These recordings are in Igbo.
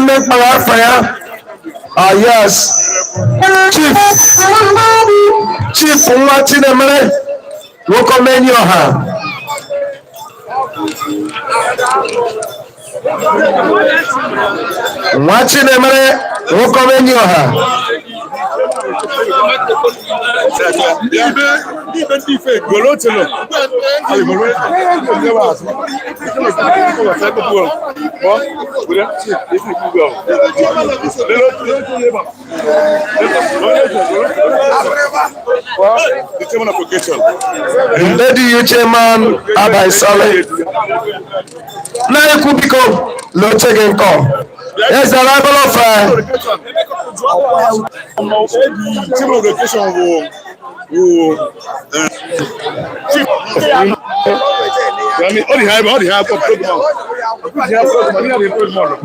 Ndị mkpara afọ ya. Ah, yes. Chief Chief nwa Chinemere nwoke omenyi ọha. Nwa Chinemere nwoke omenyi ọha. Lady Chairman Abaisale. Na-ekwu biko loche gị nkọ. Yes, the arrival of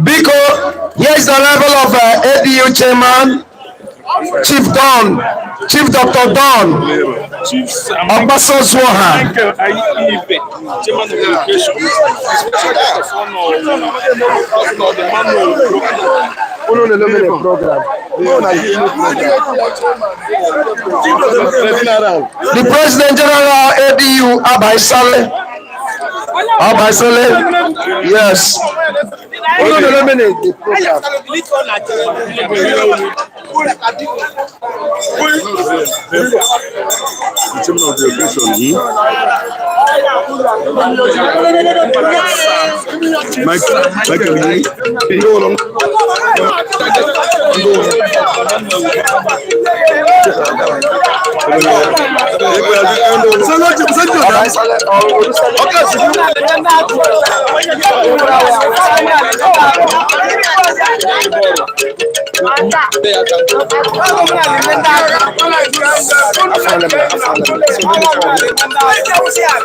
Biko, here is the level of ADU chairman, Chief Don, Chief Dr. Don, Ogbaso Zuoha. The President General ADU Abaisale. Abaisale, yes.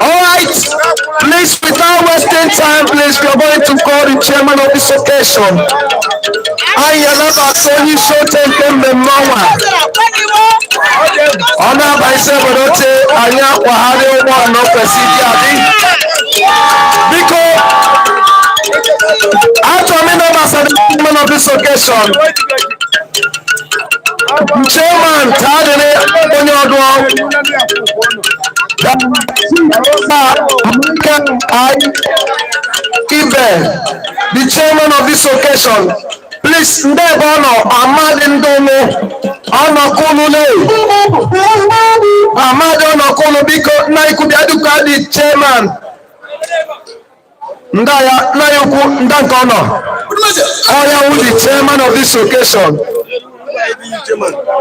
All right, please, without wasting time, please, we are going to call the chairman of this occasion. Anyị anabata onye isi oche nke mmemme ọnwa. Ọ na-aba isi obodo oche anyị akwagharị ụgbọ ala o kwesịrị ịdị adị. Biko, achọrọ m ịnabata the chairman of this occasion. Chairman Tadịrị onye ọdụ Ibe, the chairman of this occasion. Please, ndị ebe ọ nọ, Amadi Ndụnụ, ọnọkụnụ le. Amadi ọnọkụnụ biko, nna ikwu bịa dịka dị chairman. Nda ya, nna ya ukwu, nda nke ọ nọ. Ọ ya wụ the chairman of this occasion.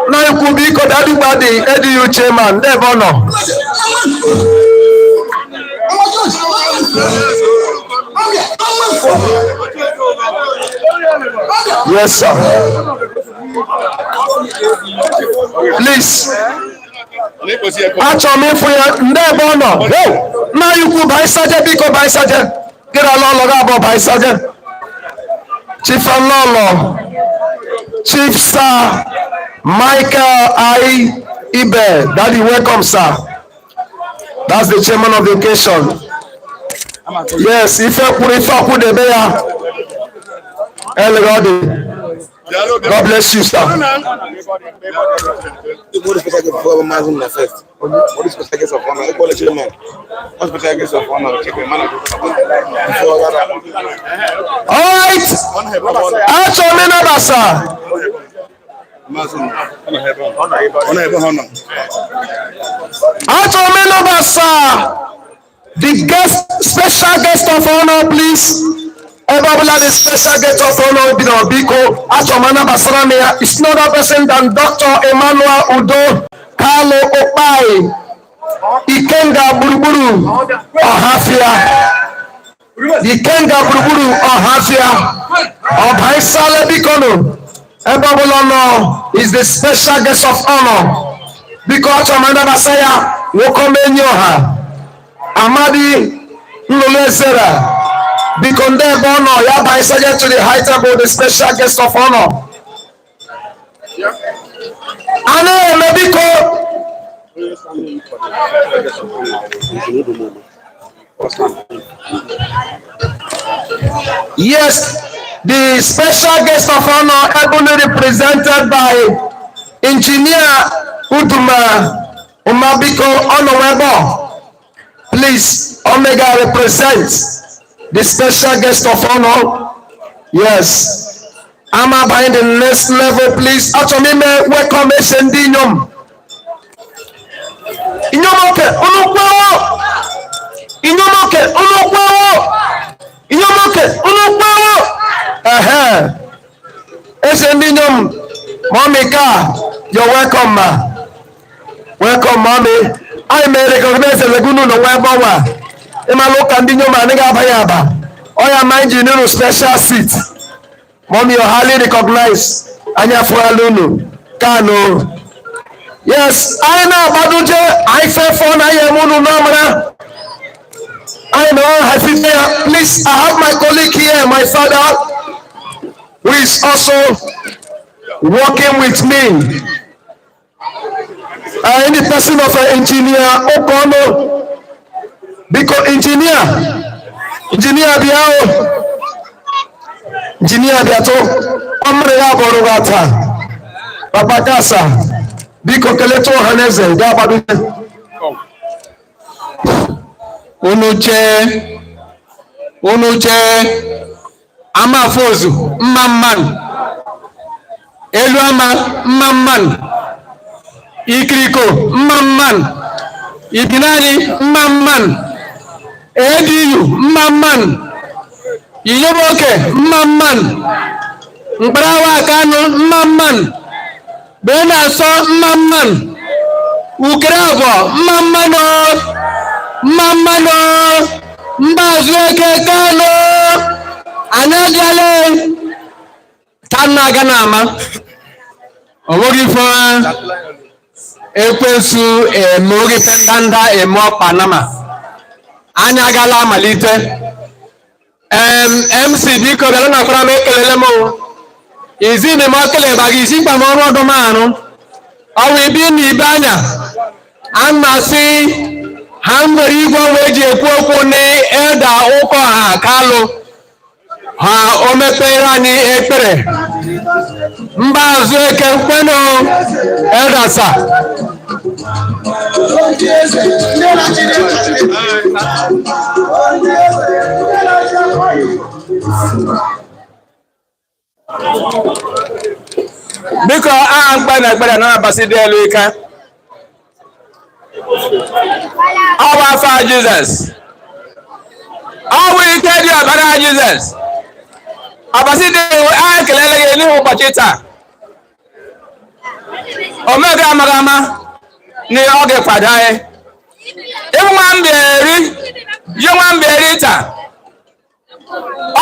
Nna ya ukwu biko bịa dịkwa dị ADU chairman, ndị ebe ọ nọ. Yes, sir. Please. Achọrọ m ịfụ ya ndị ebe ọ nọ. Nna ya ukwu baisaje biko baisaje. Gịnị ala ọlọ gị abụọ baisaje. Chief Alolo, Chief Sir Michael I. Ibe, Daddy, welcome, sir. That's the chairman of the occasion. Yes, ife kwuru ife akwụdebe ya. Elegodi. God bless you, sir. All right. Achọrọ m ịnabasa. Achọrọ m ịnabasa the guest, special guest of honor, please. Ebe ọbụla the special guest of honor bi na biko, achọrọ m anabasara m ya. It's no other person than Dr. Emmanuel Udo Kalu Okpai Ikenga Gburugburu Ọhafịa. Ikenga Gburugburu Ọhafịa. Ọbaisale biko nụ. Ebe ọbụla nọ is the special guest of honor. Biko achọrọ m anabasa ya nwoke omenyi ọha. Amadi Nnụnụ Ezera. Biko ndị ebe ọ nọ ya baisaje to the high table, the special guest of honor. A na-eme biko. Yes, The special guest of honor ably represented by Engineer Uduma Umabiko Onowebo. Please, Omega represents the special guest of honor. Yes. Ama by the next level, please. Achọrọ m ime welcome ese ndị inyom. Inyom oke, unu kwewo. Inyom oke, unu kwewo. Inyom oke, unu kwewo. Ehe. Eze ndị inyom, mommy ka, you're welcome, ma. Welcome, mommy. Anyị mere recognize unu nọ nwa ebe ọnwa. Ịmala ụka ndị inyom anaghị aba ya aba. Ọ ya ma engineer special seat. Mommy, you're highly recognized. Anyị afụrala unu. Kano. Yes, anyị na-agbaduje anyị fefọ na anyị eme unu n'amara. Anyị na hafife ya. Please, I have my colleague here, my father, who is also working with me. In the person of engineer Okono. Biko engineer, engineer bịa o. Engineer bịa tụ. Ọ mmiri ya bụrụ gị taa. Papa Kasa, biko keletụ ọha na eze ga-agbaduje. Unu chee, unu chee, amafozu mma mmanụ, elu ama mma mmanụ, ikiriko mma mmanụ, ibinani mma mmanụ, adu mma mmanụ, iyoboke mma mmanụ, mkparawa akanụ mma mmanụ, bee na-asọ mma mmanụ, ukere abụọ mma mmanụ, mma mmanụ, mbazụ eke kanụ. Anyị abịala taa na-aga n'ama o nweghị ife ekwensu eme oge ife ndanda eme ọkpa nama. Anyị agala amalite. MC, biko bịara na akwara m ekelele m o. Izi na m okele baga isi mkpa m ọrụ ọdụ m arụ ọwụ ibi na ibe anya amasị ha nwere igwe ọnwa eji ekwu okwu na eda ụkọ ha kalụ ha o mepere anyị ekpere mba azụ eke nkwenu eldasa. Ndị eze, ndị na-achị ndị eze, ndị na-achị akwaghị. Biko, aha mkpe na ekpere na abasị dị elu ike. Ọ bụ afọ a Jizọs. Ọ bụ ike dị ọbara Jizọs. Abasị dị elu, a ekelele gị n'ihu ụbọchị taa. Omega amaghị ama na ọ ga-ekwado anyị. Ịbụ nwa mbieri, ji nwa mbieri taa.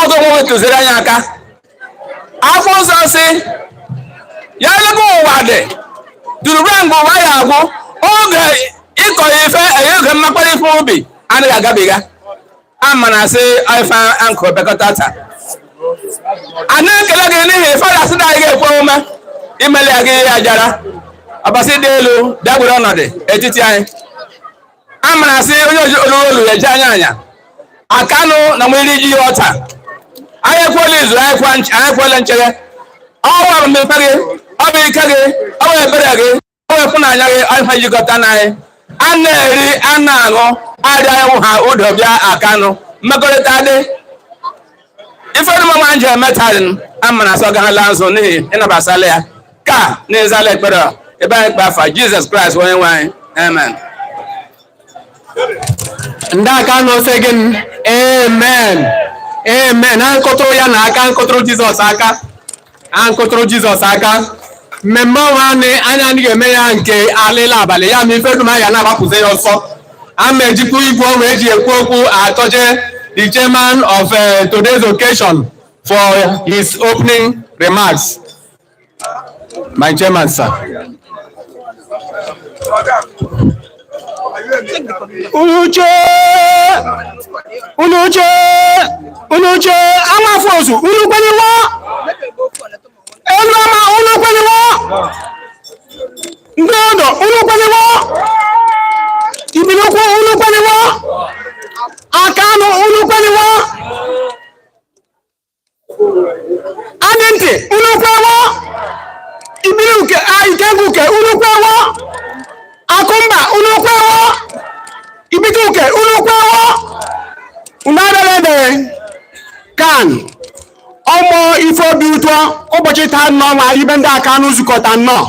Ọgụ nwoke tụziri anyị aka. Afọ nsọ si ya ebe ụwa dị duru ruo mgbe ụwa ya agwụ, oge ịkọ ife enye oge mmakpara ife ubi anaghị agabiga. Ama na asị ife ankụ bekọta taa. A na-ekele gị n'ihi ife asị na anyị ga-ekwe omume imeli ya gị ihe ajara. Ọbasị dị elu bịa gwere ọnọdụ etiti anyị. Ama na asị onye oji olu olu ya eje anya anya akanụ na nwere iji ya ọta. Anyị ekwela izu, anyị ekwela nchere. Ọnwụ amamife gị, ọ bụ ike gị, ọ bụ ebere gị, ọ bụ ịfụnanya gị, ọ ife jikọta na anyị. A na-eri, a na-aṅụ, arịa ịhụ ha udo bịa akanụ mmekọrịta dị. Ife dị mma nje emetarị ama na asọ gaghala nso n'ihi ịnabasala ya ka n'ịzala ekpere ebe anyị kpe afa Jizọs Kraịst onye nwe anyị. Amen. Ndị aka nọ sị gị amen, amen. Ha nkụtụrụ ya na aka nkụtụrụ Jizọs aka, ha nkụtụrụ Jizọs aka. Mmemme ọnwa anyị anyị anaghị eme ya nke alịla abalị ya ma ife dum anyị na-agbapụzi ya ọsọ. A ma ejikwa igwe ọnwa eji ekwu okwu atọje the chairman of today's occasion for his opening remarks. My chairman, sir. Unu uche, unu uche, amafozu, unu kwenyewo, elu ama, unu kwenyewo, ndị ọdọ, unu kwenyewo, ibilokwu, unu kwenyewo, akanụ, unu kwenyewo. Ntị unu kwewo? Ibiri uke Ikenga Uke unu kwewo? Akụmba unu kwewo? Ibite Uke unu kwewo? Unu abịala ebe kan ọmụ ife obi ụtọ ụbọchị taa nnọọ ma ibe ndị Akanụ zukọta nnọọ.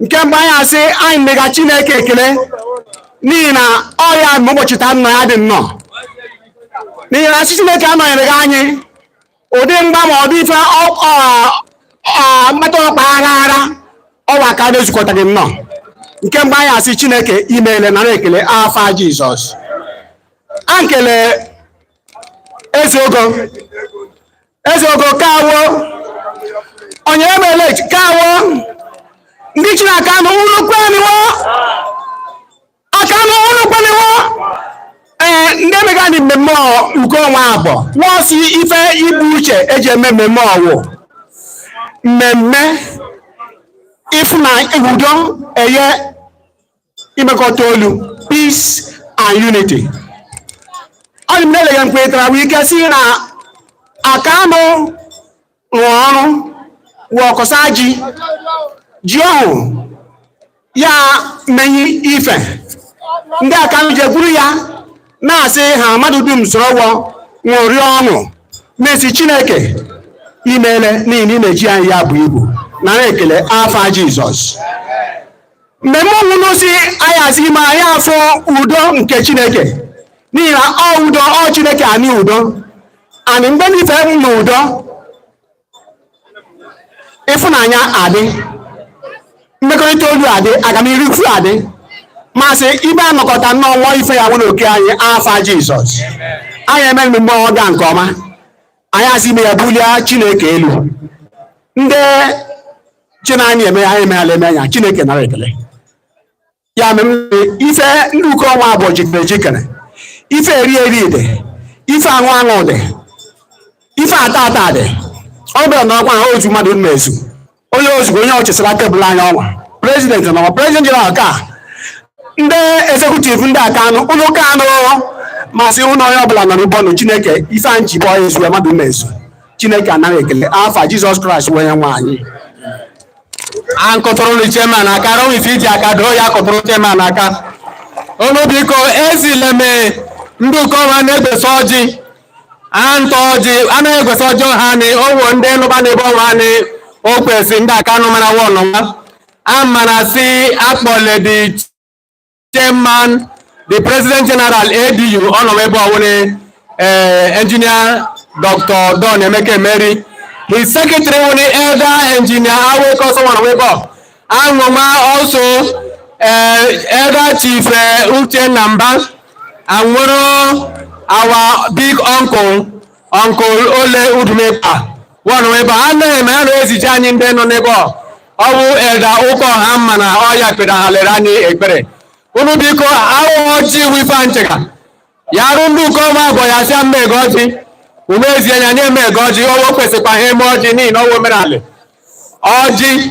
Nke mbụ, anyị asị anyị mega Chineke ekele n'ihi na ọ ya ma ụbọchị taa nnọọ ya dị nnọọ, n'ihi na asị Chineke anọnyere gị anyị ụdị mgba ma ọ dị ife mkpata ọkpa aghara aghara ọwa aka na-ezukọta gị nnọọ. Nke mbụ, anyị asị Chineke imeele, nara ekele afa Jizọs. A nkele eze ogo, eze ogo kawo onye emele kawo ndị Chineke anụ unu kweniwo Akanụ unu kweniwo. Ee, ndị emega anyị mmemme uko ọnwa abụọ wọsi ife ibu uche eji eme mmemme ọwụ mmemme ịfụnanya, udo, eye imekọta olu, peace and unity. Ọ dị m na-eleghị mkpetara wee ike si na Akanụ rụọ ọrụ wee ọkọsa ji ji ọhụ ya menyi ife ndị Akanụ jekwuru ya na-asị ha mmadụ dum soro wọ ṅụrịa ọṅụ mesi Chineke imeele n'ihi na ị na-eji anyị ya bụ ibu, nara ekele afa Jizọs. Mmemme ọnwụnụ si anyị asị ime anyị afọ udo nke Chineke, n'ihi na ọ udo ọ Chineke anyị udo anyị mgbe n'ife na udo ịfụnanya adị, mmekọrịta olu adị, agamnihu adị. Masị ibe anọkọta nnọọ nwa ife ya nwere oke anyị afa Jizọs. Anyị eme mmemme ọga nke ọma, anyị asị ime ya bulie Chineke elu. Ndị Chinanyị eme anyị emeghala eme anya Chineke nara ekele ya mere ife ndị uko ọnwa abụọ jikere ejikere, ife eri eri dị, ife aṅụ aṅụ dị, ife ata ata dị. Ọ bụla na ọkwa otu mmadụ na-ezu onye ozugbo onye ọchịsara tebụl anyị ọnwa president nọwa president general ka ndị executive ndị Akanụ ụlọ ụka anụ masị ụlọ onye ọbụla nọ n'ụbọnụ Chineke ife anyị ji bọọ ezu mmadụ na-ezu Chineke anaghị ekele afa Jizọs Kraịst onye nwe anyị. A nkụtụrụ chairman aka rọnwụ ife iji aka doo ya kụtụrụ chairman aka. Unu biko ezileme ndị ụkọma na-egbesa ọjị antọ ọjị anaghị egbesa ọjị ọha ni owo ndị nụba n'ebe ọnwa ni o kwesị ndị Akanụ mara wọnụwa amara si akpọle the chairman, the president general ADU ọnọ ebe ọwụne engineer Dr. Don Emeka Emeri, his secretary wụne elder engineer Aweko Sọnwa ebe anwụma, also elder chief Uchenna Mba anwụrụ, our big uncle, Uncle Ole Udumekpa wọnụ ebe a anaghị eme ya na-ezichi anyị ndị nọ n'ebe ọ bụ elder ụkọ ha mma na ọya kpere ha lere anyị ekpere. Unu biko awụ ọjị wife nchega ya arụ ndị ụkọma abụọ ya sịa mma ego ọjị ume ezi anya nye eme ego ọjị owo kwesịkwa ha eme ọjị n'ihi na ọwụ omenala ọjị.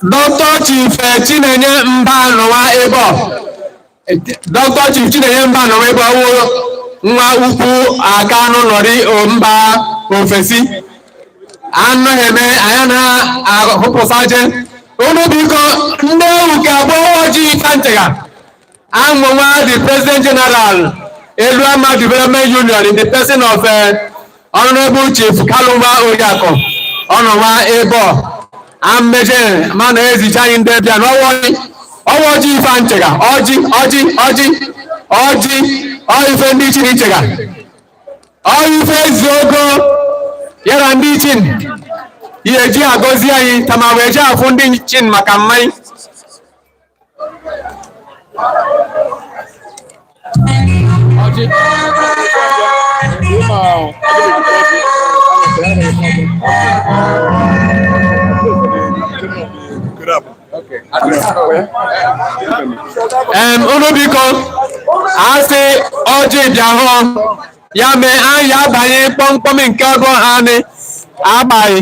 Dr. Chief Chinenye Mba nọwa ebe ọ Dr. Chief Chinenye Mba nọwa ebe ọ wụ nwa ukwu Akanụ nọrị mba ofesi anụghị eme anyị na-ahụpụsa je. Unu biko ndị ewu ka abụọ ojii ka ntịga anwụnwa the president general Eluama Development Union in the person of Honorable Chief Kalụwa Oriakụ ọnọwa ebe ọ ameje mana ezicha anyị ndị bịa n'ọwa ọwa ọjị ife nchega ọjị ọjị ọjị ọjị ọ ife ndị iche ichega ọ ife ezi ogo yara ndị chin ihe ji agọzi anyị tama wee ji afụ ndị chin maka mmanya. Unu biko asị ọjị bịa hụ ya mee anyị abanye kpọmkpọm nke ọgụ ha ni. Agbaghị.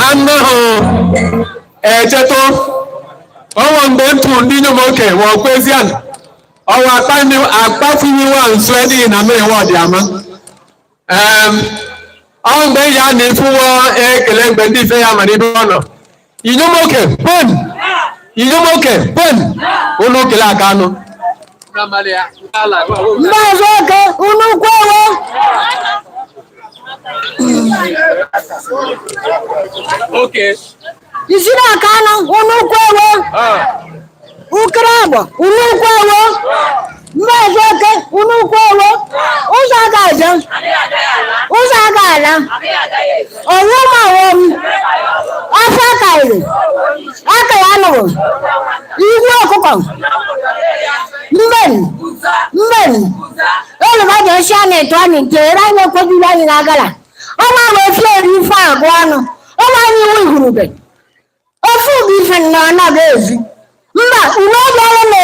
Anụ echetụ ọnwa mgbe ntụ ndị inyom oke wọ kwezian ọwa akpatinyiwa nso edịghị na mmiri wọdị ama. Ọ mgbe ya na-efuwo ekele mgbe ndị ife ya mara ibe ọ nọ. Inyom oke pem, inyom oke pem, unu kele aka anụ. Maazị Oke, unu kwewo? Okay. Isi na aka anụ, unu kwewo? Ukere agbọ, unu kwewo? Maazị Oke, unu kwewo? Ụzọ aga aja, ụzọ aga ala, ọwụ ma ọwụ m, afọ akarịrị, aka ya nụrụ, igwe ọkụkọ, mbem, mbem, olùbàdàn ṣí àná ètò àná ìtẹ̀rẹ́ anyị ekwebiri anyị n'agala ọnwa ahụ efi eri ife agụ anụ ọnwa anyị iwu igurube ofe bụ ife nnọọ anaghị ezi mba unu ọbịara na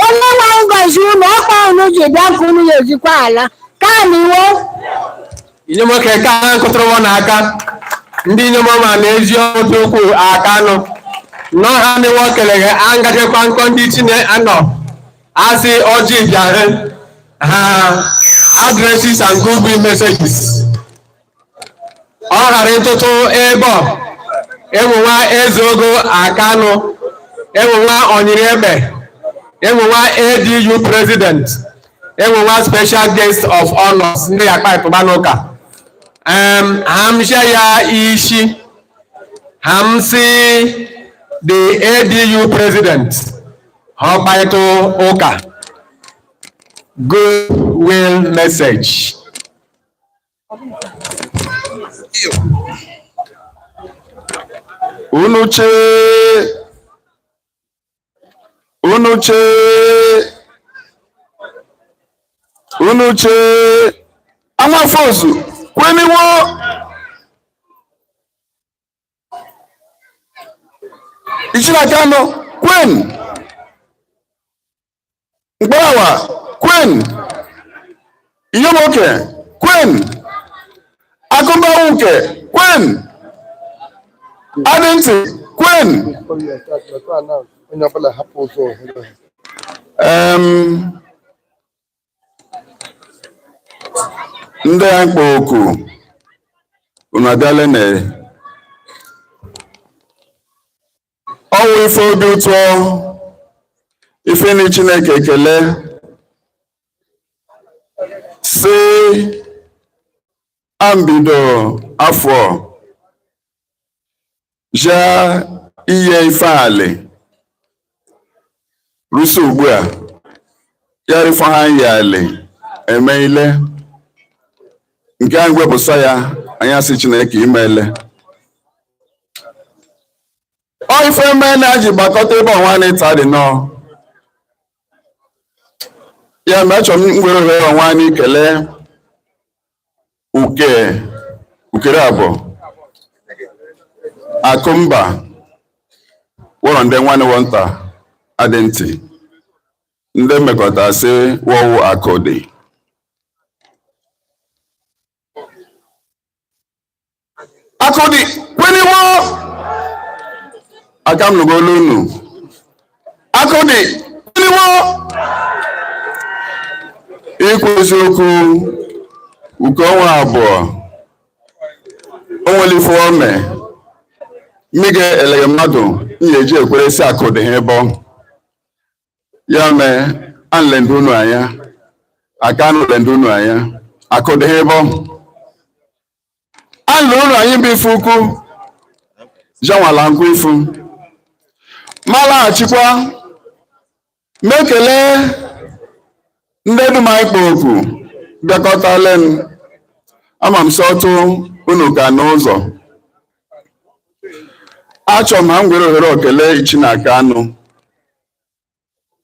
onye nwe anyị gọzi unu ọkpa unu ji bịa ka unu ya ezikwa ala ka na iwo. Inyom oke ka ha nkụtụrụ n'aka ndị inyom ọma na-ezi ọrụ dị ukwuu aka anụ nọ ha n'iwe okeleghe angajekwa nkọ ndị chine anọ asị ọjị bịara ha addresses and goodwill messages. Ọ ghara ịtụtụ ebe ọ enwenwa eze ogo aka anụ, enwenwa onyiri egbe, enwenwa ADU president, enwenwa special guest of honors ndị ya kpaịpụba n'ụka. Hamsha ya ishi hamsi the ADU president ha kparịta ụka goodwill message. Unu chee, unu chee, unu chee, amafozu kweniwo. Ichinakano kwen, Mkparawa kwen, Iyomoke kwen, Akụmbawuke kwen, Adịntị kwen. Onye ọbụla hapụ ụzọ ohere. Ndị a mkpọ oku unu abịala na ọwụ ife obi ụtọ ife ni Chineke ekele si ambido afọ ja iye ife alị rusi ugbu a ya rifọ ha yi alị eme ile nke anyị wepụsa ya anyị asị Chineke imeele ọ ife eme na ji gbakọta ebe ọnwa na-ịta dị nọọ ya ma achọrọ m nwere ohere ọnwa anyị kelee uke ukere abụọ akụmba wọrọ ndị nwanne wọnta adị ntị ndị mmekọta sị wọwụ akụ dị akụ dị kweniwo aka m nụgolu unu akụ dị kweniwo. Ikwu eziokwu uke ọnwa abụọ o nwere ife ome mmige elege mmadụ m ga-eji ekwere si akụ dị ha ebe ọ ya mee anlende unu anya aka anụ lende unu anya akụ dị ha ebe ọ anụ unu anyị bụ ife ukwu janwala nkwu ifu ma laghachikwa mekele ndị dum anyị kpọ oku bịakọtale m ama m sọ ọtụ unu ka n'ụzọ achọ m ha m gwere ohere okele Ichinaka anụ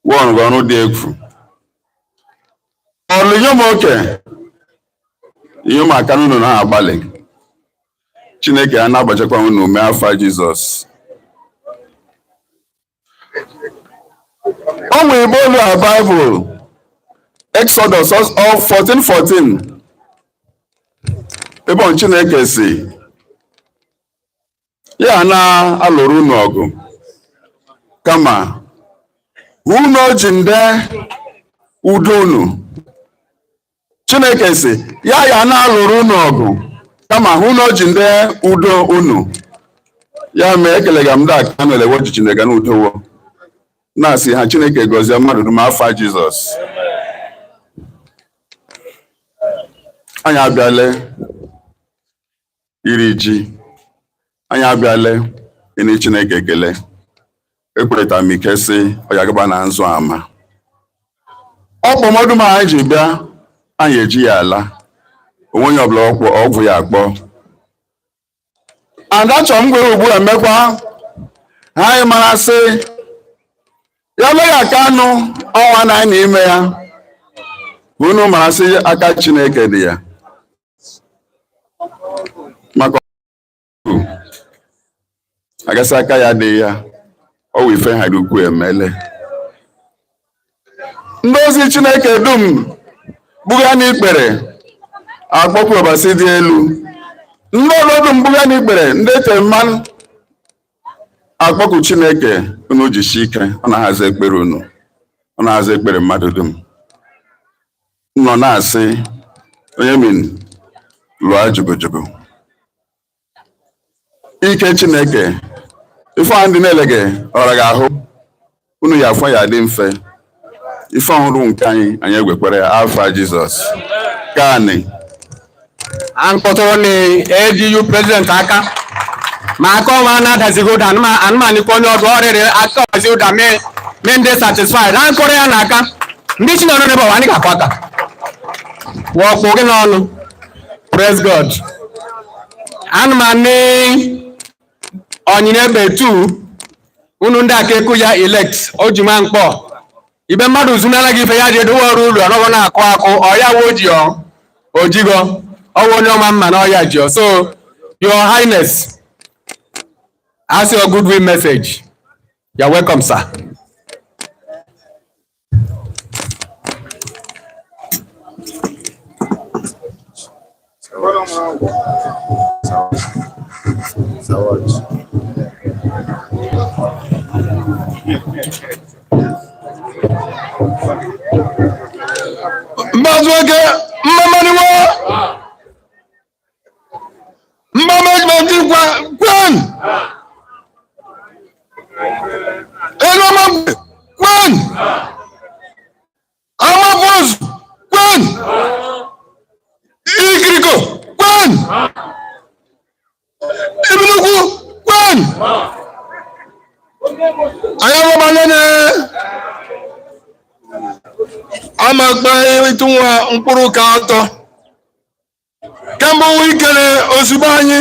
wọrụ ọrụ dị egwu ọlụ yom oke yom aka unu na-agbalị Chineke a na-agbachakwa unu mee afa Jizọs. O nwere ebe olu a Baịbụl Exodus 14:14 ebe ọ Chineke si ya na-alụrụ unu ọgụ kama unu ji nde udo unu. Chineke si ya ya na-alụrụ unu ọgụ kama unu ji nde udo unu. Ya mee ekelega m ndị aka na-elewe ji Chineke na udowo na-asị ha Chineke gọzie mmadụ dum afa Jizọs. Anyị abịala iri ji, anyị abịala ịnị Chineke ekele. Ekwereta m ike sị ọ ya gaba na nzụ ama ọkpọmọdụ ma anyị ji bịa, anyị eji ya ala onwe onye ọbụla ọgwụ ya akpọ. And achọrọ m gwere ugbu a mekwa ha anyị mara sị ya lee ya aka anụ ọnwa na anyị n'ime ya ka unu mara sị aka Chineke dị ya maka agasị aka ya dị ya ọ wụ ife ha ukwu emele. Ndị ozi Chineke dum buga n'ikpere akpọkwu Ọbasi dị elu, ndị ọlụ dum buga n'ikpere ndị ete mmanụ akpọkwu Chineke. Unu jisie ike, ọ na-ahazi ekpere unu, ọ na-ahazi ekpere mmadụ dum. Nọ na-asị onye min lụọ jugujugu ike Chineke ife ahụ ndị na-elege ọra gị ahụ unu ya afọ ya dị mfe ife ọhụrụ nke anyị anyị egwekwere ya afa Jizọs kaanị. Ankpọtụrụ na ADU president aka ma aka ọnwa na-adazighị ụda anụmanụ ikpe onye ọdụ ọrịrị aka ọzi ụda mee ndị satisfied ankụrụ ya n'aka ndị chi nọrọ n'ebe ọwa anyị ga-akwa aka wọkpụ gị n'ọnụ. Praise God. Anụmanụ onyinye egbe 2 unu ndị aka eku ya elect o ji nwa mkpọ ibe mmadụ zunara gị ife ya ji edowe ọrụ ụlọ ọnọgọ na-akụ akụ ọya wo ji ọ ojigo ọwụ onye ọma mma na ọya ji ọ. So your highness, ask your goodwill message. You're welcome, sir. Mbazuoke mmamaniwo mmamajimati kwa kwen eloma kwen amafos kwen ikiriko kwen ibinukwu kwen ayawabalene amakpa ịtụnwa mkpụrụ ka atọ kemgbe ikele ozugbo anyị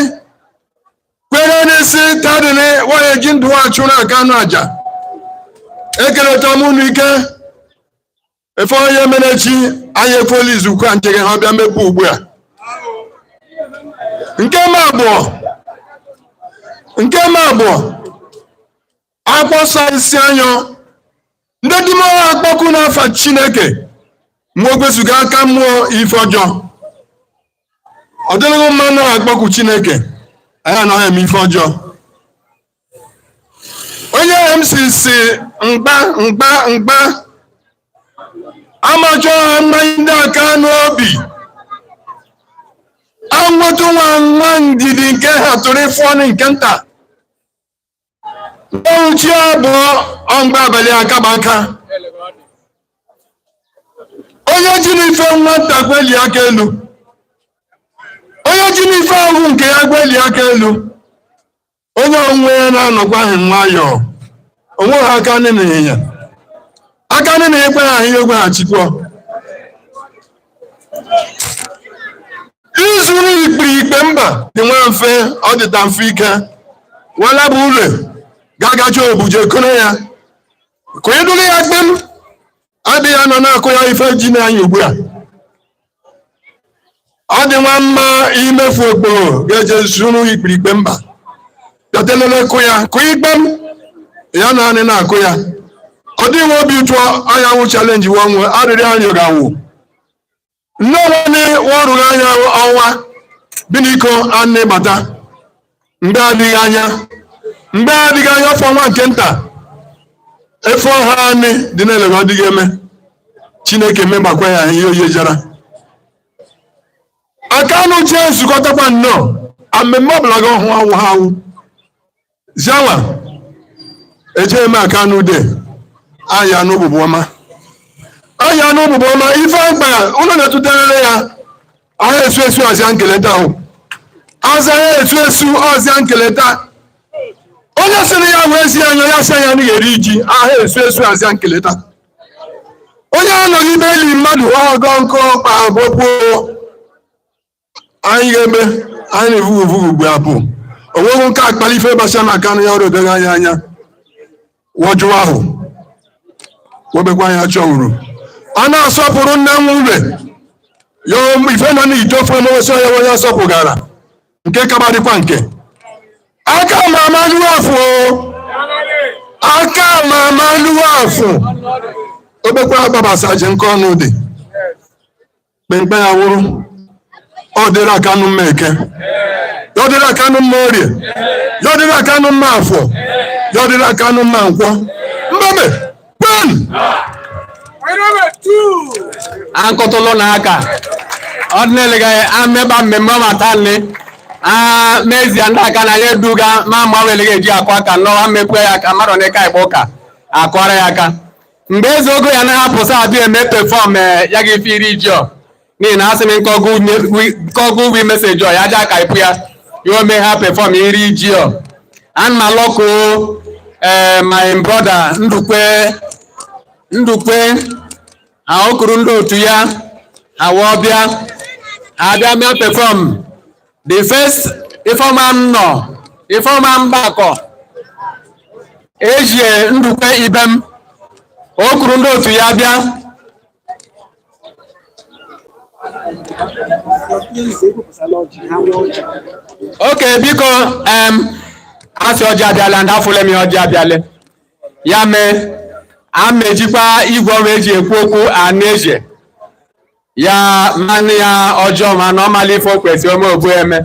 kwere n'isi tadịrị nwanyị ji ndụ achụrụ aka anụ aja ekeleta m unu ike efe onye mere chi anyị efuola izuụka nche ha bịa mepe ugbu a. Nke m abụọ akpọsa isi anya ndị dị mmụọ akpọkụ n'afa Chineke ma o kwesịghị aka mmụọ ife ọjọọ ọ dịghị mma na akpọkụ Chineke anyị anaghị eme ife ọjọọ. Onye MCC mkpa mkpa mkpa amachọ ha mmanya ndị aka n'obi anwetụ nwa nwa ndidi nke ha tụrụ ịfụ ọnụ nke nta uchi abụọ ọmgbe abalị akaba aka onye ji n'ife nwata gweli aka elu onye ji n'ife ahụ nke ya gweli aka elu onye onwe ya na-anọkwa ahụ nwayọọ onwe ha aka nị n'ịnyịnya aka nị na ekwe ha ihe gweghachikwa izuru ikpirikpe mba dị nwa mfe ọ dịta mfe ike wala bụ ụlọ gagacha obuje koro ya kụnyedụrụ ya kpem adịghị anọ na-akụ ya ife ji n'anya ugbu a ọ dị nwa mma imefu okporo ga-eje zuru ikpirikpe mba bịatelele kụ ya kụ ikpe m Ya naanị na-akụ ya ọ dịghị obi ụtọ anyanwụ chalenji nwe arịrịọ anyị ga-awụ nne nwanne wọrụghị anya ọnwa biniko anị bata mgbe adịghị anya mgbe adịghị anya ọfọ nwa nke nta efe ọha anị dị n'elebe adịghị eme. Chineke megbakwa ya ihe oye jara akanụ jee zukọtakwa nnọọ mmemme ọbụla gị ọhụ awụ ha awụ zianwa eje eme akanụ de aya n'ụbụbụ ọma aya n'ụbụbụ ọma ife mkpa ụlọ na-etụterere ya ahịa esu esu ọzịa nkeleta ahụ aza ya esu esu ọzịa nkeleta onye sịrị ya wee zi anya ya sị anya anaghị eri ji ahịa esu esu ọzịa nkeleta onye anọghị ime eli mmadụ ọgọ nkọ kpa bụkwuo anyị ga-eme anyị na-evugu evugu ugbu abụ onweghị nke akpali ife gbasara na akanụ ya ọrụ edoghị anya anya wọjụwa ahụ webekwa anya chọọ uru a na-asọpụrụ nne nwa ube ya ife nọ n'ite ofe n'osi ya onye asọpụgara nke kabarịkwa nke aka ma amalụ afụ aka ma amalụ afụ obekwa agbabasa ji nke ọnụ dị kpemkpe ya wụrụ ọ dịrị akanụ mma eke ya ọ dịrị akanụ mma orie ya ọ dịrị akanụ mma afọ ya ọ dịrị akanụ mma nkwọ mbebe kpen. Ankụtụlụ n'aka ọdịnala ameba mmemme ọmata nne a mezie ndị aka na ya eduga ma mgbanwe eji akụ aka nnọọ amekwe ya aka mmadụ na ịka igba ụka akụara ya aka mgbe eze ogo ya na-ahapụsa abịa eme pefọm ya ga ife iri ji ọ n'ihi na asị m nkọgụ wi meseji ọ ya aja aka ịpụ ya ya ome ha pefọm iri ji ọ ana alọkụ ee my brother ndukwe ndukwe ha okuru ndị otu ya ha wee bịa ha bịa mee pefọm the first ifeọma m nọ ifeọma mgbakọ ejie ndukwe ibem o kwuru ndị otu ya bịa. Oke biko asị ọjị abịala ndị afụle m ya ọjị abịala ya mee a mejikwa igwe ọrụ eji ekwu okwu ana eje ya mmanụ ya ọjọọ ma na ọmala ife o kwesịrị ome ogbu eme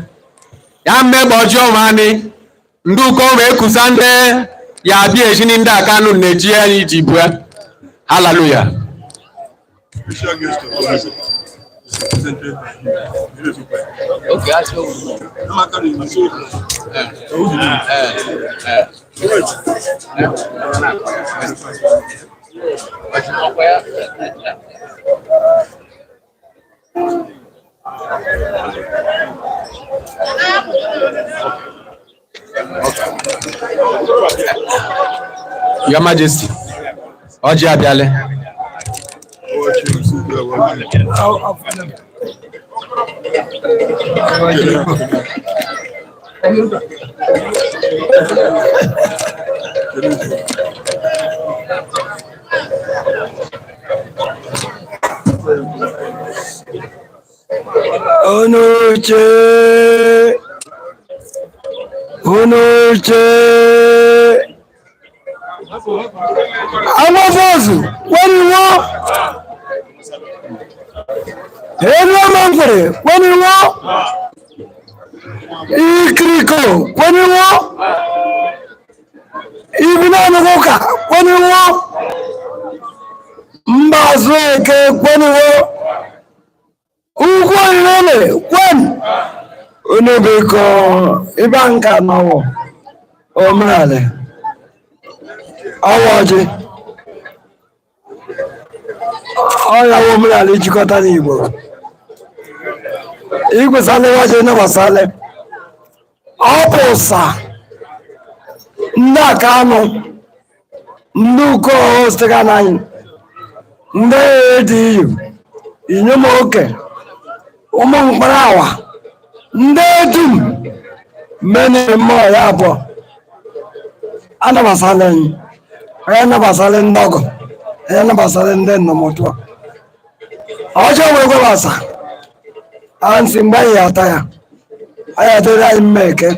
ya mmegbe ọjọọ ma anyị ndị ụkọ wee kusa ndị ya abịa ejini ndị akanụ na-eji anyị ji bue. Haleluya. Your Majesty, ọjị abịala. Onuche Onuche Amafọsụ kweniwo elu ọmọnkwere kweniwo ikiriko kweniwo ibinanụkụka kweniwo mbazụ eke kweniwo ugwu olile kwen unu biko ịba nka nọwụ omenala ọwa ọjị ọya wụ omenala ijikọta n'Igbo igwesala ọjị nagbasala ọ bụ ụsa ndị akanụ ndị uko sitega n'anyị ndị ADU inyom oke ụmụ mkpara awa ndị dum mene mmụọ ya abụọ anabasala anyị anyị anabasala ndị ọgọ anyị anabasala ndị nnọmọtụọ ọjọọ wee gwabasa ansị mgbe anyị ata ya Ọ ya dịrị anyị mma Eke,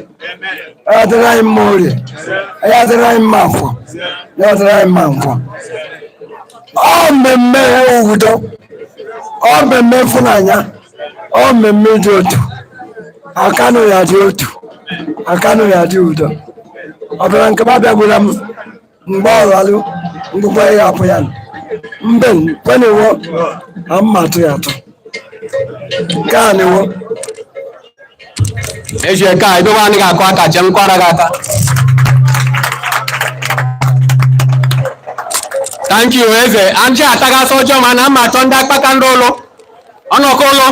ọ ya dịrị anyị mma Orie, ọ ya dịrị anyị mma Afọ, ya dịrị anyị mma Nkwọ. Ọ mmemme udo, ọ mmemme ịfụnanya, ọ mmemme ịdị otu. Akanụ ya dị otu, Akanụ ya dị udo. Ọ bịara nke m abịagwula m mgbe ọ lalụ mgbukpọ ya apụ ya mbe kweniwo na mma atụ ya atụ nke a niwo. Eji eke a edowe anyị ga-akụ aka jem kwara gị aka. Thank you, eze. Anji atagasị ọjọọ ma na mma achọ ndị akpaka ndị ụlọ. Ọnọkọ ụlọ.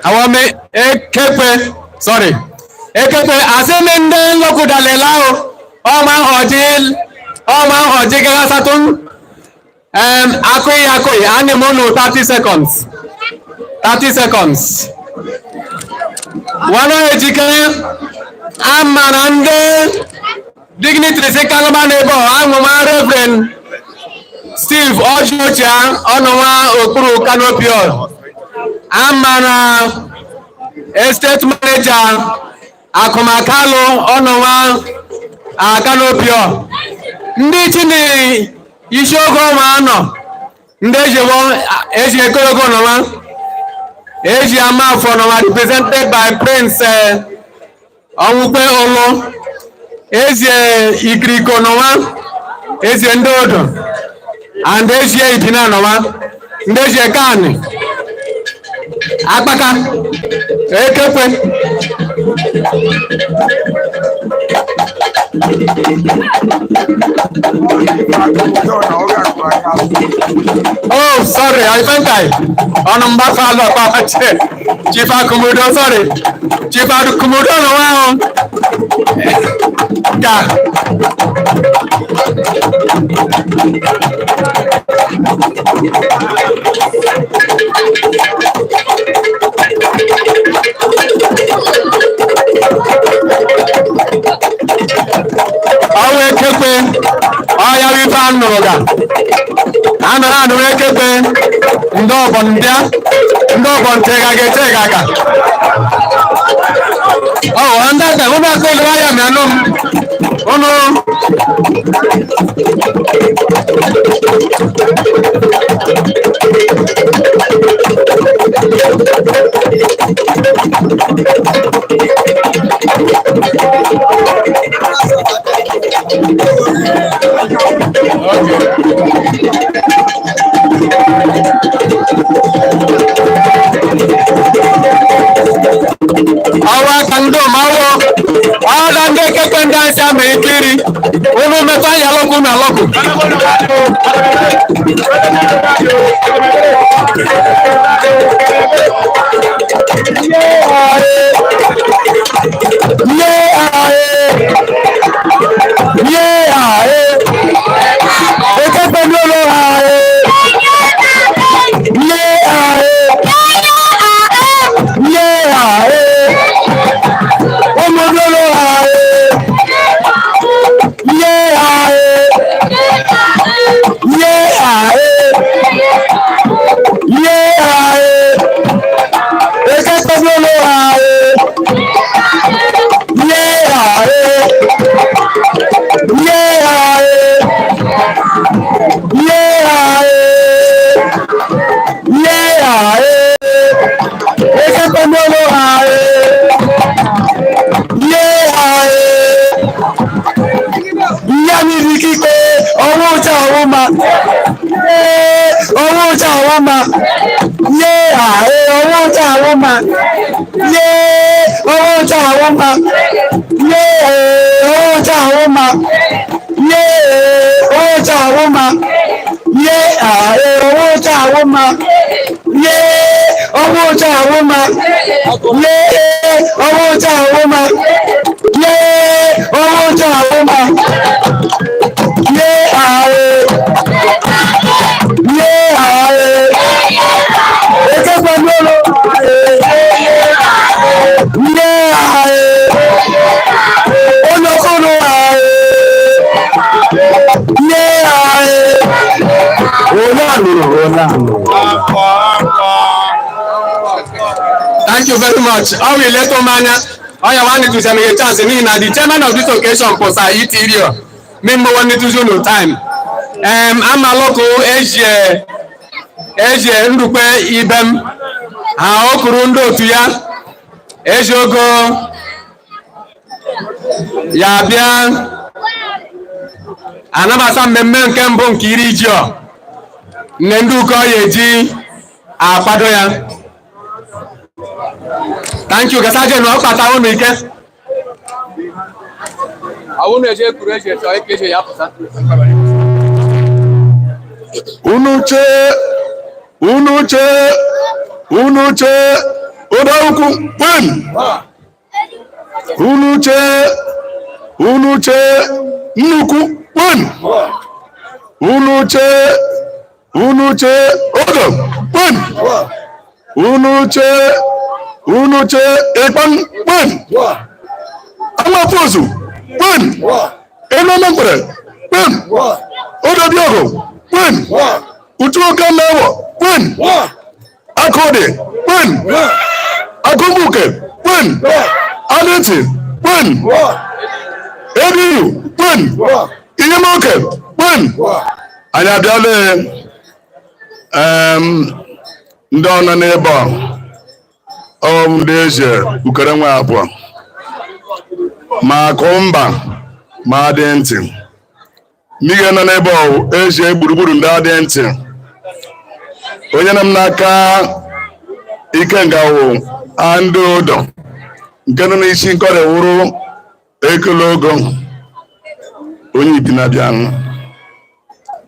Awame ekekwe. Sorry. Ekekwe asị m ndị nlọkụdalela ahụ. Ọma nhọji ọma nhọji gara asatọ. Akụghị akụghị. Anyị m unu 30 seconds. 30 seconds. Wana ejikere ama na ndị dignitaries kalụba n'ebe ọ aṅụma Reverend Steve Ojocha ọnụnwa okpuru Kanopiol ama na estate manager Akụmakalụ ọnụnwa Kanopiol ndị chini isi oge ọnwa anọ ndị eji ekologo nọnwa eji ama afọ nọnwa represented by Prince Ọnwụkwe Olu ezie Ikiriko nọnwa ezie ndị odo and ezie Ibina nọnwa ndị ezie Kani Akpaka Ekekwe. Oh, sorry, I think I on mgbafe alọkwa Chief Akumudo, sorry. Chief Akumudo nọnwa ahụ ka ọnwa ekekwe ọya wife anụrụ ga anụrụ anụrụ ekekwe ndị ọbọ ndịa ndị ọbọ ntegaga etegaga ọ ndị aka ụmụ aka ụlọ ya mịa nụ m ụnụ. Ọwa aka ndị ọmawọ ọda ndị ekekwe ndị asị ama ikiri unu metụ anya alọkụ na alọkụ. Thank you very much. Ọ wụ iletu m anya. Ọnya nwanne tụzi m chance n'ihi na the chairman of this occasion pụsa itirio mimmo nwanne tụzi unu time. Amalụkụ ejie ejie ndukwe ibem ha okuru ndị otu ya eji ogo ya bịa anabata mmemme nke mbụ nke iri ji ọ nne ndị ụkọ ya eji akwado ya. Thank you. Gasaje na ọkpata unu ike awụnụ eje kwuru eji chọọ ike eji ya pụta. Unu chee, unu chee, unu chee, ụda ukwu kwem. Unu chee, unu chee, nnukwu kwem. Unu chee, unu chee, odo kwem. Unu chee, unu chee, ịkpan kwem. Amafozu kwem. Enome kwem. Odobiogo kwem. Utu oke mmewo kwem. Akode kwem. Akumbuke kwem. Adịtị kwem. Ebiyu kwem. Ihemoke kwem. Anyị abịala. Ndị ọnọ n'ebe a ọ ndị eze ukere nwa abụọ ma akụ mba ma adị ntị mmiri nọ n'ebe ọ eze gburugburu ndị adị ntị onye nọ m n'aka ikenga wụ andị ụdọ nke nọ n'isi nkọrị wụrụ ekele ogo onye ibi na-abịa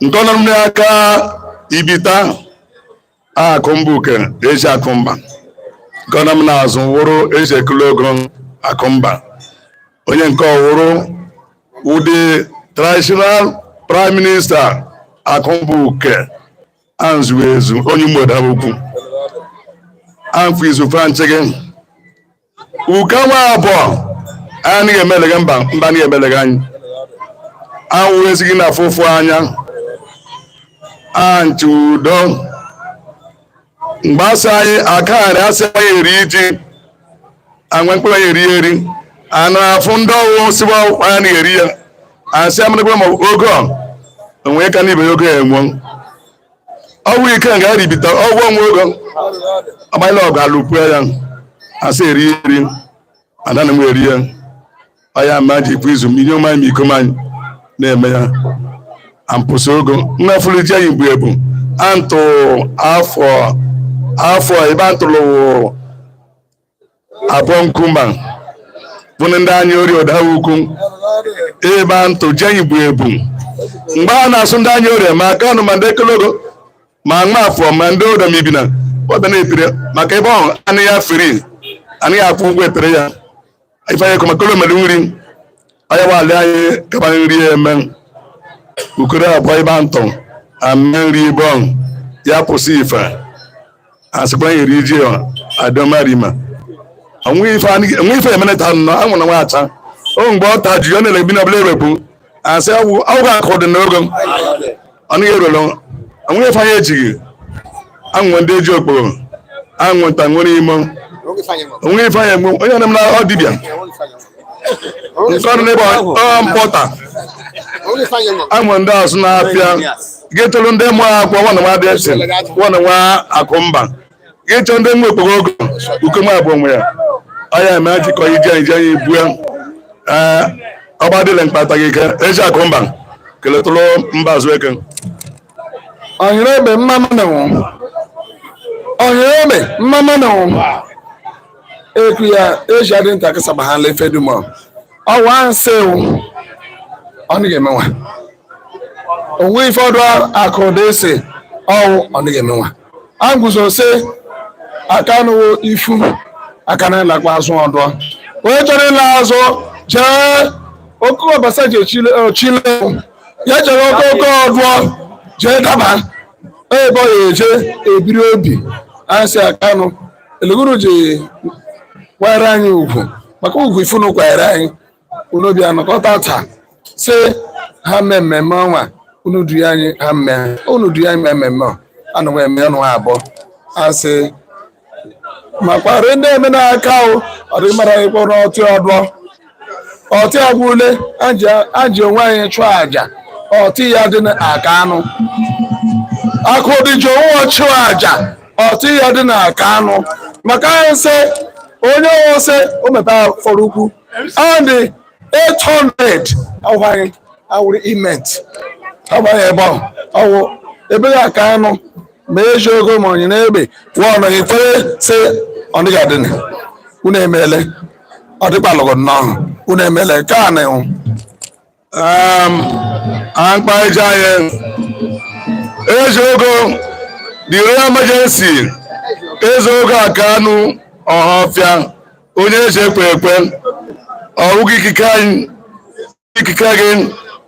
nke nọ m n'aka ibita akụmba ezi akụmba nke nọ m n'azụ wụrụ eze ekele ogo akụmba onye nke ọwụrụ ụdị traditional prime minister akụmba uke anzu ezu onye mgbede ukwu amfụ izu franchi gị uke nwa abụọ anyị emelega mba mba anaghị emelega anyị anwụ esighị na afụfụ anya anchi udo mgbe asị anyị akagharị asị anyị eri ji anwe mkpụrụ anyị eri eri a na-afụ ndị ọwụ siwa anyị eri ya asị amarịkwa ma ogo onwe ka n'ibe ya ogo ya enwe ọgwụ ike nga aribita ọgwụ onwe ogo agbanyela ọgụ alụpụ ya asị eri eri ada na m eri ya ọya ma ji kwu izu inye ụmụ anyị iko anyị na-eme ya ampụsị ogo nnafụrụ ji anyị bụ ebu antụ afọ afọ ebe antụrụ abụọ nkumba bụ ndị anyị ori ụda ukwu ebe antụ ji anyị bụ ebu mgbe a na-asụ ndị anyị orie ma aka ọnụ ma ndị ekologo ma nwa afọ ma ndị ụda ma ibina ọbịa na-epere maka ebe ahụ anaghị aferi anaghị akwụ ụgwọ epere ya ife anyị kọma kolo mere nri onye gbalị anyị kaba nri eme ukoro abụọ ebe antọ ame nri ebe ọhụ ya kwụsị ife asịkwa ya eri ji adọmarima onwe ife emeneta nọ anwụ na nwa acha o mgbe ọ ta ji ọ na-ele bi na ọbụla ewepụ asị ọgwụ akụ dị n'ogo ọ naghị erolo onwe ife anyị ejighị anwụ ndị eji okporo anwụ nta nwere imo onwe ife anyị egbu onye na m na ọ dibịa nke ọrụ n'ebe ọ mpọta anwụ ndị azụ na-apịa gị chọrọ ndị mụọ akwụkwọ nwa na nwa dị esi nwa na nwa akụ mba gị chọrọ ndị nwe okporo ogo uko nwa abụọ nwe ya ọ ya eme jikọ ije anyị ji anyị bue ee ọgba dịle mkpata gị ike ezi akụ mba keletụrụ mba azụ eke. Ọhịrị mmanụ na-enwu ọhịrị mmanụ na-enwu eku ya eji adị nta kịsaba ha lefe dum ọwa nsị ọ naghị emenwa onwe ife ọdụ akụ dị ese ọwụ ọ naghị emenwa a guzo sị aka nụwo ifu aka na ịlakwa azụ ọdụ onye chọrọ ịla azụ jee oke ọbasa ji chile ya jere oke oke ọdụọ jee daba ebe ọ ya eje ebiri obi asị akanụ eleguru ji kwanyere anyị ugwu maka ugwu ifunu kwanyere anyị unu bịa nọkọta taa sị ha mee mmemme ọnwa unu du anyị ha mee unu du anyị mee mmemme anụ eme ọnụ abụọ asị Makwa ndị eme n'aka o ọ dị mara ịkpọ n'ọtị ọdụọ ọtị agwụle aji onwe anyị chụọ àjà ọtị ya dị n'aka anụ akụdịji onwe chụọ àjà ọtị ya dị n'aka anụ maka anyị sị onye ọwụ sị o mepee fọrọ ukwu and 800 awụghị awụrụ iment agbaghị ebe ahụ ọwụ ebe ya aka anụ ma eji ego ma onye na-egbe wụọ ọnụ kwere sị ọ dịghị adịnị unu emele ọ dịkwa lụgụ nnọọ unu emele ka a na-enwu. Akpa anyị eze ogo, the Royal Majesty Eze Ogo Akanu Ọhafịa, onye eze ekwe ekwe ọwụghị ikike anyị ikike gị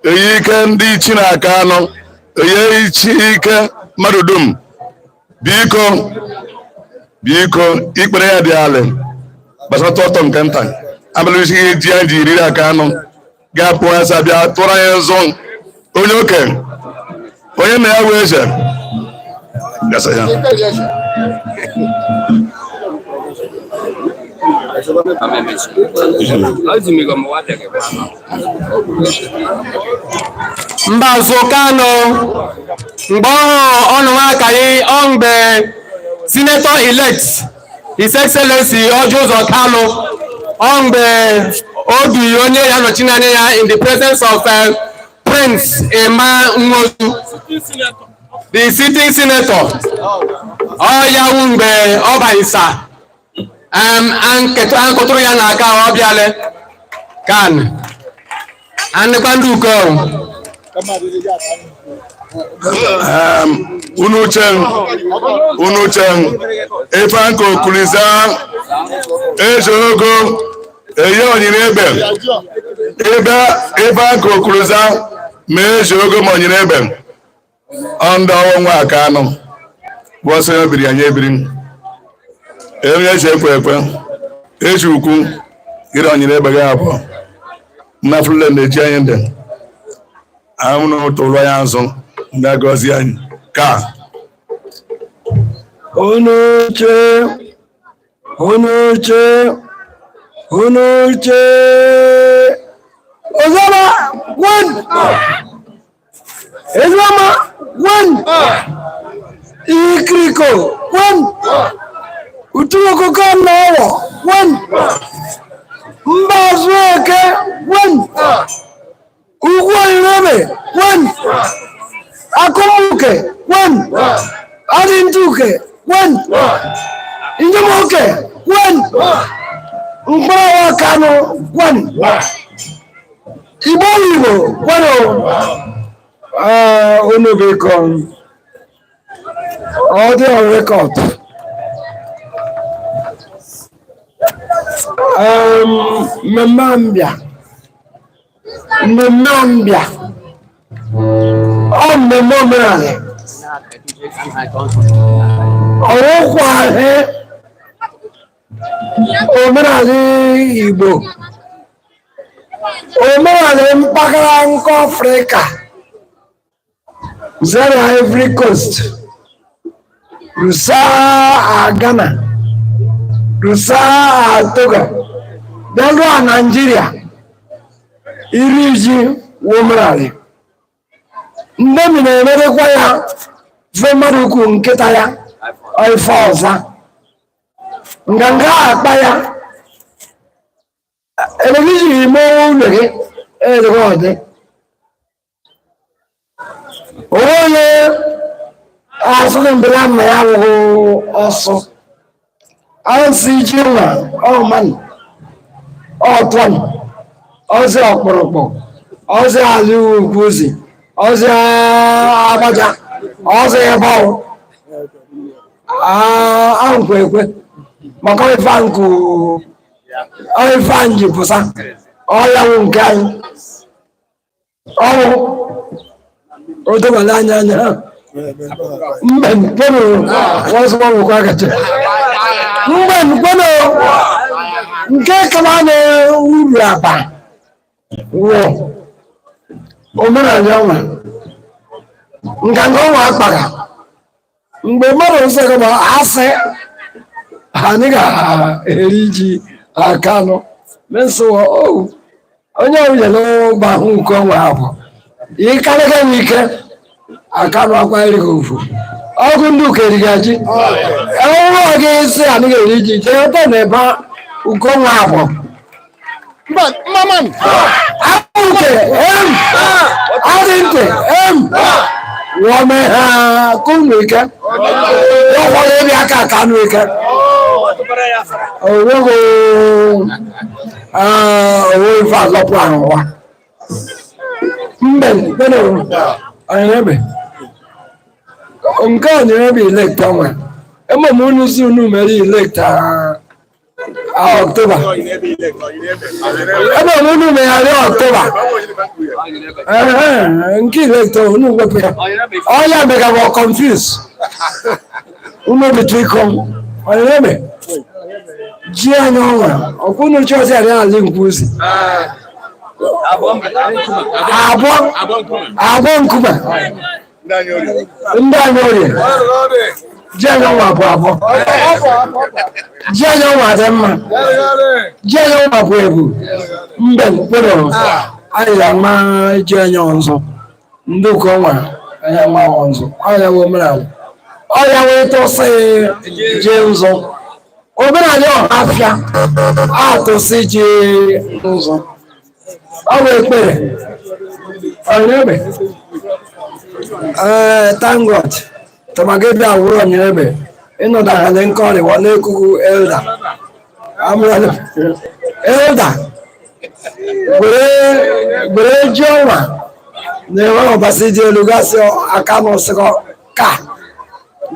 eyi ike ndị ichi na Akanu enye ichi ike mmadụ dum. Biko, biko, ikpere ya dị alị gbasata ọtọ nke nta abalị isi ihe ji anyị ji riri Akanu ga-apụ asa bịa tụrụ anyị nzọ onye okenye onye na ya wee eze gasa ya. Mbazụ Kano mgbe ọhụụ ọnụ akaghị ọ mgbe Senator elect His Excellency Orji Uzor Kalu ọ mgbe obi onye ya nọchi anya ya in the presence of Prince Emma Nwosu, the sitting senator, ọ ya wụ mgbe ọ baisa ankụtụrụ ya n'aka ọ bịale kan anịkwa ndị uko. Unu chen unu chen ife nka okuliza eze ogo eye onyere egbe ebe ife nka okuliza ma eze ogo ma onyere egbe ọ ndị ọnwa nwa aka anụ bụ ọsọ ya biri anyị ebiri onye eze ekwe ekwe eze ukwu ire onyere egbe gị abụọ nnafụlụle na-eji anyị ndị ahụrụ tụrụ ya azụ ndị agọzi anyị ka. Unu uche, unu uche, unu uche. Ozama one, Ezama one, Ikriko one, Utuokoko Nọwọ one, Mbazueke one, Ugwu Irebe one, Akumuke one, Adintuke one, Njemoke one, Mkparawa Kano one, Igbo Igbo one o. Unu biko ọ dị on record. Mmemme mbịa mmemme mbịa ọ mmemme omenala ọwụkwa omenala Igbo, omenala mpaghara nke Afrịka zara Ivory Coast, rusa Ghana, rusa Togo, bịaruo Naịjirịa. Iri ji omenala ndị mi na-emerekwa ya fe mmadụ ukwu nkịta ya ife ọza nganga akpa ya ebe gị jiri mee ụlọ gị edịghị ọdị onwe onye asụghị mbela nna ya wụghị ọsụ asị ji nwa ọman ọtọn ọzọ ọkpụrụkpụ ọzọ azụ ugwuzi ọzọ agbaja ọzọ ebe ọwụ ahụkwa ekwe maka ife nkụ ife nji pụsa ọya wụ nke anyị ọwụ odobala anya anya mgbe mkpụrụ ọzọ nwekwa gaje mgbe mkpụrụ nke kama na uru aba wụ omenala ọnwa nganga ọnwa akpara mgbe mmadụ nsọ gị ma asị Anyị ga-eri ji Akanụ mesụwa owu onye ọbụla n'ụgbọ ahụ nke ọnwa abụọ ịkarịga m ike. Akanụ akwanyere gị ugwu ọgụ ndị ụka eriga ji ewụrụ gị isi anyị ga-eri ji jee ebe na ebe nke ọnwa abụọ. Awuke em adị ntị em wọ́n ha kúnnù ike wọ́n wọlé bí aka Akanụ ike owó owó ife alọpụ ahụ wa mbe mbe ọnyere nke ọnyere bụ ilekta nwe eme m unu si unu mere ilekta Ọktoba ebe m unu megharị Ọktoba nke ilekta unu wepụ ya ọya mega bụ confuse unu bitu ịkọ ọnyere ji anya ọnwa ọkwụnụ chọọchị adịghị alị nkwuzi abụọ abụọ nkume ndị anya orie ji anya ọnwa bụ abụọ ji anya ọnwa dị mma ji anya ọnwa bụ ebu mbe mkpụrụ anyị ga-ama ji anya ọzọ ndị ụka ọnwa anyị ama ọzọ ọya bụ omenala ọya wee tụsị ji nzọ omenala ọhafịa atụsị ji nzọ ọ bụ ekpere ọnyere. Ee, thank God tọmagebe awụrụ ọnyere ịnọdahale nkọrị wa n'ekuku elder amụrụ elder were ji ọnwa na-enwe ọbasi dị elu gasị aka n'ụsịkọ ka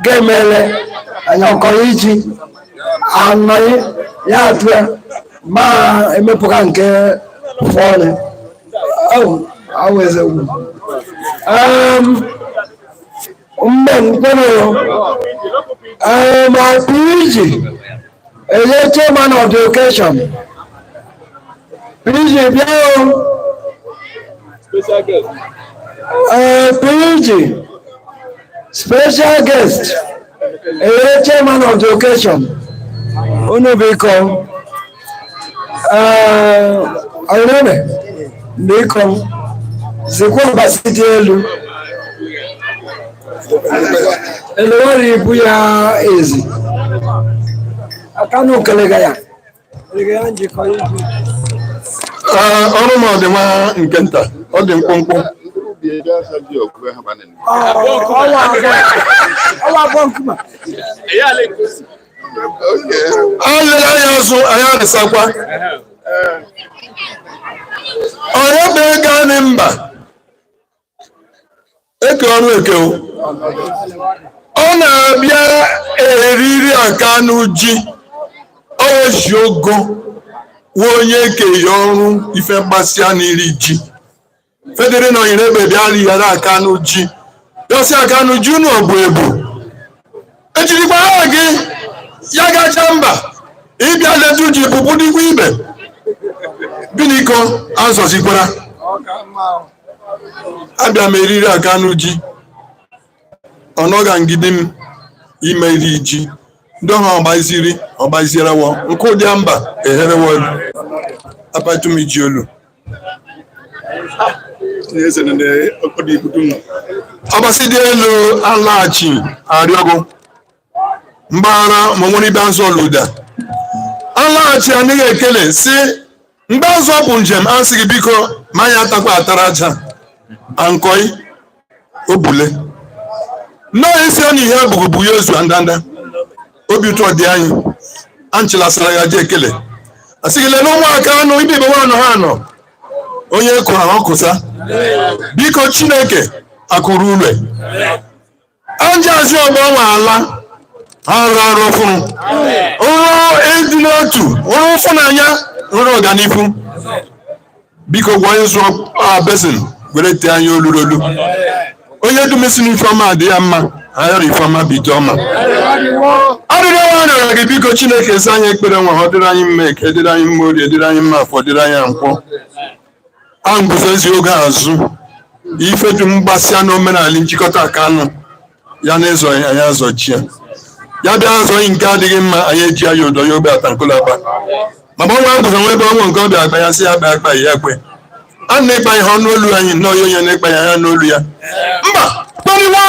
ga-emele anyị ọkọrọ iji anọghị ya atụ ma emepụta nke fọlị awụ eziokwu mgbe mkpụrụ ma PG enye chairman of the occasion PG bịa o. PG special guest enye chairman of the occasion unu biko ọrịrị biko zikwa ọbasi dị elu elewere ibu ya ezi aka na okelega ya njikọ iji. Ọrụ m ọ dị nwa nke nta, ọ dị mkpụmkpụ. Ọwa abụọ nkume. Alere anya azụ anyị arịsakwa ọrụ bụ ego anyị mba eke ọrụ eke o. Ọ na-abịa eriri Akanụ ji oji ogo wụ onye ekenye ọrụ ife gbasịa n'iri ji federe na onyere ebe bịa righara Akanụ ji bịasị Akanụ ji unu ọbụ ebu ejirikwa aha gị ya gacha mba ịbịa letu ji bụbụ dịkwa ibe biniko azọzikwara abịa m eriri Akanụ ji ọnọga ngidi m ime iri ji ndị ọha ọgbaziri ọgbazirewo nke ụdị mba eherewo apatum ji olu ọbasi dị elu alaghachi arịọgụ mgbaghara ma nwere ibe azụ ọlụda alaghachi anaghị ekele si mgbe azụ bụ njem asị gị biko ma anyị atakwa atara aja ankoi obule nnọọ isi ọ na ihe bụgụ ya ozu ndanda obi ụtọ dị anyị anchilasara ya ji ekele asị gị lee ụmụaka anụ ibe ibe nwa ha nọ onye kụ ha ọkụsa biko Chineke akụrụ ule anja azụ ọgbọ nwa ala ha arụ arụ fụrụ nrụ ịdị n'otu nrụ ụfụnanya nrụ ọganihu biko gwa onye zụọ besin were tee anya olurolu onye dumesi n'ifeọma dị ya mma ayọrọ ifeọma bido ọma arịrịọ nwa rịọrọ gị biko Chineke ezi anyị ekpere nwa ọ dịrị anyị mma eke dịrị anyị mma orie dịrị anyị mma afọ dịrị anyị nkwọ a nguzozi oge azụ ife dum gbasịa n'omenala nchịkọta Akanụ ya na ịzọ anyị azọchie ya. Ya bịa azọ nke adịghị mma, anyị eji ya ụdọ ya ogbe atankolaba. Ma gbanwe agụzọ nwa ebe ọnwụ nke ọbịa akpa ya, sị ya akpa akpa ya ekwe. A na-ịkpa ihe ọnụ olu anyị nnọọ ya, onye na-ịkpa ya ya n'olu ya. Mba kpọrịwa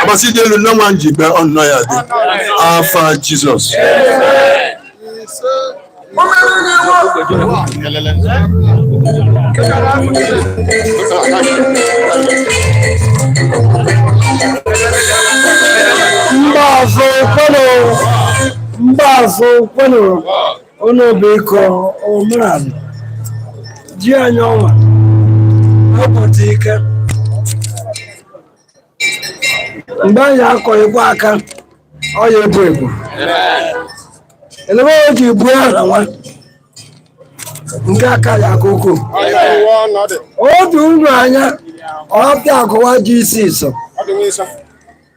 agbasi dị elu na nwa njibe ọnụ ya dị afa Jizọs. Mbaafo kwenu, mbaafo kwenu, unu bụ ịkọ omenala ji anyị ọnwa ọpụta ike mgbe anyị akọghịkwa aka ọ ya ebu ebu elebe o ji buo aha nwa nke aka ya aka ukwuu otu unu anya ọpịa akụwa ji isi iso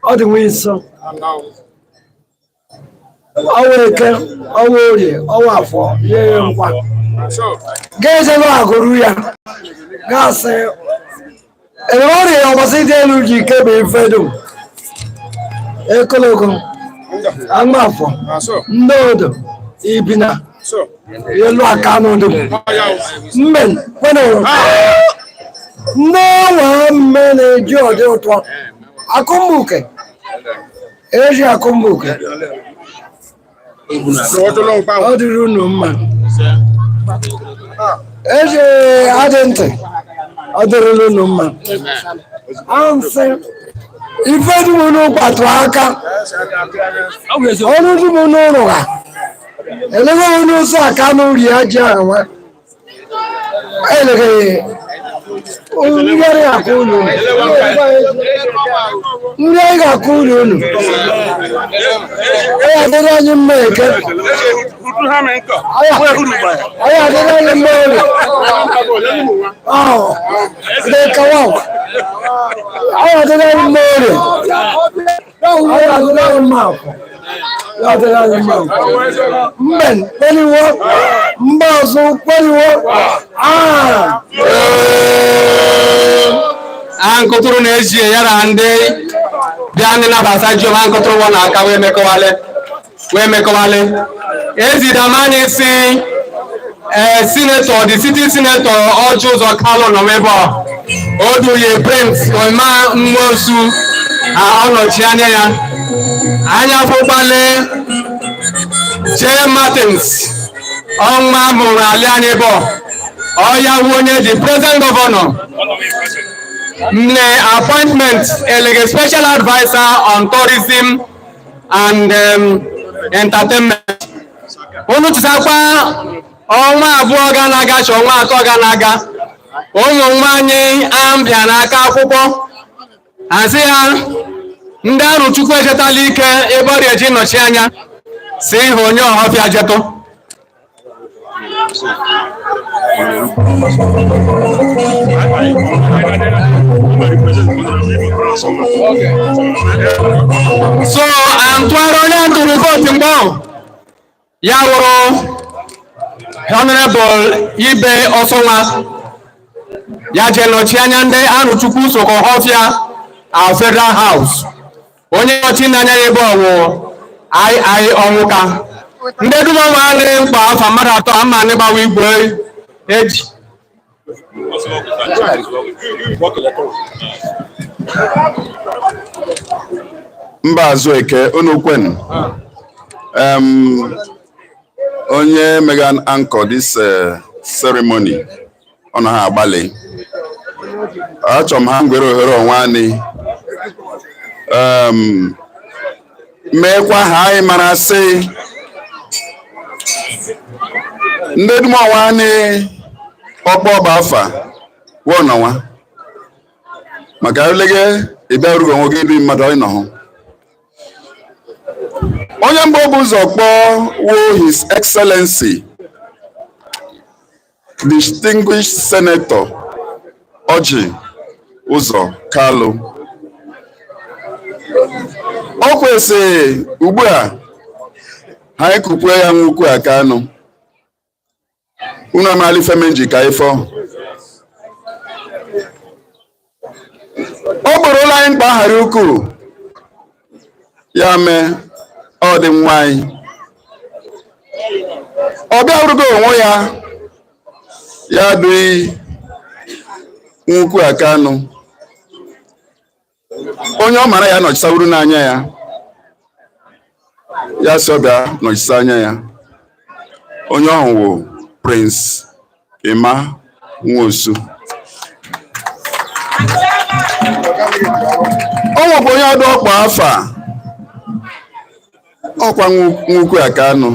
ọ dị nwa iso ọwa eke, ọwa orie, ọwa afọ ye ya nkwa ga-ejebe agụrụ ya gasị ebe ọrịa ya ọgbasị dị elu ji ike bụ ife dum ekologo agbafọ ndị odo ibina elu aka n'udo mmen kwenụrụ ndị nwa mme na-eji ọdị ụtọ akụmbuke eji akụmbuke ọ dịrị unu mma eji adị ntị ọ dịrịla unu mma ansị ife dum unu kpatụ aka ọrụ dum unu rụgha eleghị unu ụzọ aka n'uri ji anwa eleghị nri anyị ga-akụ unu nri anyị ga-akụ unu unu ọ ya adịrị anyị mma eke, ọ ya adịrị anyị mma orie, ọ dị kawa, ọ ya adịrị anyị mma orie, ọ ya adịrị anyị mma afọ, ya adịrị anyị mma afọ. Mben kweniwo, mba ọzọ kweniwo aa. A nkụtụrụ na-eji ya na ndị bịa ndị nabata ji ọma nkụtụrụ wọ n'aka wee mekọwale wee mekọwale ezidamanya si ee senator, the city senator Orji Uzor Kalu nọ ebe a oduye Prince Oma Nwosu a ọnọchi anya ya anya fụkpale J Martins ọnwa mụrụ ali anyị bụ ọya wu onye the present governor nne appointment elege special adviser on tourism and entertainment. Unu chetakwa ọnwa 2 ga na-aga chi ọnwa 3 ga na-aga ụmụ nwaanyị ambịa n'aka akwụkwọ asị ya ndị Arụchukwu echetala ike ebe ọrịa eji nọchi anya si ihe onye ọhọfịa jetụ. So antụgharị onye ntụrụ vootu mgbe ahụ ya wụrụ Honorable Ibe Ọsọnwa ya jee nọchi anya ndị Arụchukwu Soko Ọhọfịa our Federal House. Onye nọchi n'anya ya ebe ọwụ II Ọnwụka ndị dum ọnwa adịghị mkpa afa mmadụ atọ ama ndị gbawa igwe eji. Mba azụ eke unu kwenu. Onye megan anchor this ceremony ọ na ha agbalị achọ m ha ngwere ohere onwe anyị meekwa ha anyị mara sị ndị dum ọnwa anyị ọkpọ ọba afa wọnọnwa maka elege ịbịa rugo onwe gị ibi mmadụ anyị nọ hụ. Onye mbụ bụ ụzọ kpọọ wo His Excellency Distinguished Senator Orji Uzor Kalu. O kwesịrị ugbu a ha ekukwe ya nwukwu aka anụ unu amala ife menji ka ifọ ọ bụrụla anyị mkpa aghara ukwuu ya mee Ọ dị nwa anyị ọ bịarugo onwe ya, ya duyi nwukwu Akanụ, onye ọ mara ya nọchisawuru n'anya ya, ya sị ọ bịa nọchisa anya ya. Onye ọhụ wụ Prince Emma Nwosu. O nwekwa onye ọdụ ọkpọ afa ọkwa nwukwu Akanụ,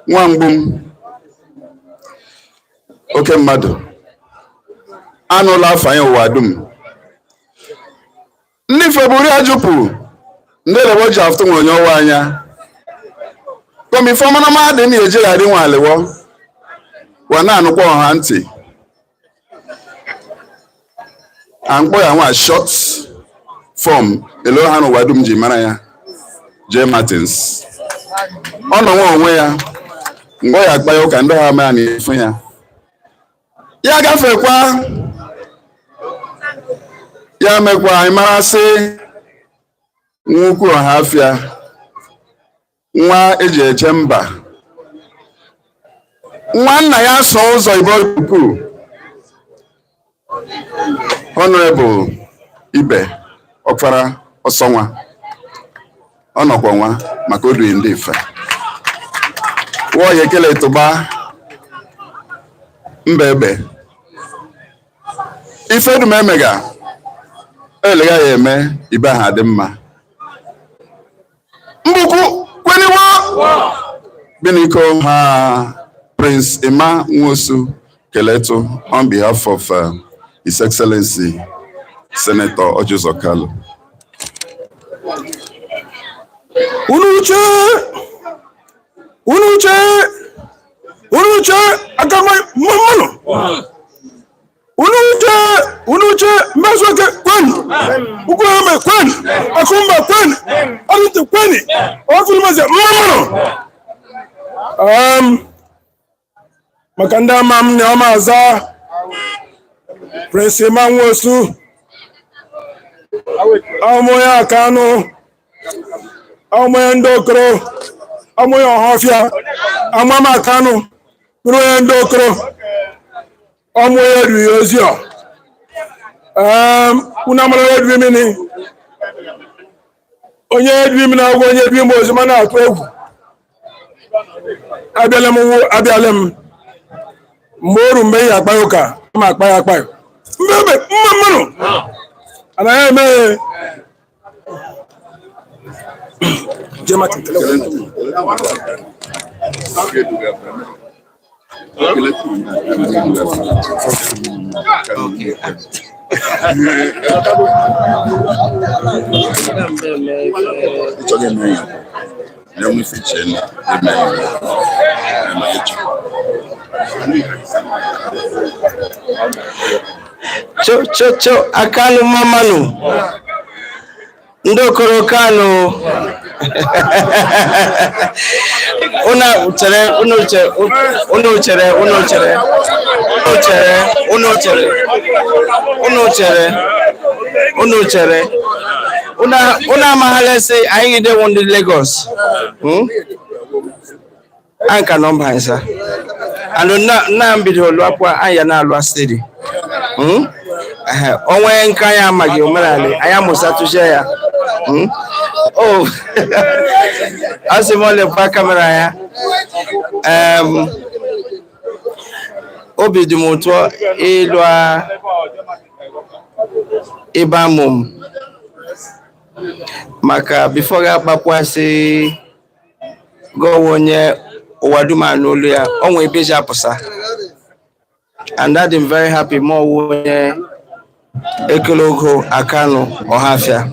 nwa mgbu m, oke mmadụ anụla afa ya ụwa dum. Ndị Feburi ajụpụ ndị elewo ji afụtụ nwere onye ọwa anya kọmifọmana mmadụ na-ejegharị nwa alịwọ wa na-anụkwa ọha ntị amkpọ ya nwa short form elo ha n'ụwa dum ji mara ya, J Martins. Ọ nọ nwa onwe ya mgbe ọ ya akpa ya ụka, ndị ọha ama ya na-efu ya, ya gafekwa ya mekwa anyị mara sị nwukwu Ọhafịa, nwa eji eche mba, nwa nna ya so ụzọ ibo ukwu, Honorable Ibe Ọkpara Ọsọnwa, ọ nọkwa nwa maka oduyi ndị ife wụọ ya ekele tụba mba egbe ife dum emega elega ya eme ibe ha dị mma. Mbukwu kweniwo biniko ha. Prince Emma Nwosu Keletu on behalf of His Excellency Senator Orji Uzor Kalu. Unu uche, unu uche, unu uche aka mmanụ, unu uche, unu uche mmezuoke kwenu, ukwueme kwenu, akụmba kwenu, ọdịntị kwenu, ọfụrụmeze mmanụ. Maka ndị ama m na ọma aza Prince Emma Nwosu, ọmụ ya Akanụ, ọmụ ya ndị Okoro, ọmụ ya Ọhafịa, amam Akanụ bụrụ onye ndị Okoro, ọmụ ya erughi ozi ọ unu amara onye eduri mmiri, onye eduri m na-agwa onye eduri m ozi ma na-atụ egwu. Abịala m wụ abịala m mgbe oru mgbe ya akpa ya ụka ma akpa ya akpa ya mbe mma mmanụ anaghị eme ya. Jee Martin, kele. Ịchọghị eme ya na enwe ife iche na eme ya eme ịchọ. Cho cho cho, Akanụ mamanụ, ndị Okoro Kanụ, unu chere, unu chere, unu chere, unu chere, unu chere, unu chere, unu chere, unu chere, unu amaghala sị anyị gidewo ndị Lagos. Anyị ka nọmba anyị sa and nna m bidoro lụakwa anyị ya na-alụ steady. Ehe, onwe nke anyị amaghị omenala anyị amụsatụzie ya. Oh, asị m ọ lekwa kamera ya. Obi dị m ụtọ ịlụ ịba mụ m maka before ga-akpakwasị gọwa onye ụwa dum anụ olu ya, o nwee ebe eji apụsa, and that I'm very happy ma ọwụ onye ekele ogo Akanụ Ọhafịa.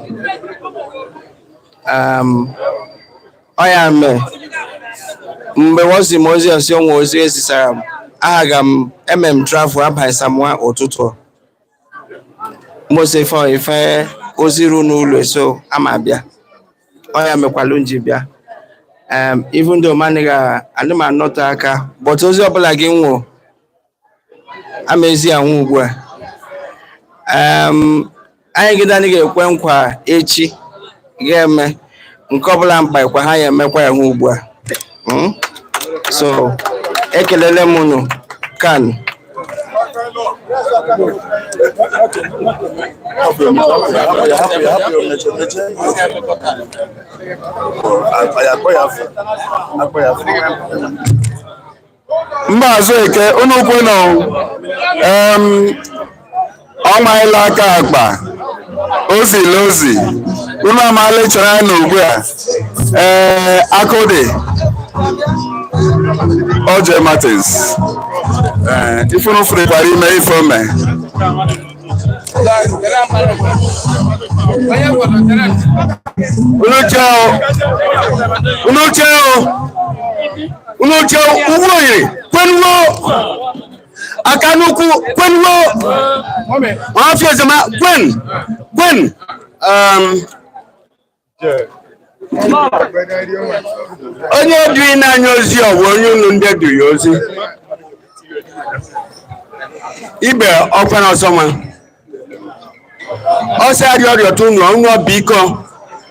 Ọ ya mee mgbe wozi m ozi ọsị onwe ozi ezisara m agha m eme m travel abalị samwa ụtụtụ mose ife ife ozi ru n'ụlọ, so ama abịa. Ọ ya mekwalụ m ji bịa. Even though m anaghị adị m anọte aka, but ozi ọbụla gị nwụ ama ezi anwụ ugbu a. Anyị gide anyị ga-ekwe nkwa echi ga-eme Nke ọbụla mkpa ha ya emekwa ya hụ ugbu a. So ekelele m unu kan. Mba azụ eke unu kwe nọ ọ maịla aka akpa ozila ozi unu amaala ịchọrọ ya na ugbu a. Ee, akụdị Oje Martins, ee, ifunu furikwara ime ife ome. Unu che o, unu che ugwu oyiri kwenuo aka n'ukwu kwenuo ọhafịa ozoma kwen kwen. Onye dui n'anya ozi ọ bụ onye unu ndị duri ozi ibe ọkwara ọsọ nwa ọsọ arịọ ọrịa unu unu biko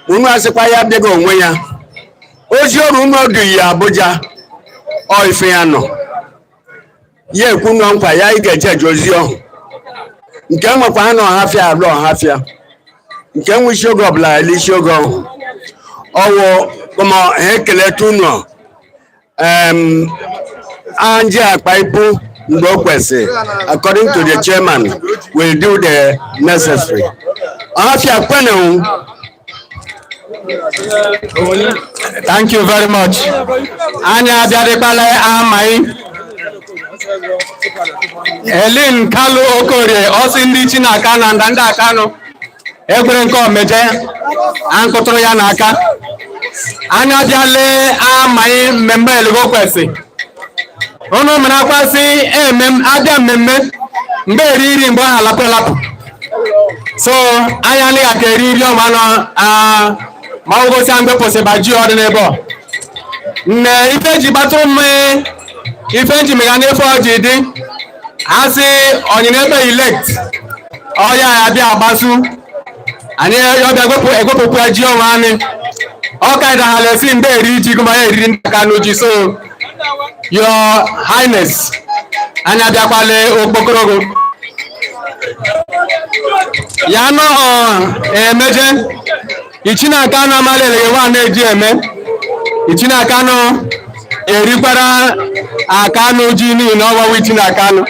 unu asịkwa ya bịaghị onwe ya ozi ọrụ unu duyi ya Abuja ọ ife ya nọ ya ekwu nọ nkwa ya ị ga-eje eje ozi ọhụ nke nwekwa ha na ọhafịa alụ ọhafịa nke nwe isi oge ọbụla ele isi oge ọhụ ọwụ kọmọ ha ekeleta unu anje akpa ipu mgbe o kwesịrị according to the chairman will do the necessary. Ọhafịa kwenụ. Thank you very much. Anyị abịarịkpala amaghị. Helen Kalu Okorie, ọsị ndị Chinaka na ndanda Akanụ ekwere nke omeje ankụtụrụ ya n'aka. Anyị abịala amaghị mmemme eligo kwesị. Unu mere akwasị emem abịa mmemme mgbe eri nri mgbe ha alapụ alapụ. So anyị anaghị aka eri nri ọma nọ ma ọ gosi mgbe pụsịba ji ọdị n'ebe ọ. Nne ife ji gbatụrụ m ife nji mega n'efe ọjị dị asị onyinye ebe elect ọya ya bịa agbasu anyị ọbịa egwepụkwa ji ọnwa anyị ọ ka ịdaghala esi mgbe eri ji gụma ya eriri ndị aka n'uji. So your highness, anyị abịakwala okpokorogo ya nọ emeje ichinaka na amala elege nwa na-eji eme ichinaka nọ erikwara akanụ ji n'ihi na ọgbawa ichinaka nọ.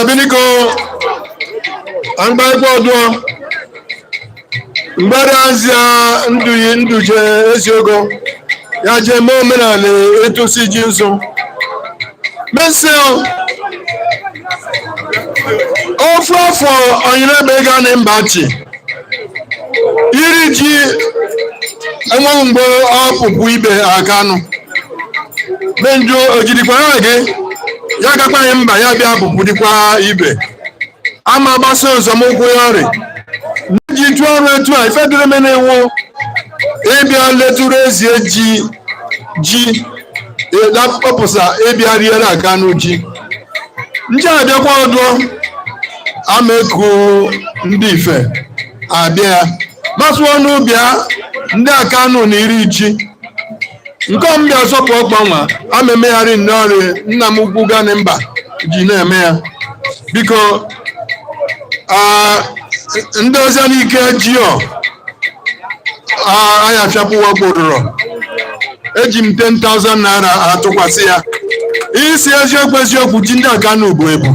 Biniko mgbaikwa ọdụọ mgbere azịa nduyi nduje eziogo ya jee mee omenala ịtụsi ji nso mesịa ofu afọ onyinebe ga na mba chi iri ji enweghị mgbe ọpụpụ ibe akanụ menju ojirikwara gị ya gakwaghị mba ya bịa pụpụ dịkwa ibe ama gbasa nzọmụkwụ ya ọrị ji tụọ ọrụ etu a ife dịrị m na-enwu ịbịa letụrụ ezie ji ji kpọpụsa ịbịa riere akanụ ji nje abịakwa ọdụọ ama eku ndị ife abịa ya masụọ n'ụbịa ndị akanụ na iri ji nke ọmbịa sọpụ ọkpanwa ama emegharị nnọọ nna m ukwu gani mba ji na-eme ya biko ndị ọzọ n'ike jio anya fiapụwa kpororo eji m 10,000 naira atụkwasị ya isi eziokwu eziokwu ji ndị akanụ bụ ebu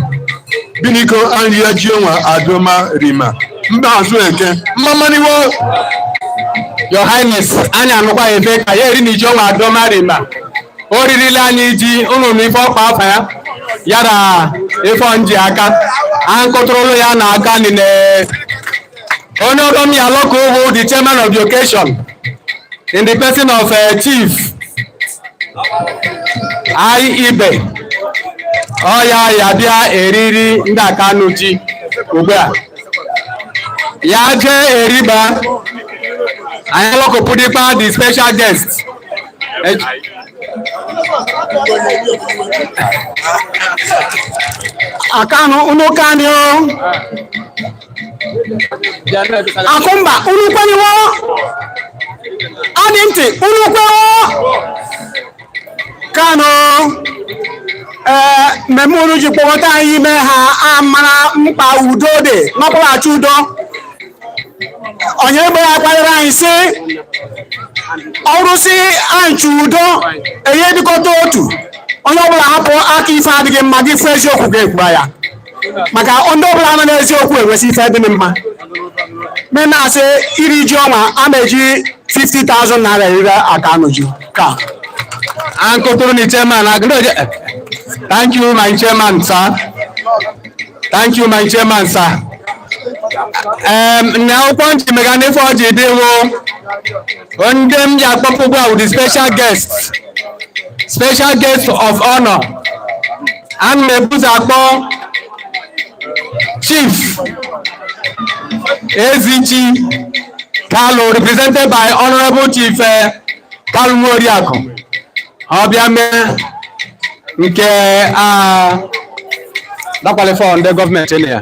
biniko anyị ji onwe adoma rima mba azụ eke mmamaniwo. Your highness, anyị anụkwa ebe ka ya eri na iji ọnwa adọma rima o ririla anyị ji unu na ife ọkpa afa ya yara ife nji aka ankụtụrụlụ ya na aka nile onye ọdọm ya lọkọ ugwu the chairman of the occasion in the person of Chief I Ibe ọya ya bịa eriri ndị akanụ ji ugbu a ya jee eriba anyị lọkọpụdịkpa the special guest. Akanụ unu kanị o. Akụmba unu kwenyewo. Adị ntị unu kwewo. Kanụ ee mmemme unu ji kpọkọta anyị ime ha amara mkpa udo dị n'ọkpọghachi udo. Onye egbe ya kpaliri anyị sị ọrụ si anchi udo enye bikọta otu onye ọbụla hapụ aka ife adịghị mma gị fụ eziokwu ga-ekwura ya maka ndị ọbụla nọ n'eziokwu enwesị ife dị mma. Me na-asị iri ji ọnwa a na-eji 50,000 naira eriri Akanụ ji ka. Ankotoro ni chairman. Thank you, my chairman, sir. Thank you, my chairman, sir. Na akwụkwọ ntị mega n'ife ọjị dị wụ ndị m ji akpọpụ ugbu a with the special guest, special guest of honor. Ana m ebuzo akpọ Chief Ezichi Kalu, represented by Honorable Chief Kalu Nworiakụ. Ọ bịa mee nke a dakwalifọ ndị gọọmenti na ya.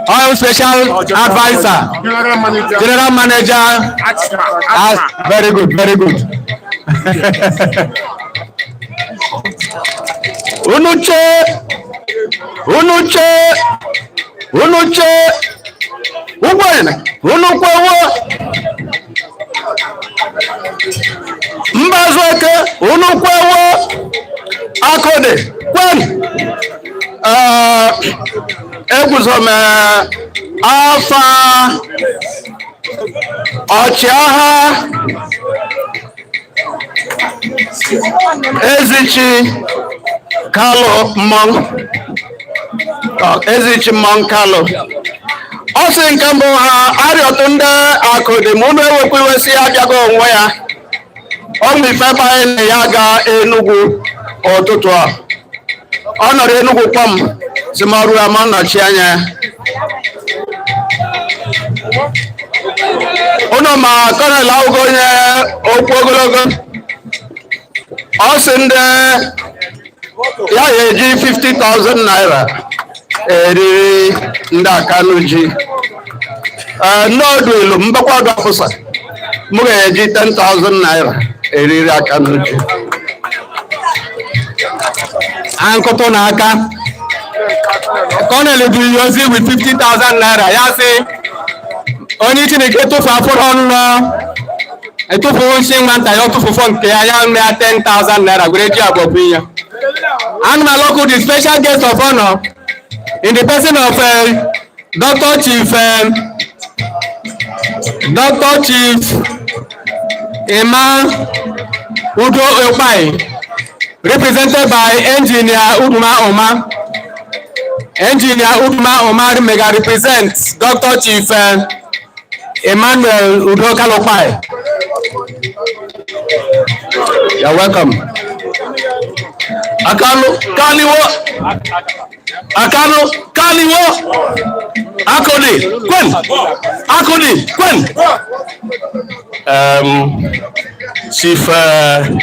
All special adviser, general manager, ah, very good, very good. Unu che, unu che, unu che, ụgbọala unu kwewo, Mbazueke unu kwewo, Akụdị kwen. Eguzo m afa ọchịagha Ezichi Kalụ mmọnwụ, Ezichi mmọnwụ Kalụ. Ọ sị nke mbụ ha arịọtụ ndị Akụdị ma unu ewekwa iwe sị ya abịago onwe ya. Ọ nwe ife banye na ya gaa Enugwu ụtụtụ a. Ọ nọrọ Enugwu kpọm si m ọrụ ya ma nnọchi anya ya. Unu ma Colonel awụgo onye okwu ogologo. Ọ sị ndị ya eji 50,000 naira eriri ndị Akanụ ji. Ndị ọdụ ilu mbakwa ọdụ ọfụsa m ga-eji 10,000 naira eriri Akanụ ji. Ankụtụ n'aka. Colonel bụ ihe ozi with 50,000 naira ya sị onye Chineke tụfu afụrụ ọnụ etufu nsị nwata ya ọtụfụfọ nke ya ya mee 10,000 naira were ji abụọ bụ ihe. Ana m alọkụ the special guest of honor in the person of Dr. Chief Dr. Chief Emma Udo Okpai, represented by Engineer Uduma Oma. Engineer Uduma Oma mega represent Dr. Chief Emmanuel Udo Kalokpai. You're welcome. Akanu Kaniwo, Akanu Kaniwo, Akodi Kwen, Akodi Kwen. Chief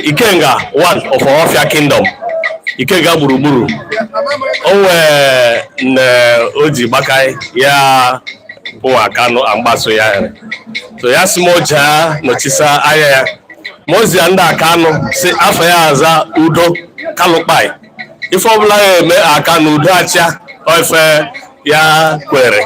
Ikenga, one of Ohafia Kingdom, Ikenga gburugburu, o nwee na o ji gbakai ya bụ Akanụ amgbaso ya here. So ya sị m jaa nọchisa anya ya mozia ndị Akanụ si afọ ya aza Udo Kalụkpai. Ife ọbụla ya eme Akanụ udo achịa ofe ya kwere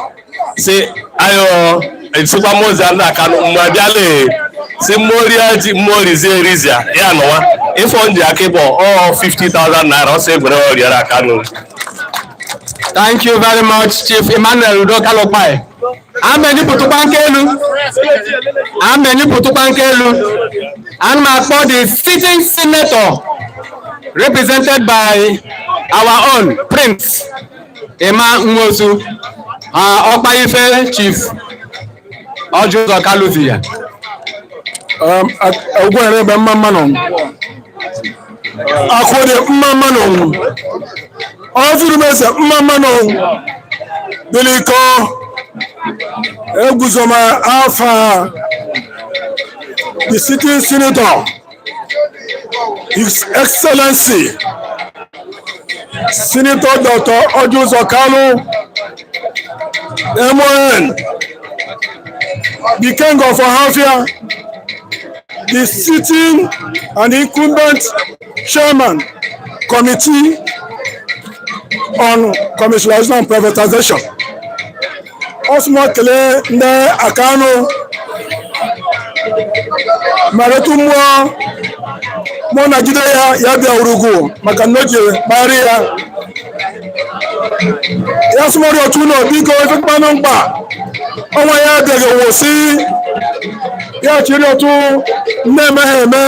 si ayo esikwa mozia ndị Akanụ mgbe abịala si mmoria ji mmorizi erizia ya nụwa ife ọ ji aka ịbọ ọ 50,000 naira ọsọ egwere ọrịara Akanụ. Thank you very much, Chief Emmanuel Udo Kalokpai. Amenyi pụtụkwa nke elu. Amenyi pụtụkwa nke elu. Ana m akpọ the sitting senator represented by our own Prince Emma Nwosu, Ọkpaife Chief Orji Uzor Kalu zi ya. Ogwere ebe mma mma nọ. Akụdị mma mma nọ. Ọfụrụ mese mma mma nọ. Biliko eguzoma afa the sitting senator, His Excellency Senator Dr. Orji Uzor Kalu, MON, the king of Ohafia, the sitting and incumbent chairman, Committee on Commercialization and Privatization. Ọ kelee ndị Akanu ma retu mmụọ mụ nagide ya ya bịa urugwu maka na o ji kparị ya ya sụmọrị otu ụlọ biko ifekpanụ mkpa ọnwa ya abịaghị wụsị ya chịrị otu nne eme ha eme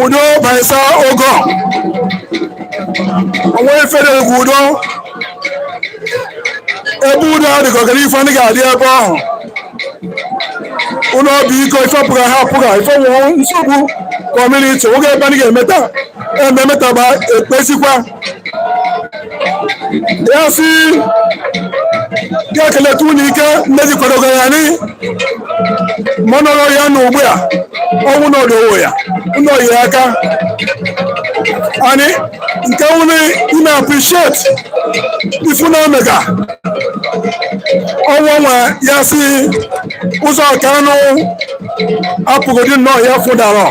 udo baisa ogo onwe efere egwu udo ebe udo adịghị ọgara ife ndị ga-adị ebe ahụ ụlọ ọbụ iko ife pụga ha pụga ife nwụọ nsogbu community oge ebe ndị ga-emeta eme emetaba ekpesikwa ya si ya keleta unu ike nne ji kwadogo ya ni mọnọrọ ya na ugbu a ọnwụ na ọdọwo ya ụlọ yi aka anyị nke wụrụ ime appreciate ifu na omega ọnwụ ọnwa ya si ụzọ Kanụ apụgodi nnọọ ya fụdara.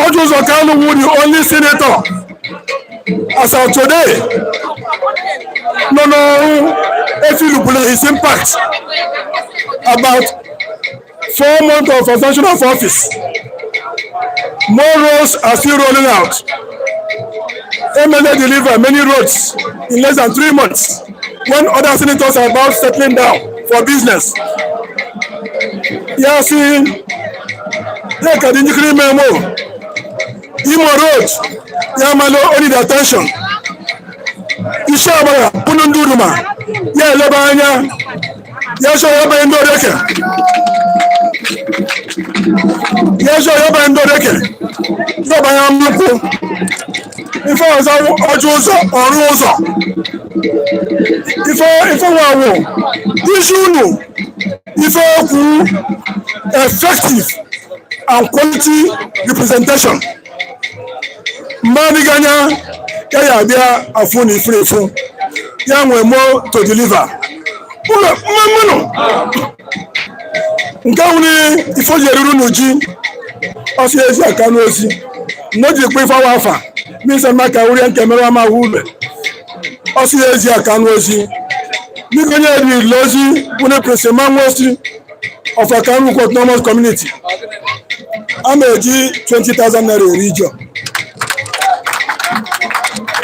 Orji Uzor Kalu wụ the only senator as of today nọ n'ọrụ efilupụla his impact about 4 months of assumption of office. More roads are still rolling out. Emele deliver many roads in less than 3 months when other senators are about settling down for business. Ya sị ya ka dị njikere ime emo Imo Road ya malụ only the attention isi agbara pụnụ ndị Uruma ya eleba anya ya chọrọ ya banye ndị Oreke ya chọrọ ya banye ndị Oreke ya banye Amakwu ife ọzọ ọjọ ụzọ ọrụ ụzọ ife ife nwawo isi unu ife okwu effective and quality representation mgbe adịghị anya ya ya abịa afụ na ifuru efu ya nwee more to deliver ụlọ mmanụ nke nwere ife o ji eruru n'uji ọsị ezi aka n'ozi na o ji ekpe ife awa afa n'ise maka urie nke mere ama ahụ ule ọsị ezi aka n'ozi biko onye eriri ozi bụ Prince Nwosi of Akanu Autonomous Community a na-eji 20,000 naira eri ji.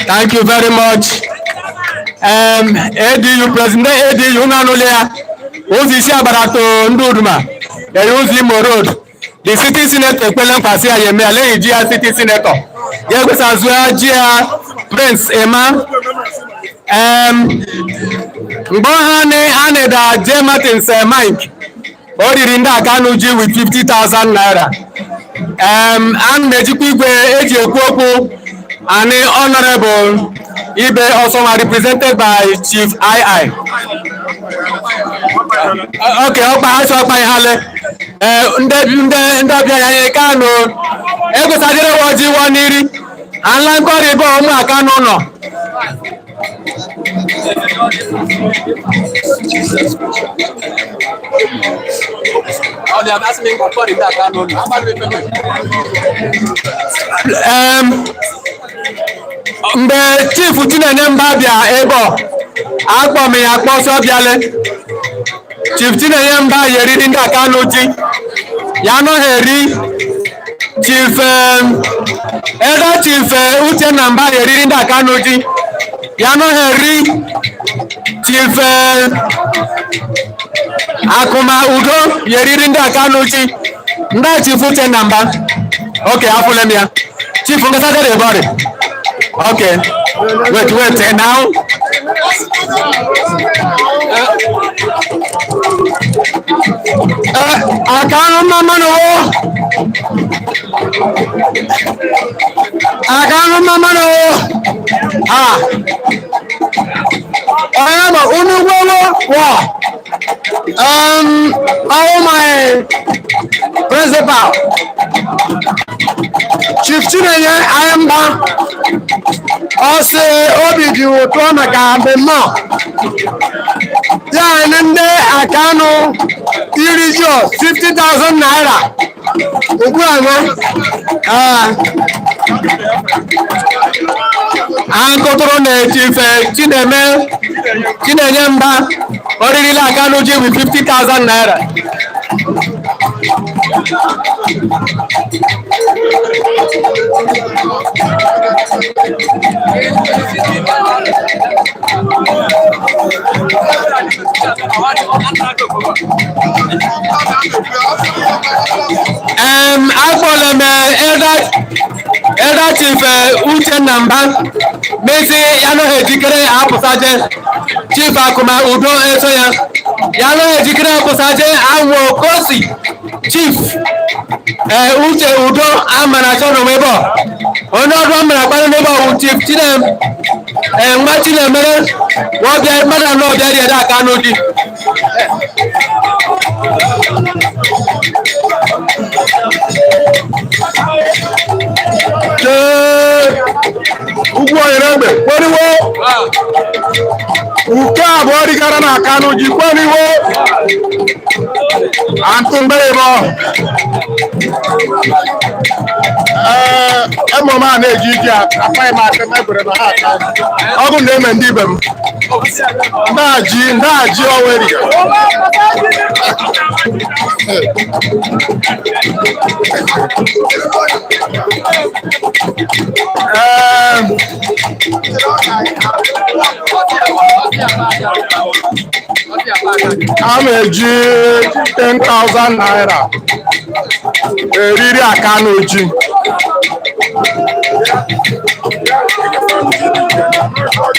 Thank you very much. ADU President ADU unu anụla ya ụzọ isi agbara to ndị Uduma eyi ụzọ Imo Road. The city senator ekpele nkwa sị ya ya eme ya leghị ji ya city senator ya ekwesa zụọ ji ya Prince Emma mgbe ha anịda J Martins Mike o riri ndị Akanu ji with 50,000 naira. A na-ejikwa igwe eji ekwu okwu ani Honorable Ibe Osonwa represented by Chief II. Okay, ọkpa asị ọkpa ihale ndị ndị ndị ọbịa ya anyị Kanu egwusadịrị wọji wọ n'iri ala nkọrị bụ ụmụ Akanu nọ. Mgbe Chief Chinenye Mba bịa ebe ọ akpọ m ya akpọ sọ bịale Chief Chinenye Mba ya eriri ndị Akanu ji ya anaghị eri Chief Elder Chief Uchenna Mba ya eriri ndị Akanu ji ya anaghị eri Chief Akụma Udo ya eriri ndị Akanu ji ndị Chief Uchenna Mba. Okay, afụle m ya Chief Nkasa dị bọrị. Okay, wait, wait, now. Akanu mama no. Akanu mama no. Ah. Ọ̀yàmọ̀ onúgbọ́wọ́ wọ̀. All my principal, Chief Chinenye Ayamba ọ sị obi dị ụtọ maka mmemme a. Ya na ndị Akanụ iri ji 50,000 naira ugbu a na ee. Ankụtụrụ na Chief Chineme Chinenye Mba oririla Akanụ ji with 50,000 naira. Akpọrọ m Elder Chief Uchenna Mba mezi ya anaghị ejikere apụsaje. Chief Akụma Udo eso ya ya anaghị ejikere apụsaje awụ kosi Chief Uche Udo amara achọ n'onwe ebe ọ onye ọdụ amara akpara n'ebe ọ bụ Chief Chinem nwa Chinemere ọbịa mmadụ anọ ọbịa rie Akanụ ji. Chee ugwu oyere egbe kweriwo uke abụọ rigara na Akanụ ji kweriwo antụ mgbere. Ee, ememe a na-eji iji akpaghị m aka m egwere na ha aka ọgụ na-eme ndị ibe m ndaji ndaji ọwa eriga. Ee, a na-eji 10,000 naira eriri Akanụ ji.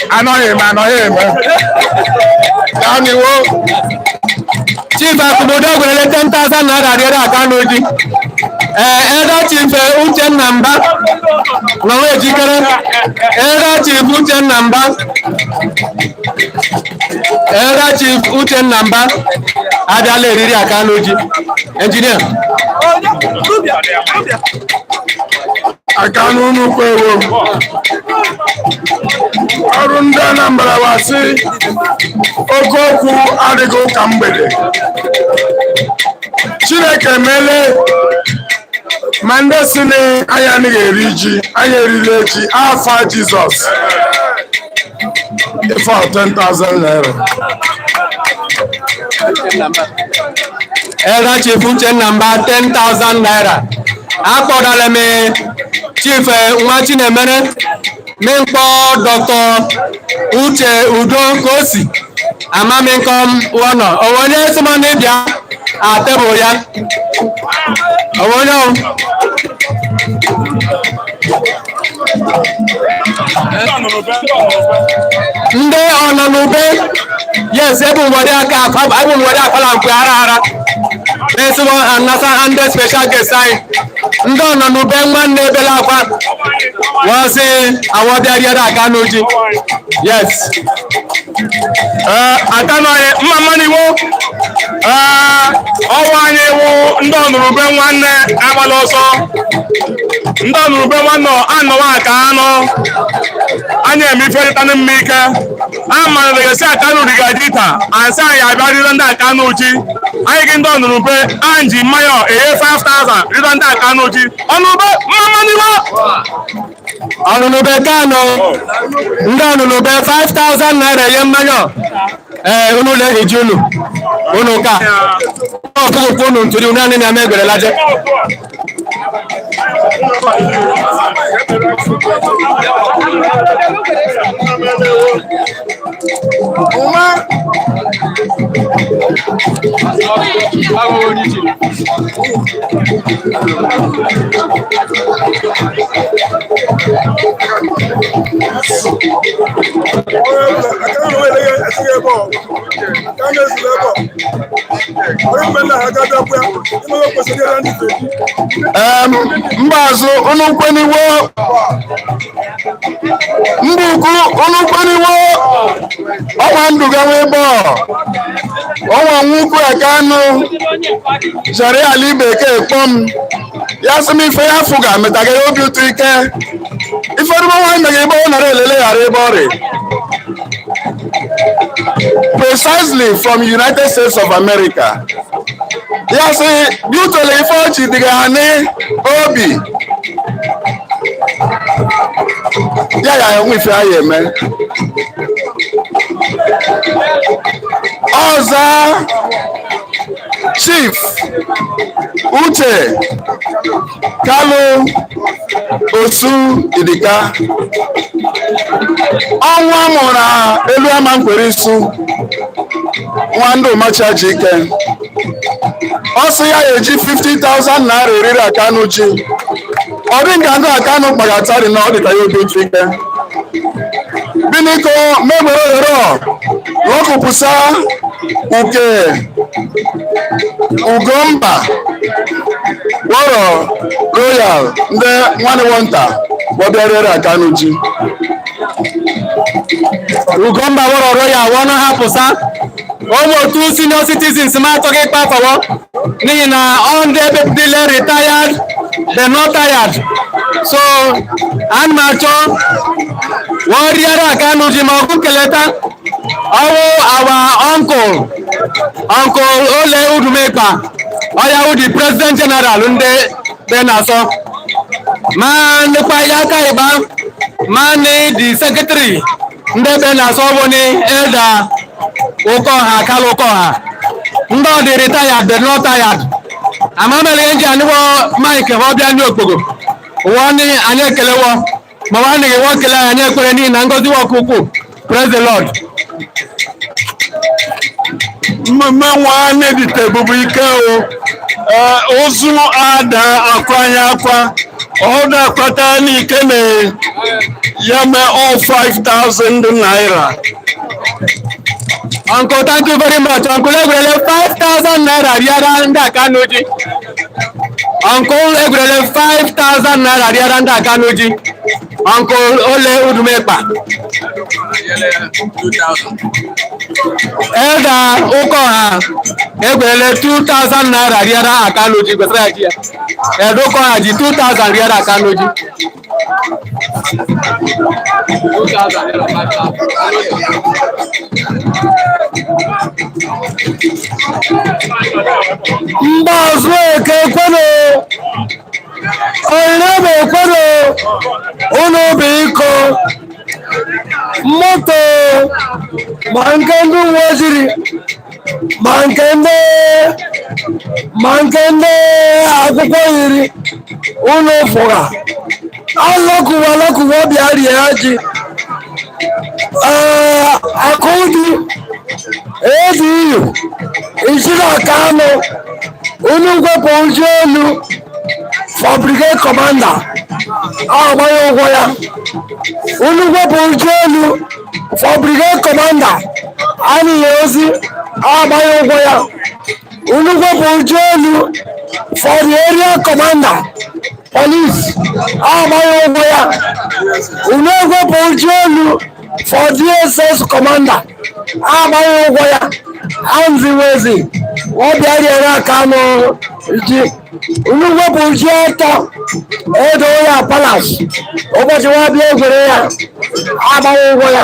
Anọghị eme, anọghị eme ya n'iwo. Chief Akụmudo gwerele 10,000 naira rịọrọ Akanụ ji. Ee, Elder Chief Uchenna Mba nọrọ ejikere. Elder Chief Uchenna Mba, Elder Chief Uchenna Mba abịala eriri Akanụ ji. Engineer. Akanụ nnukwu ewo ọrụ ndị Anambra wasị oke okwu adịghị ụka mgbede. Chineke emele ma ndị si na anyị anaghị eri ji, anyị erila ji afa Jizọs. Ife 10,000 naira. Elder Chief Uchenna Mba 10,000 naira. Akpọdala m Chief nwa Chinemere mkpọ Dr. Uche Udo Kosi amaminkom wọnọ onwe onye sịmọnụ bịa a tebụl ya onwe onye ọ. Ndị ọnọnube, yes, ebu nwere aka ebu nwere akwala mkpe ara ara na-esiwo anasa ndị special guest anyị ndị ọnọnube nwanne ebela akwa wọ́n sị àwọn ọbịa riere Akanụ ji, yes. Ee, Akanụ anyị mma mma n'iwo. Ee, ọnwa anyị wụ ndị ọnụrụbe nwanne agbala ọsọ, ndị ọnụrụbe nwanne anọwa aka anụ anyị eme ife dịtanụ mma ike a mara esi Akanụ riga ji taa ansị anyị abịa rire ndị Akanụ ji anyị gị ndị ọnụrụbe anyị ji mmanya eghe 5000 rire ndị Akanụ ji. Ọnụrụbe mma mma n'iwo. Ọnụnụbe Kano, ndị ọnụnụbe 5000 naira enye mmanya. Ee, unu na-eji unu unu ka ọkụkụ unu ntụri unu anyị na-eme egwere laje. Mbazụ unu kweniwo, ndị ukwu unu kweniwo, ọnwa nduga nwee bọọ ọnwa nwukwu Akanụ jere ala bekee kpọm. Ya sị m ife ya fụ ga-emetaga ya obi ụtọ ike. Ife ọdụmọ nwaanyị mega ebe ọ nara elele ghara ebe ọrị. Precisely from United States of America. Ya sị dutole ife ọchị dịga ha n'obi. Ya ya enwe ife ya eme. Ọzọ Chief Uche Kalu Osu Idika ọnwa mụrụ na elu ama nkwere isu nwa ndụ macha ji ike ọ sị ya eji 50,000 naira eriri akanụ ji ọ dị nka ndị akanụ kpagatari na ọ dịka ya obi ntụ ike biniko megbere ohere lọkụpụsa uke Ugomba wọrọ Royal ndị nwanne wọnta wọbịarịrị akanụ ji. Ugomba wọrọ Royal wọnụ hapụsa ụmụ otu senior citizens m atọghị ịkpa afọwọ n'ihi na ọ ndị ebepụtile retired they not tired, so ana m achọ wọ́n rí ara Kanu ji ma ọkụ keleta ọwụ our uncle, Uncle Ole Udumekpa ọya wụ the president general ndị be na-asọ ma ndịkwa ya aka ịgba ma ni the secretary ndị be na-asọ bụ ni Elder Ụkọha Kalụ Ụkọha ndị ọ dị retired but not tired amamele nji anịwọ Mike ọ bịa ndị okpogo ụwa ni anyị ekelewo ma nwanne gị nwoke anyị ekwere n'ihi na ngọzi nwoke ukwuu. Praise the Lord. Mmemme nwanne dịte bụbu ike o ozu ada akwanye akwa ọ na-akwata n'ike na ya mee all 5,000 naira. Uncle, thank you very much. Uncle egwerele 5,000 naira rịara ndị Akanu ji. Uncle egwerele 5,000 naira rịara ndị Akanu ji. Uncle Ole Udumekpa. Elder Ụkọha egwerele 2,000 naira rịara Akanu ji kwesịrị ya ji ya. Elder Ụkọha ji 2,000 rịara Akanu ji. Mbazụ eke kwenu onyinye bụ ekwenu unu bụ iko moto ma nke ndị uwe ojii ma nke ndị akwụkwọ yiri unu fụga alọkụwa alọkụwa bịa rie ji akụdi edu isi na Kanu unu gwepụ uju elu for brigade commander agbanye ụgwọ ya unu gwepụ uju elu for brigade commander anyị ozi agbanye ụgwọ ya unu gwepụ uju elu for the area commander police agbanye ụgwọ ya unu egwepụ uju elu for DSS commander agbanye ụgwọ ya anziwezi ọ bịa rịara Kanu ji unu wepụ ji ọtọ edo ya palace ụbọchị nwa bịa egwere ya agbanye ụgwọ ya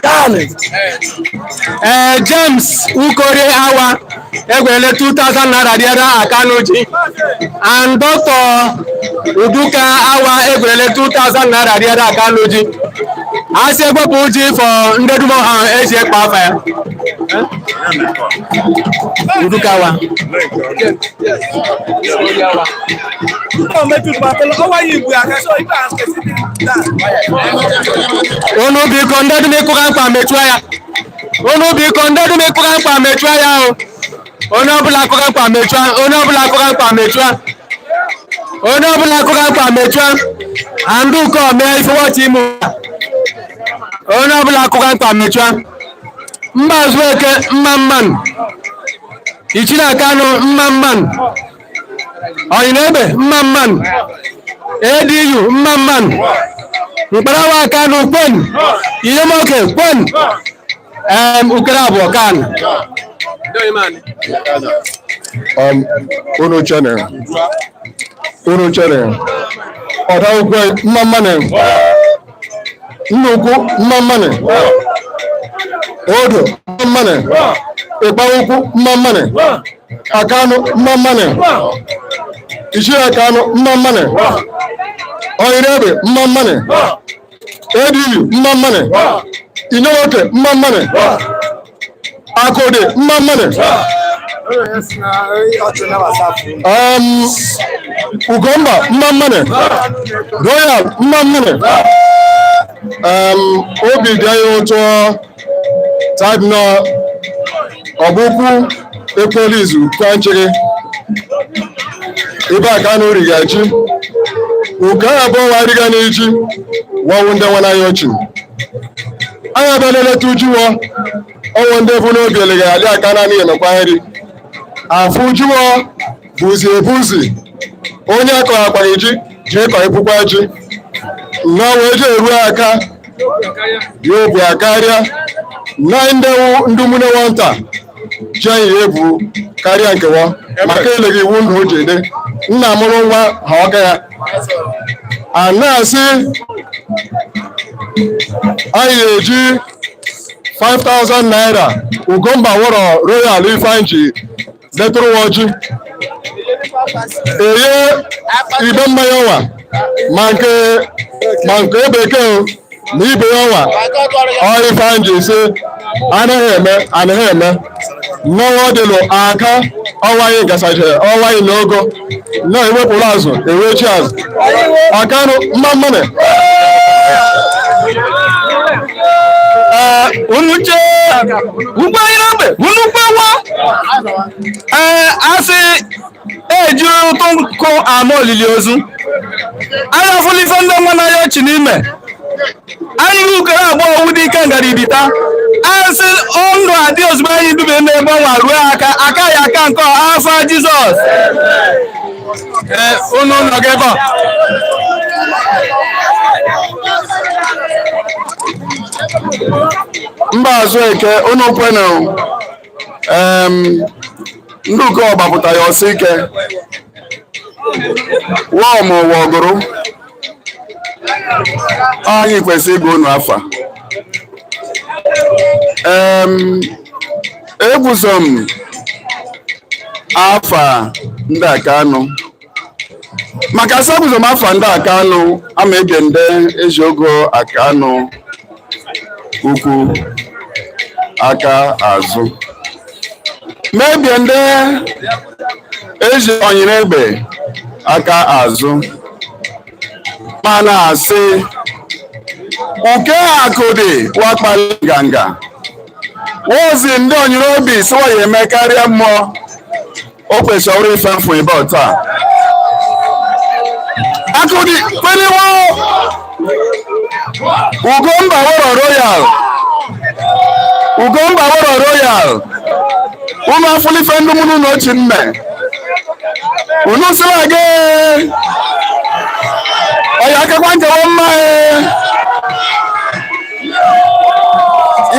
dan. James Ukorie Awa egwerele 2,000 naira rịara Akanu ji and Dr. Uduka Awa egwerele 2,000 naira rịara Akanu ji a sị egwepụ ji for ndị dum ha eji ekpa afa ya Uduka Awa. Unu biko ndị dum ịkụga mkpa mechua ya. Unu biko ndị dum ịkụga mkpa mechua ya o. Onye ọbụla akụga mkpa mechua, onye ọbụla akụga mkpa mechua. Onye ọbụla akụga mkpa mechua. Andụ ụkọ mee ife wọchị ime. Onye ọbụla akụga mkpa mechua. Mba Azueke mma mman. Ichina Kanu mma mman. Oyinegbe mma mman. ADU mma mman. Mkparawa Kanu kwen. Iyemoke kwen. Ukere abụọ kan. Unu chene, unu chene, ọ̀dà ukwu mma mmanị, nnukwu mma mmanị, odo mma mmanị, ịkpa ukwu mma mmanị, akanụ mma mmanị, ichie akanụ mma mmanị, ọyịrị mma mmanị, ediyu mma mmanị, inyewoke mma mmanị, akụdị mma mmanị. Ugomba mma mmanị, Royal mma mmanị. Obi dị anyị ụtọ taịp na ọbụkwu ekwela izu kwanchiri ebe a ka na origa ji uke abụọ wa riga n'iji wọwụ ndị nwe n'anya ochi anyị abịa leleta ujuwo ọnwụ ndị bụ n'obi elegara adị aka naanị emekwa nri afụ ujuwo bụzi ebuzi onye akọrọ akwaghị ji ji kọ ịpụkwa ji nnọọ wee ji eru aka ya obu akarịa na ndị mune nwata ji anyị ya ebu karịa nkewa maka eleghị iwu ndụ o ji ede nna mụrụ nwa ha ọka ya a na-asị anyị ga-eji 5000 naira Ugomba wọrọ Royal Ifeanyi detụrụ ọjị eye ibe mmanya ọnwa ma nke bekee ma ibe ya ọnwa ọ Ifeanyi sị anaghị eme anaghị eme nnọọ dịlụ aka ọnwa anyị gasachara ọnwa anyị n'ogo nnọọ ewepụrụ azụ ewechi azụ akanụ mma mmanị. Unu chee ugbo anyị n'ogbe unu gbawa ee asị eji ụtụ nkụ ama olili ozu anyị afụla ife ndị nwa n'anya ọchị n'ime anyị ukere abụọ owu dị ike ngaribita asị ndụ adị ozugbo anyị dube n'ebe ọnwa ruo aka aka ya aka nke afọ Jizọs. Ee, unu nọ gị ebe a. Mba azụ eke unu kwenu ndị uke ọgbapụta ya ọsọ ike wọm wọgụrụ anyị kwesịrị ịgụ unu afa. Eguzo m afa ndị Akanụ maka asị eguzo m afa ndị Akanụ ama ege nde eji ogo Akanụ ukwu aka azụ mebie ndị eji ọnyịrị egbe aka azụ mana asị uke akụdị wakpali nganga wozi ndị ọnyịrị obi sịwa ya eme karịa mmụọ o kwesịrị ọrụ ife mfụ ebe taa akụdị kweniwo Ugomba wọrọ Royal Ugomba wọrọ Royal unu afụlife ndị mụnụ na ochi mme unu sịla gị ọya akakwa nkewa mma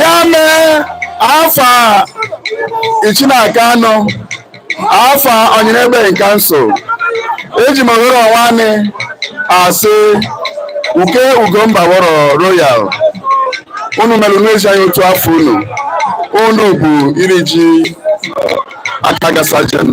ya mee afa ichinaka anọ afa ọnyịrị nke nso eji m ohere ọnwa anị asị uke Ugomba wọrọ Royal unu mere unu ezi anyị otu afọ unu unu bụ iri ji aka gasajen.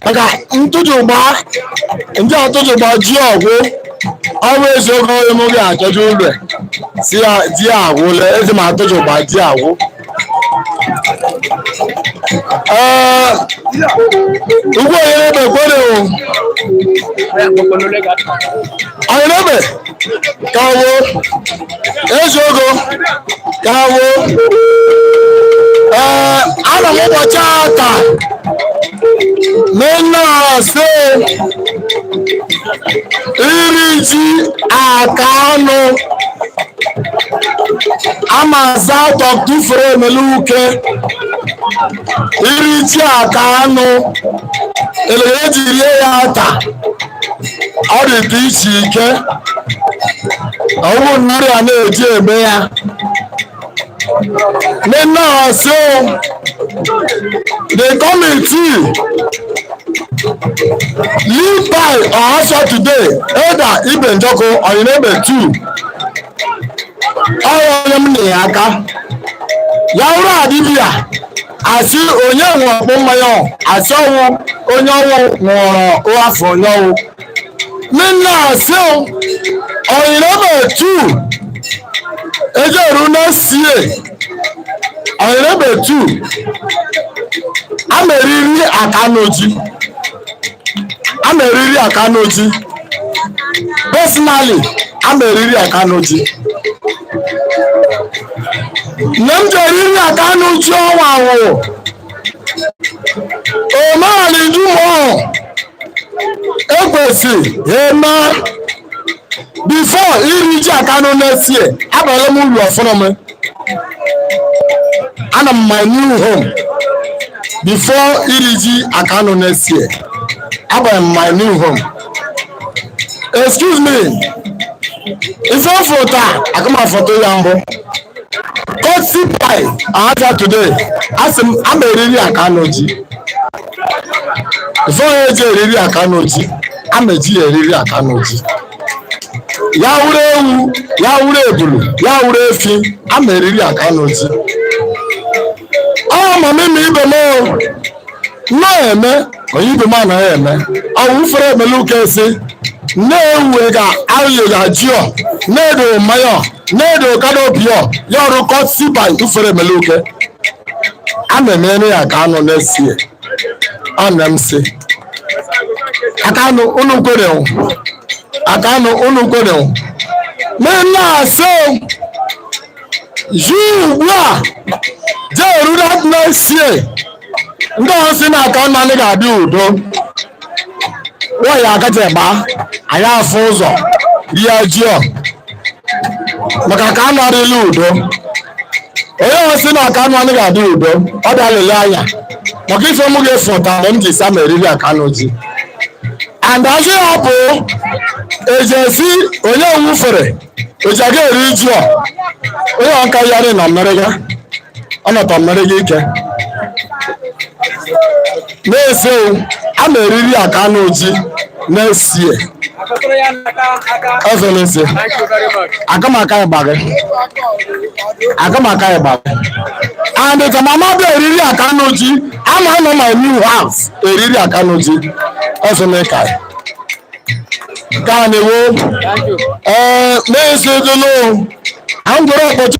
Maka ntụtụ gbaa ndị ọtụtụ gbaa ji ọgwụ ọrụ eziokwu onye m ga-achọcha ụlọ si ya di ya agwụla ezi ma atụtụ gbaa ji agwụ. Ee, ugwu onye ebe kwere o onye ebe ka wo eziokwu ka wo. Ee, ana m ụbọchị ata nínú ọ̀sẹ̀ iri ji Akanu amaza Dr. Fere Emeluke iri ji Akanu elere eji rie ya ata ọ dị dị iche ike ọwụ mmiri a na-eji eme ya nínú ọ̀sẹ̀ the committee lead by Ohafia today, Elder Ibe Njọkụ Oyinebe 2 ọrụ onye m na ya aka ya wụrụ adịbịa asị onye nwe ọkpụ mmanya asị ọnwụ onye ọnwụ nwụrụ afọ onye ọnwụ nne asị Oyinebe 2 ejeru na sie Oyinebe 2 ama eriri Akanu ji ama eriri Akanu ji personally ama eriri Akanu ji nne m ji eriri Akanu ji ọnwa wụ omenala ijumo ekwesị eme before iri ji Akanu na-esie abala m uru ọfụrụ m ana m my new home before iri ji Akanu na-esie abala m my new home. Excuse me, ife foto a aga m foto ya mbụ courtesy by Ohafia today asị m ama eriri Akanu ji ife onye eji eriri Akanu ji ama eji ya eriri Akanu ji ya wụrụ ewu ya wụrụ ebulu ya wụrụ efi ama eriri Akanu ji ọ mama ime ibe m na-eme onye ibe m anaghị eme ọ wụfere Emeluke esi na-ewu ga ayụga jio na-edo mmanya na-edo kanopio ya ọrụ courtesy by ufere Emeluke a na-emere ya ka anụ na-esie ana m si Akanu unu kwere Akanu unu kwere na-asị ji ugbu a jee erula na-esie ndị ọzọ si na Akanu anyị ga-adị udo nwanyị akacha gba anyị afụ ụzọ rie jio maka ka anụ adịla udo onye ọzọ si na Akanu anyị ga-adị udo ọ bịa lelee anya maka ife mụ ga-efu ta mgbe m ji sa ma eriri Akanu ji and azụ ya bụ ejesi onye wufere oji aga eri ji ọ onye ọka yarị na mmerịga ọ nọtọ mmerịga ike na-ese a na-eriri Akanu ji na-esie efelese akamaka ịgba gị akamaka ịgba gị and ka mama bịa eriri Akanu ji ama anọ my new house eriri Akanu ji efele ka ka na-ewo ee na-ese dolo angwere ọkpọchi.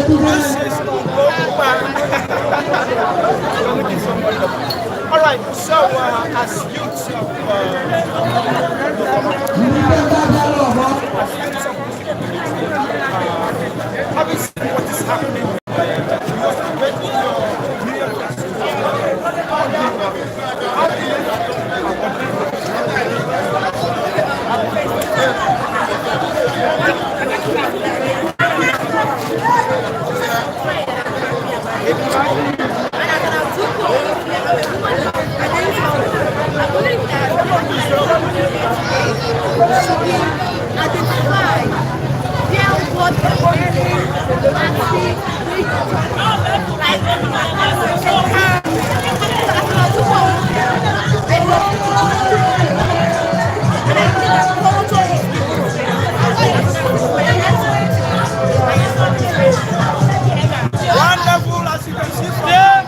All right, so as youths of having seen what is happening, you must have met with your Wonderful, as you can see from there.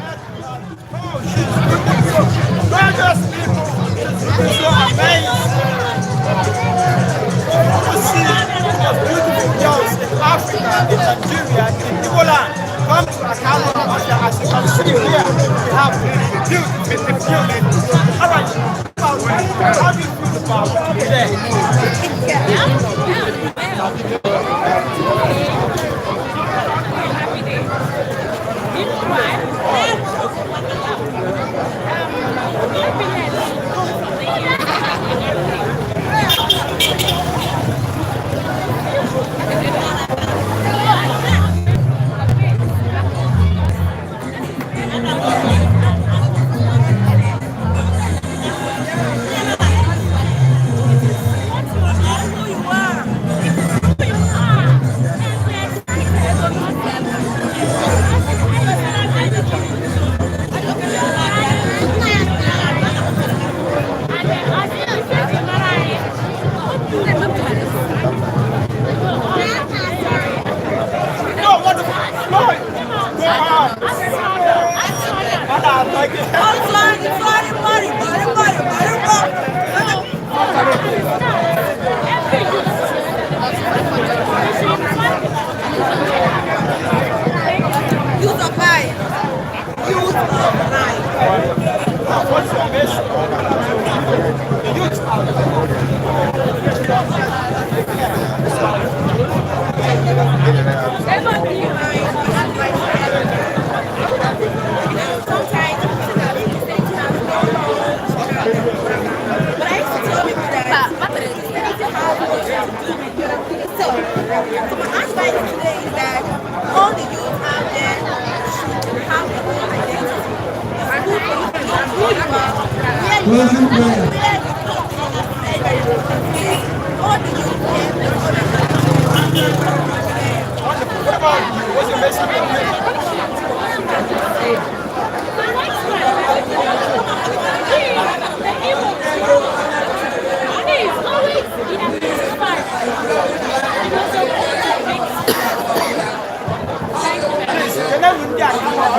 Oh, she's looking so gorgeous people. She's looking so amazing. You want to see the beautiful girls in Africa, in Nigeria, in Igbo land. Come to Akanu Ọhafịa. As you can see here, we have beautiful, beautiful. All right, how do you feel about today? No, wonderful. No, go on. Youth of life. Youth of life. What's your message? The youth are But I used to tell people that Christianity has what to do with itself. So my advice today is that all the youth out there should have their own identity. It's good for you to know who you are, where you are, and where you come from. Is very, very important. Please, all the youth here, all the Wonderful. What about you? What's your message? Please, can I read that?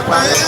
Bye.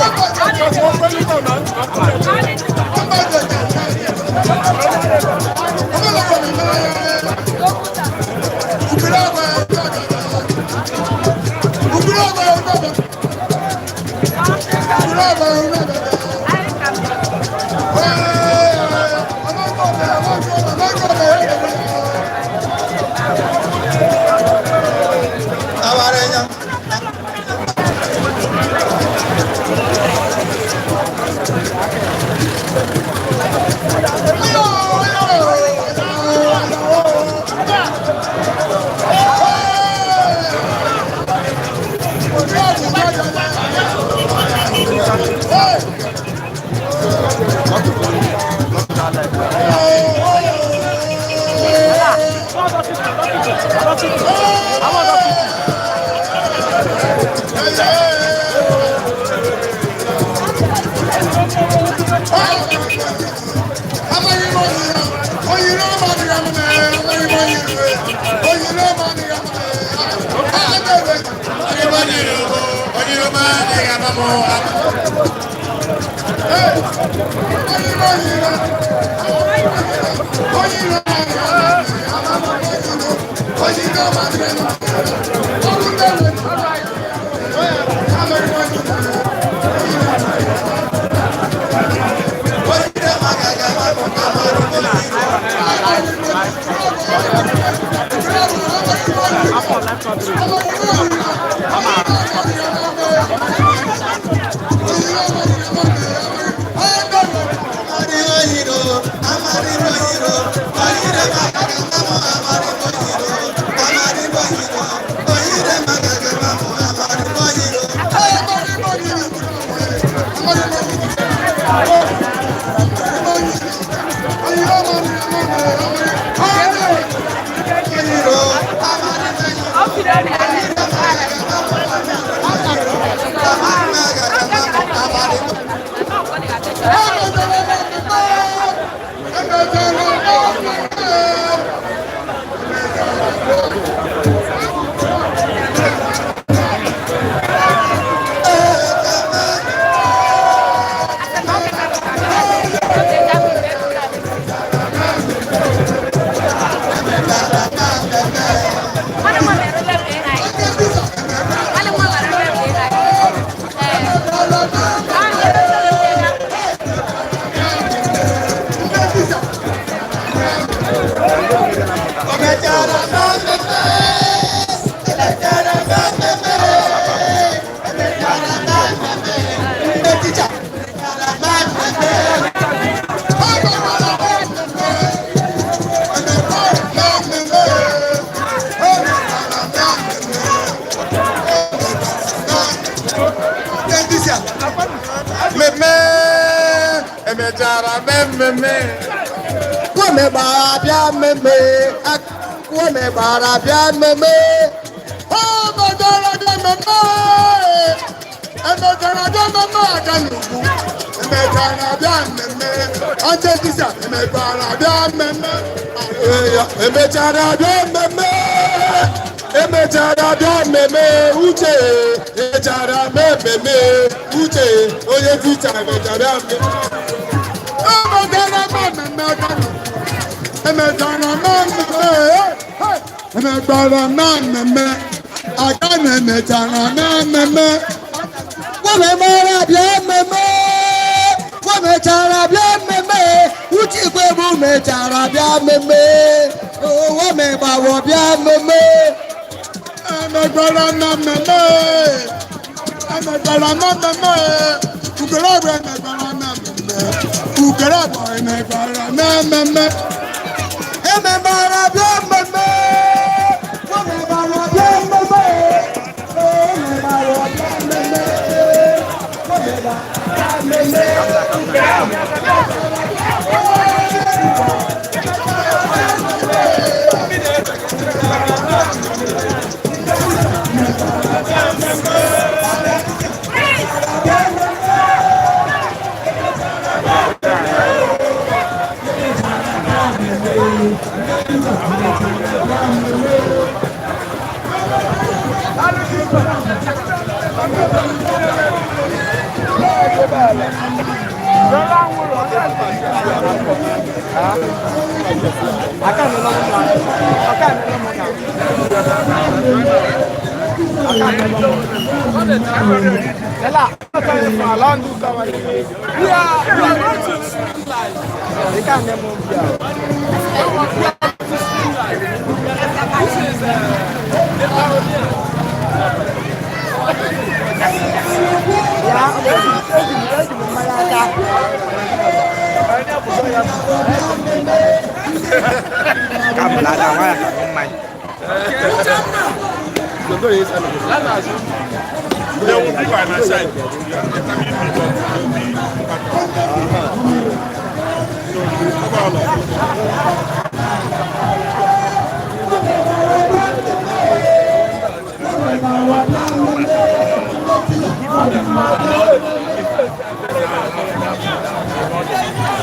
Thank you.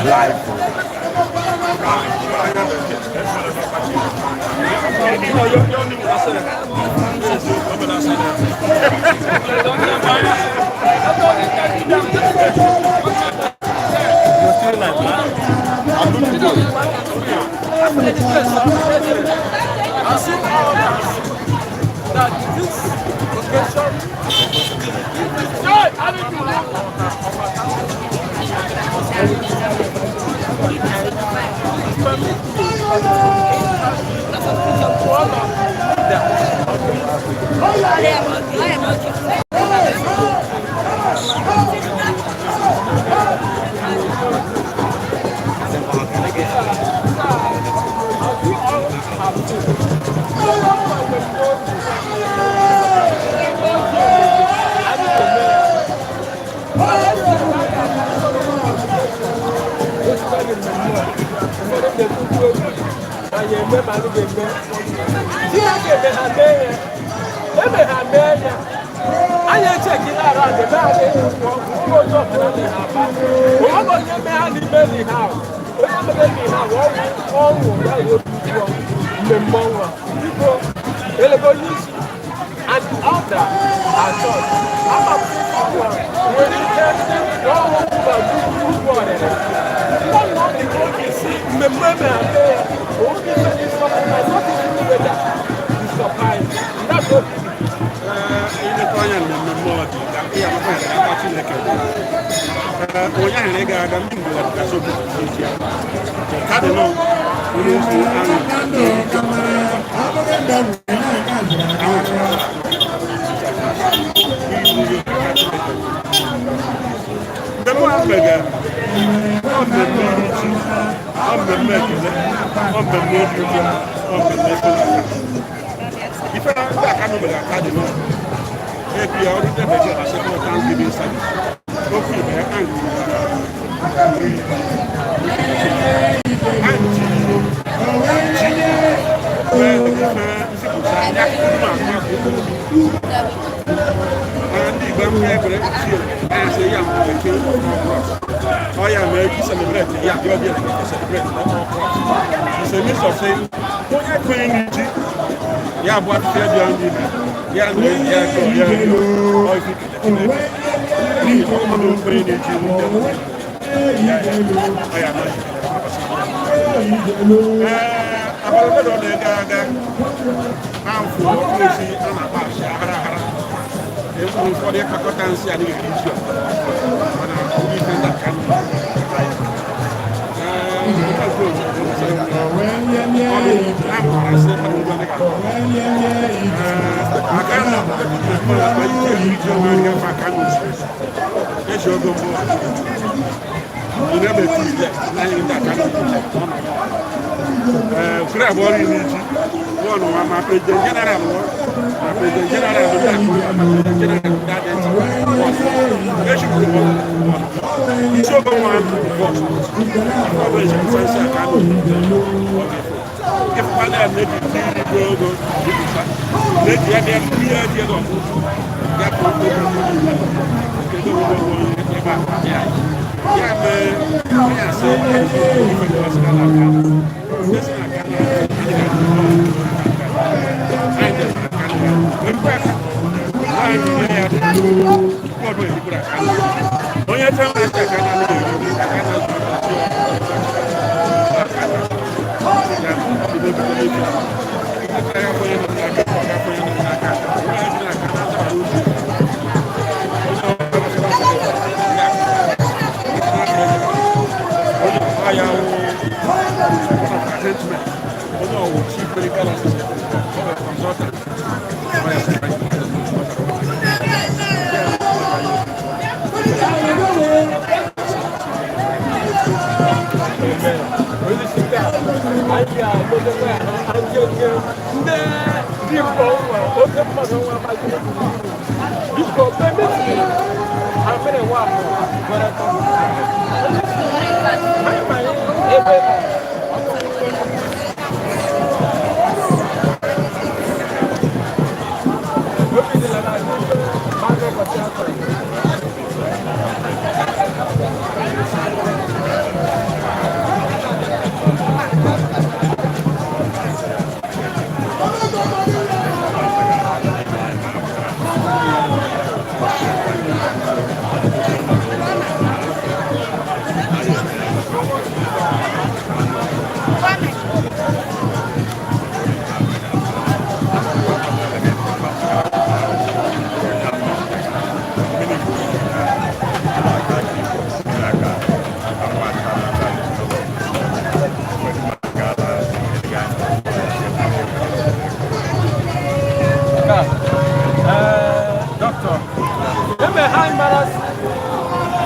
Live.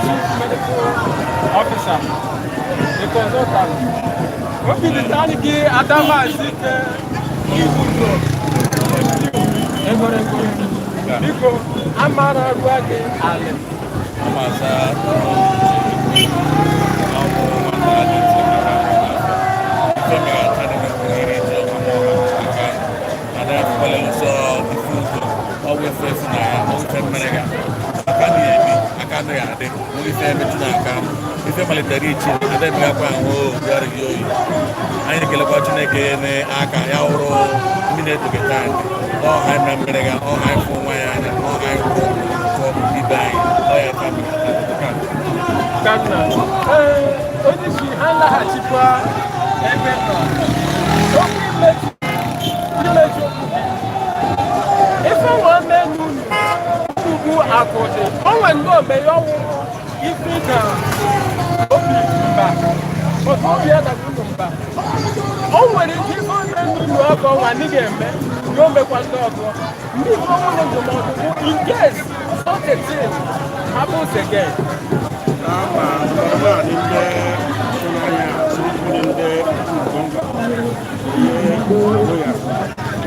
Chief Medical Officer, the consultant. Obi dị anyị gị Adamazi ike ibuzo egorego. Biko, amara ruo gị alị. Ife malitere ichi ademegakwa ahụ obi gị oyi. Anyị ekelekwa Chineke n'aka ya wụrụ ndị na-etoketa anyị ọha na mmere ga ọha ịfụ nwa ya anya ọha ịfụ ibe anyị ọya. Kanna ee, onye isi ha laghachikwa ebe nọ okwu imechi okwu gị. Ife nwa mee n'unu ugwu akụdị onwe ndị omeye ọnwụrụ ife na obi mba otu obi adaghị unu mba. O nwere ike ife ome n'unu ọgọ nwa ndị ga-eme ya omekwa ndị ọzọ ndị ife onwere ndụmọdụ bụ in case such a thing happens again. Ama ọrụ ndị anya ndị ngọngọ ihe ya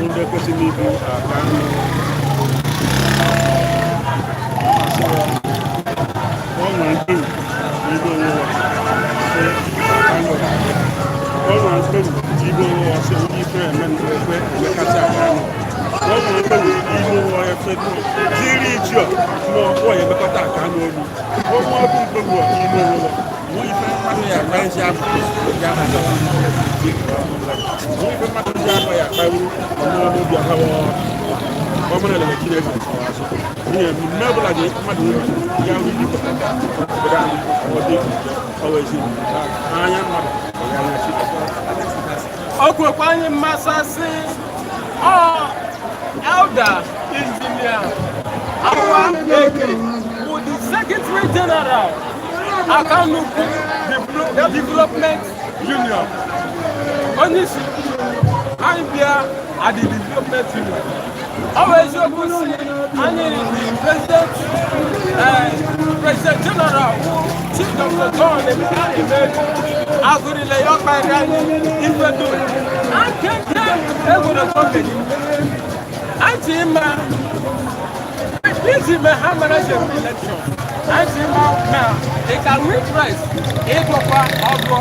ndị kwesịrị ibu aka ọ nwere mkpebi ibe onwe ya sị ọ nwere mkpebi ibe onwe ya sị ndị ife eme ekwe emekasị aka anụ ọ nwere mkpebi ibe onwe ya sị dịrị ichi ọ n'ọkwọ ya emekọta aka anụ olu ọnwa ọbụ mkpebi ime onwe ya mụ ife mmadụ ya akpa ezi afọ ya na mụ ife mmadụ ji akpa ya akpawuru ọmụọmụ obi akawa ọmụna lere Chineke azụ n'ihi mmemme ọbụla dị mmadụ obi ya wụ ijikọta obodo anyị ọ dị ọwa ezi anya mmadụ ọ anya Chineke. O kwekwa anyị mmasasị ọ Elder Engineer Awa Eke bụ the Secretary General Akanukwu Development Union. Onye isi anyị bịa at the Development Union. Ọ bụ eziokwu si anyị the President President General bụ Chief Dr. John Emeka Emegu agụrịla ya ọkparị anyị ife dum akeke egwere gọọmenti anyị ma iji mee ha mere jem election anyị ma na ị ka nwee interest ịgụkwa ọgụ.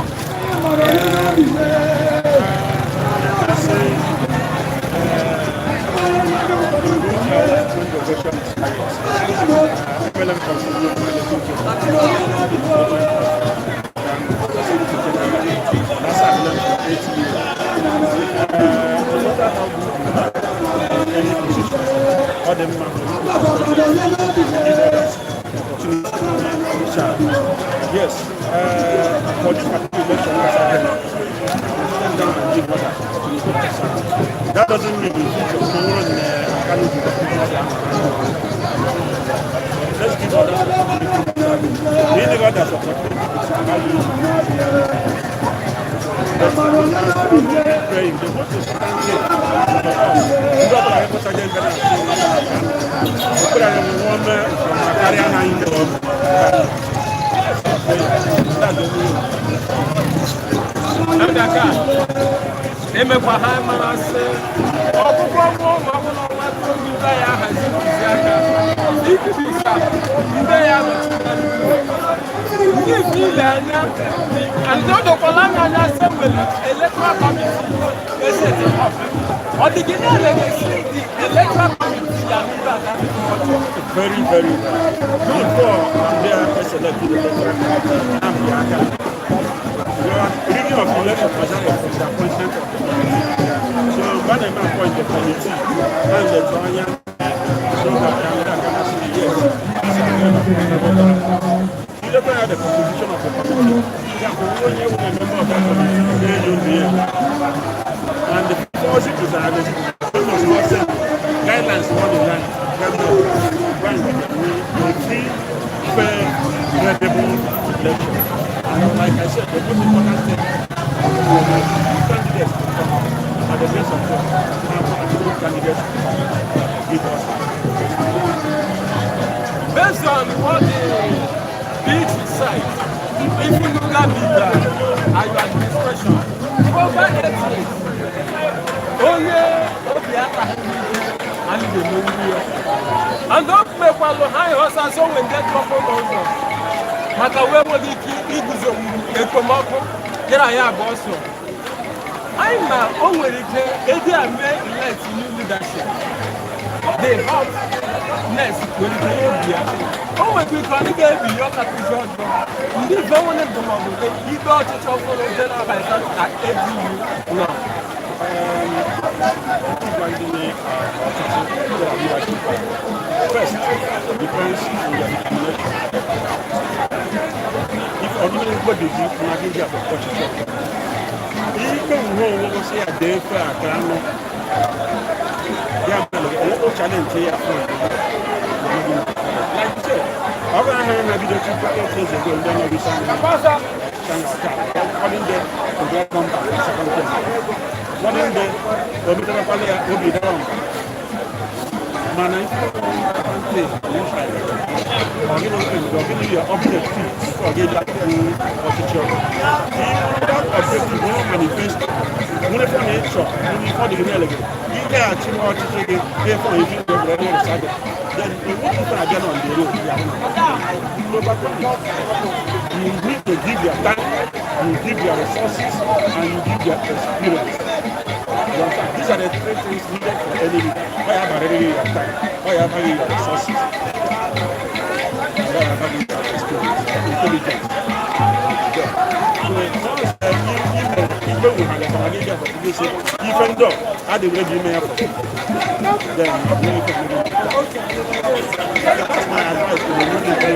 Yes, for this particular election, stand down and give others opportunity to serve. That doesn't mean in future, someone cannot do that. Let's give others opportunity to serve. We give others opportunity to serve. But praying, the most important thing for us, ndị ọbụla ekwechaghị ebe na karịa na anyị ndị ọbụ. Ndaka emekwa ha mara sị ọgwụgwọ nwa ụmụ ọbụla ọnwa oge ndị ya ahazi ntụziaka ikubisa ndị ya nọchite ndị ile anya ndị odokwala anya sị nwere electoral committee eseti up ọ dị gị na-elegesi the electoral committee ya n'ụlọ aka. Very, very well. Good for their selected electoral committee and the aka. The rigging of election was the appointment of the committee. So when I appoint the committee and the trial, so that I can say yes, this is the You look at the composition of the committee. Yeah, for one year, a member of that committee, they don't be. And the first is that they must not send guidelines on the line. A free, fair, credible election. And like I said, the most important thing for the candidates to come at the best of them, and good candidates give us. Based on what the PG side, if you gabiga and your administration over 8 years, onye obi ataghị anyị ga-emeriri ya. And o mekwalụ ha ịghọsa so nwe ndị trọpụ n'ụzọ maka wee nweghị ike iguzo ekpomọkụ yara ya abụọ so anyị, ma o nwere ike edi a mee elect new leadership, the hotness nwere ike ebi ya, o nwere ike ọ ga-ebi ya ọkatụzi ọjọọ. Ndị ife nwere ndụmọdụ gị ibe ọchịchị ọhụrụ general vice ka edu nọ. Gwa ndị ọchịchị leadership, first depends on their determination. If ọdịnihu mkpebi gị na gị ga ọchịchị ikpe nwe onwe sị ya dee efe a ka anụ ya mere onwekwo challenge ya fún. Like you said, ọ bụrụ na ha bido tupu 8 years ago, ndị ọnọdụ sana ụfọdụ ndị to welcome back the second term, ụfọdụ ndị obidokwala ya obi dara mba, mana ife ọ gịnị your objective before gị bịa ọchịchị ọzọ? That objective nwere manifesto, nwere ife na ịchọ, nwere ife ọ dị gị n'ele gị igaghachi ọchịchị gị ife na ife ndị ọbụla ndị then iwu ife abịa na on the road ya bụ you need to give your time, you give your resources, and you give your experience. You understand? These are the three things needed for any leader. Why have already your time? Why have your resources? And why have your experience? Intelligence. Yeah. So once igbe wụ ha gakọrọ gị bịa gị sị ife ndị a dị were gị ime ya for then you know ife. That's my advice to the new leader.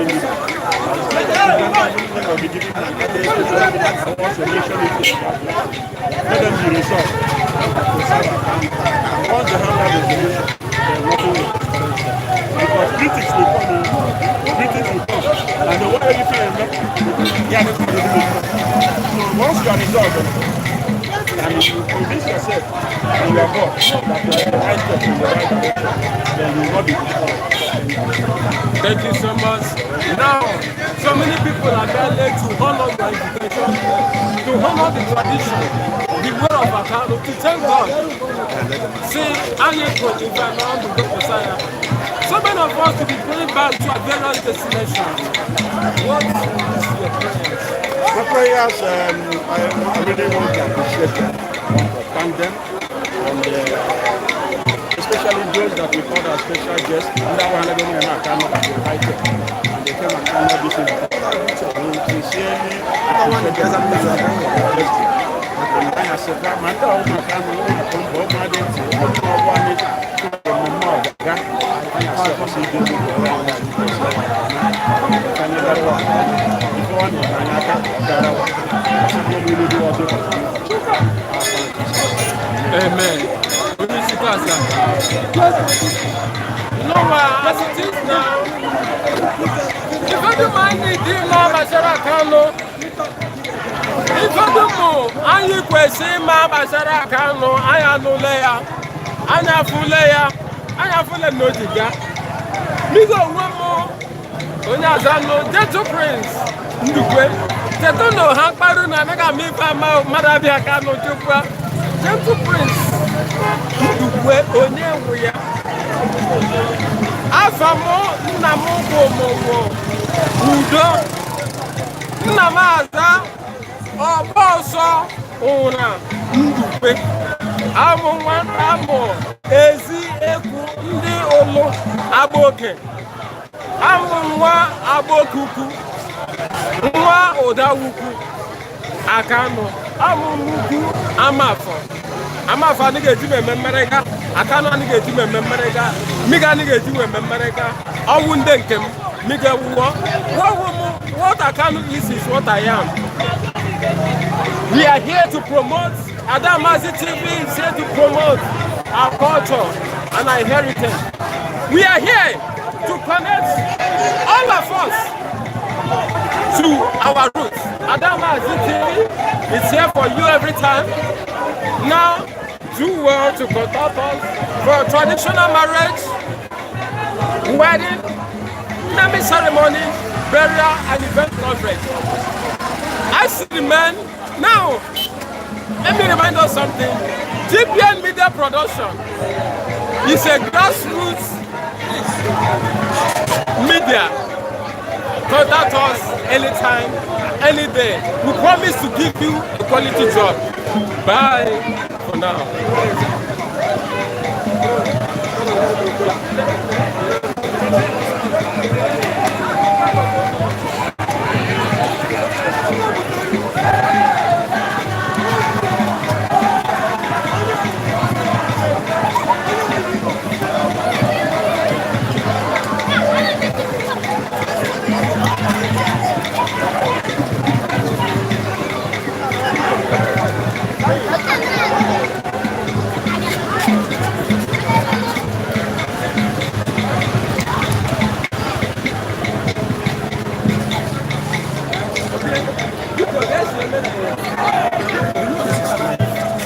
Let them be resolved to serve our country. Once they have that resolution, then nothing will discourage them. Because critics will come, critics will come, and they want everything and yeah, that's what they do. So once you are resolved, and you convince yourself and your God that you are in the right step in the right direction, then you will not be discouraged. Thank you so much. Now, so many people are there to honor your invitation, to honor the tradition, the way of Akanu, to thank God. See, anyị could environment to go Messiah. So many of us to be going back to our various destinations. What is your prayers? My prayers, I really want to appreciate them, want to thank them, and especially those that we call our special guests. And that one, I don't know, I cannot be invited, and they came and honor this invitation. We sincerely appreciate them and and I said, "Ma ndị ọbụla ka anụ ụlọ mbọ ụmụ adị ntị ọbụla ọgbọ anyị mmemme ọgaga anyị asị ọsị ide oge ọrụ anyị ka anyị gara ife ọ na anyị aka gara ọsị ndị elu dị ọzọ." Amen. Onye isi kasa. You know what, as it is now, ife dum anyị dị mma gbasara Kanu, ife dum anyị kwesịrị ịma gbasara Kanu, anyị anụle ya, anyị afụle ya, anyị afụle n'ojiga. Migo onwe m onye azanụ Gentle Prince Ndukwe, cheta na ha mkparụ na anaghị ama ife ama mmadụ abịa Kanu chukwu. Gentle Prince Ndukwe onye nwe ya. Afa m nna m bụ mụwụ udo, nna m aza ọgba ọsọ ụra Ndukwe, amụ nwata amụ ezi ekwu ndị ụlụ agboke, amụ nwa agboke ukwu, nwa ụdawukwu Akanụ, amụ nnukwu amafọ amafọ anaghị eji m eme mmerịga Akanụ, anaghị eji m eme mmerịga miga, anaghị eji m eme mmerịga ọnwụ ndị nke m miga wụọ wọwụ m. What Akanu is what I am. We are here to promote. Adamazi TV is here to promote our culture and our heritage. We are here to connect all of us to our roots. Adamazi TV is here for you every time. Now, do well to contact us for traditional marriage, wedding, naming ceremony. burial and event coverage. I see the man. Now, let me remind us something. GPN Media Production is a grassroots media. Contact us anytime, any day. We promise to give you a quality job. Bye for now.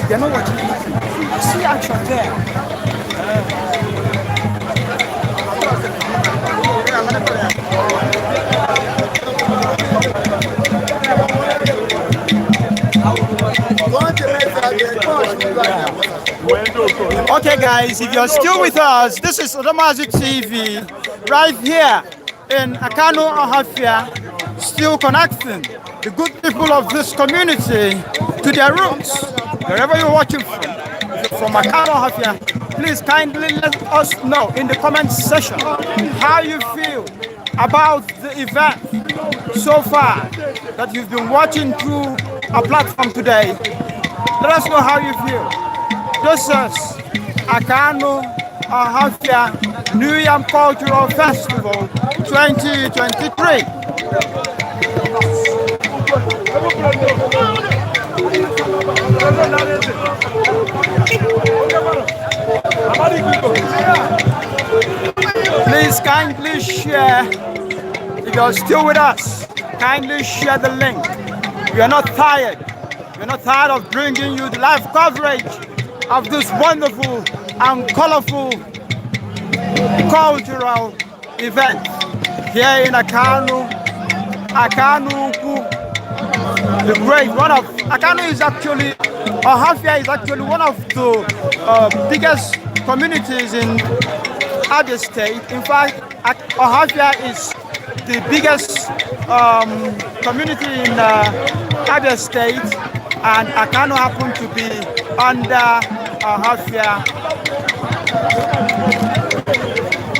They're not watching anything. I see action there. Okay, guys, if you're still with us, this is Odomazi TV right here in Akanu Ohafia, still connecting the good people of this community to their roots. Wherever you're watching from Akanu Ohafia, please kindly let us know in the comment section how you feel about the event so far that you've been watching through our platform today. Let us know how you feel. This is Akanu Ohafia New Yam Cultural Festival 2023. Please kindly share. If you're still with us, kindly share the link. We are not tired. We are not tired of bringing you the live coverage of this wonderful and colorful cultural event here in Akanu, Akanu Ukwu, the great one of Akanu is actually, Ohafia is actually one of the biggest communities in Abia State. In fact, Ohafia is the biggest community in Abia State, and Akanu happened to be under Ohafia.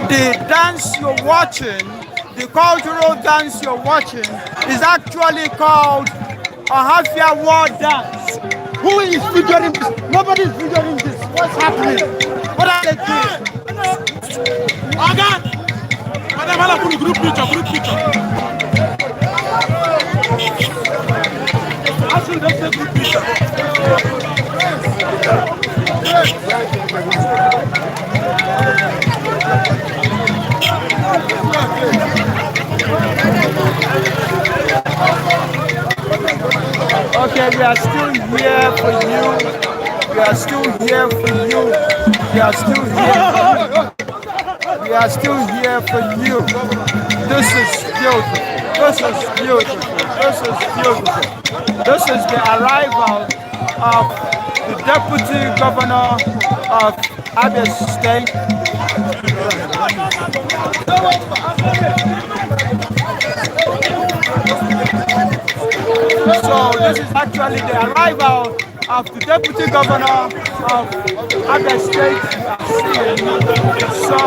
The dance you're watching, the cultural dance you're watching, is actually called Ohafia War Dance. Who is featuring this? Nobody is featuring this. What's happening? What are they doing? Group picture, group picture. Group picture. Okay, we are still here for you. We are still here for you. We are still here for you. We are still here for you. This is beautiful. This is beautiful. This is beautiful. This is the arrival of the Deputy Governor of Abia State. So this is actually the arrival of the Deputy Governor of Abia State. So,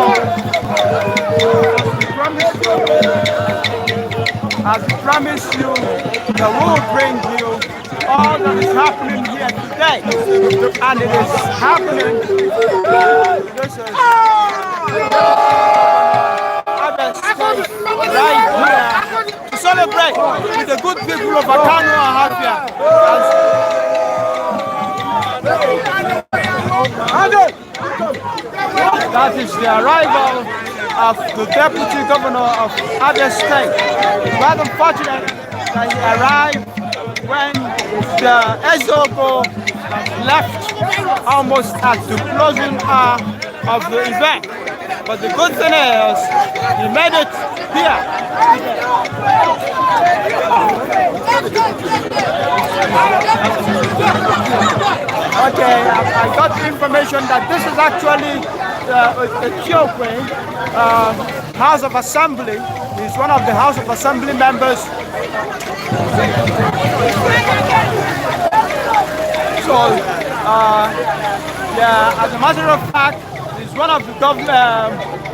as we promised you, that we will bring you all that is happening here today. And it is happening. This is Abia State right here to celebrate with the good people of Akanu Ohafia. That is the arrival of the Deputy Governor of Abia State. Rather unfortunate that he arrived when the Ezeogo left almost at the closing hour of the event. But the good thing is, he made it here. Okay, I got the information that this is actually the Ethiokwe House of Assembly. He's one of the House of Assembly members. So, yeah, as a matter of fact, he's one of the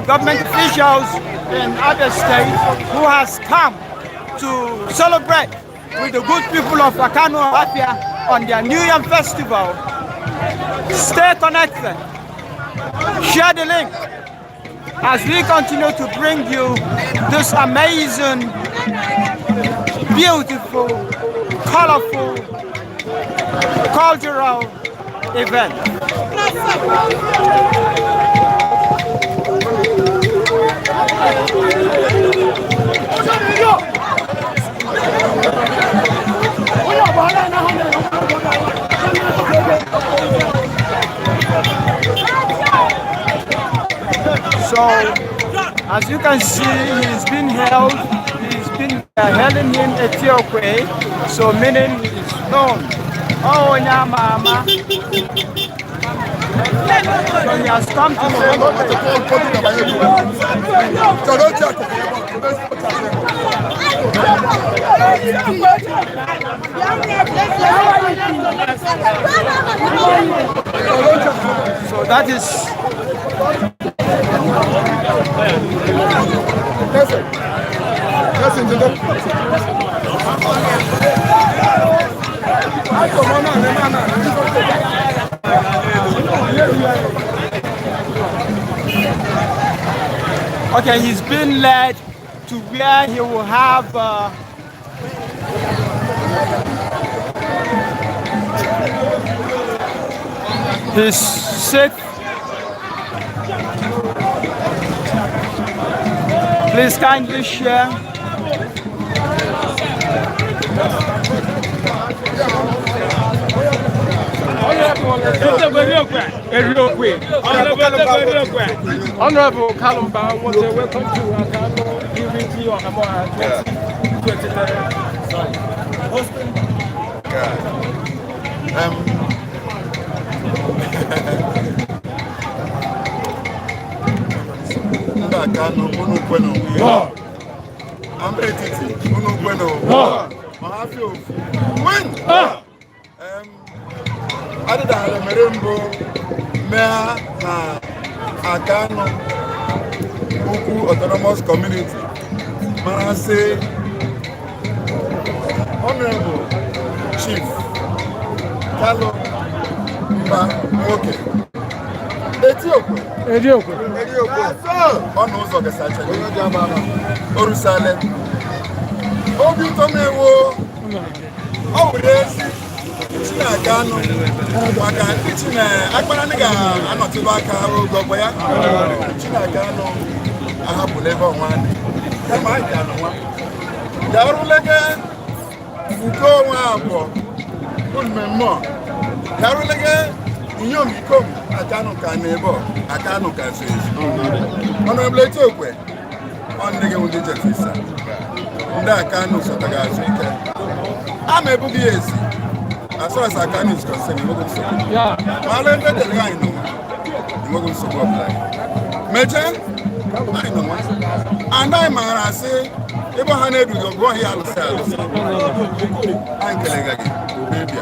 government officials in Abia State who has come to celebrate with the good people of Akanu Ohafia on their New Year Festival. Stay connected. Share the link as we continue to bring you this amazing, beautiful, colorful, cultural event. So, as you can see, he's been held, he's been hailing him Ethiokwe, so meaning he is known. Oh, mama. So he has come to So that is. Okay, he's been led to where he will have his seat. Please kindly share. Honorable Kalumba, welcome to Akanu Unity Ohamoha 2023. Akanu unu kwenu. Ambetiti unu kwenu. Ohafia ofu. Win. Adịdara mere mbụ mee na Akanu Ukwu Autonomous Community mara sị Honorable Chief Kalu Mba nwoke Ethiokwe Ethiokwe ọnụ ụzọ gasachara Orusale obi ụtọ m ewo ọ wụrụ ezi Chinakanu maka ndị Chinakpara ndị ga-anọtụrụ aka oge ọgbọ ya Chinakanu ahapụla ebe ọnwa dị kama anyị ga-anọnwa garulege uko onwe abụọ mmemme garulege inyom ikom Akanu ka na ebe Akanu ka so ezi Honorable Ethiokwe ọ ndị gị ndị jefisa ndị Akanu sọtaga azụ ike ama ebughị ya ezi. As far as Akanu is concerned, you won't stop. Yeah. Major, I know. And I'm going to say, if I had to go here, I'll say, I'm going to baby.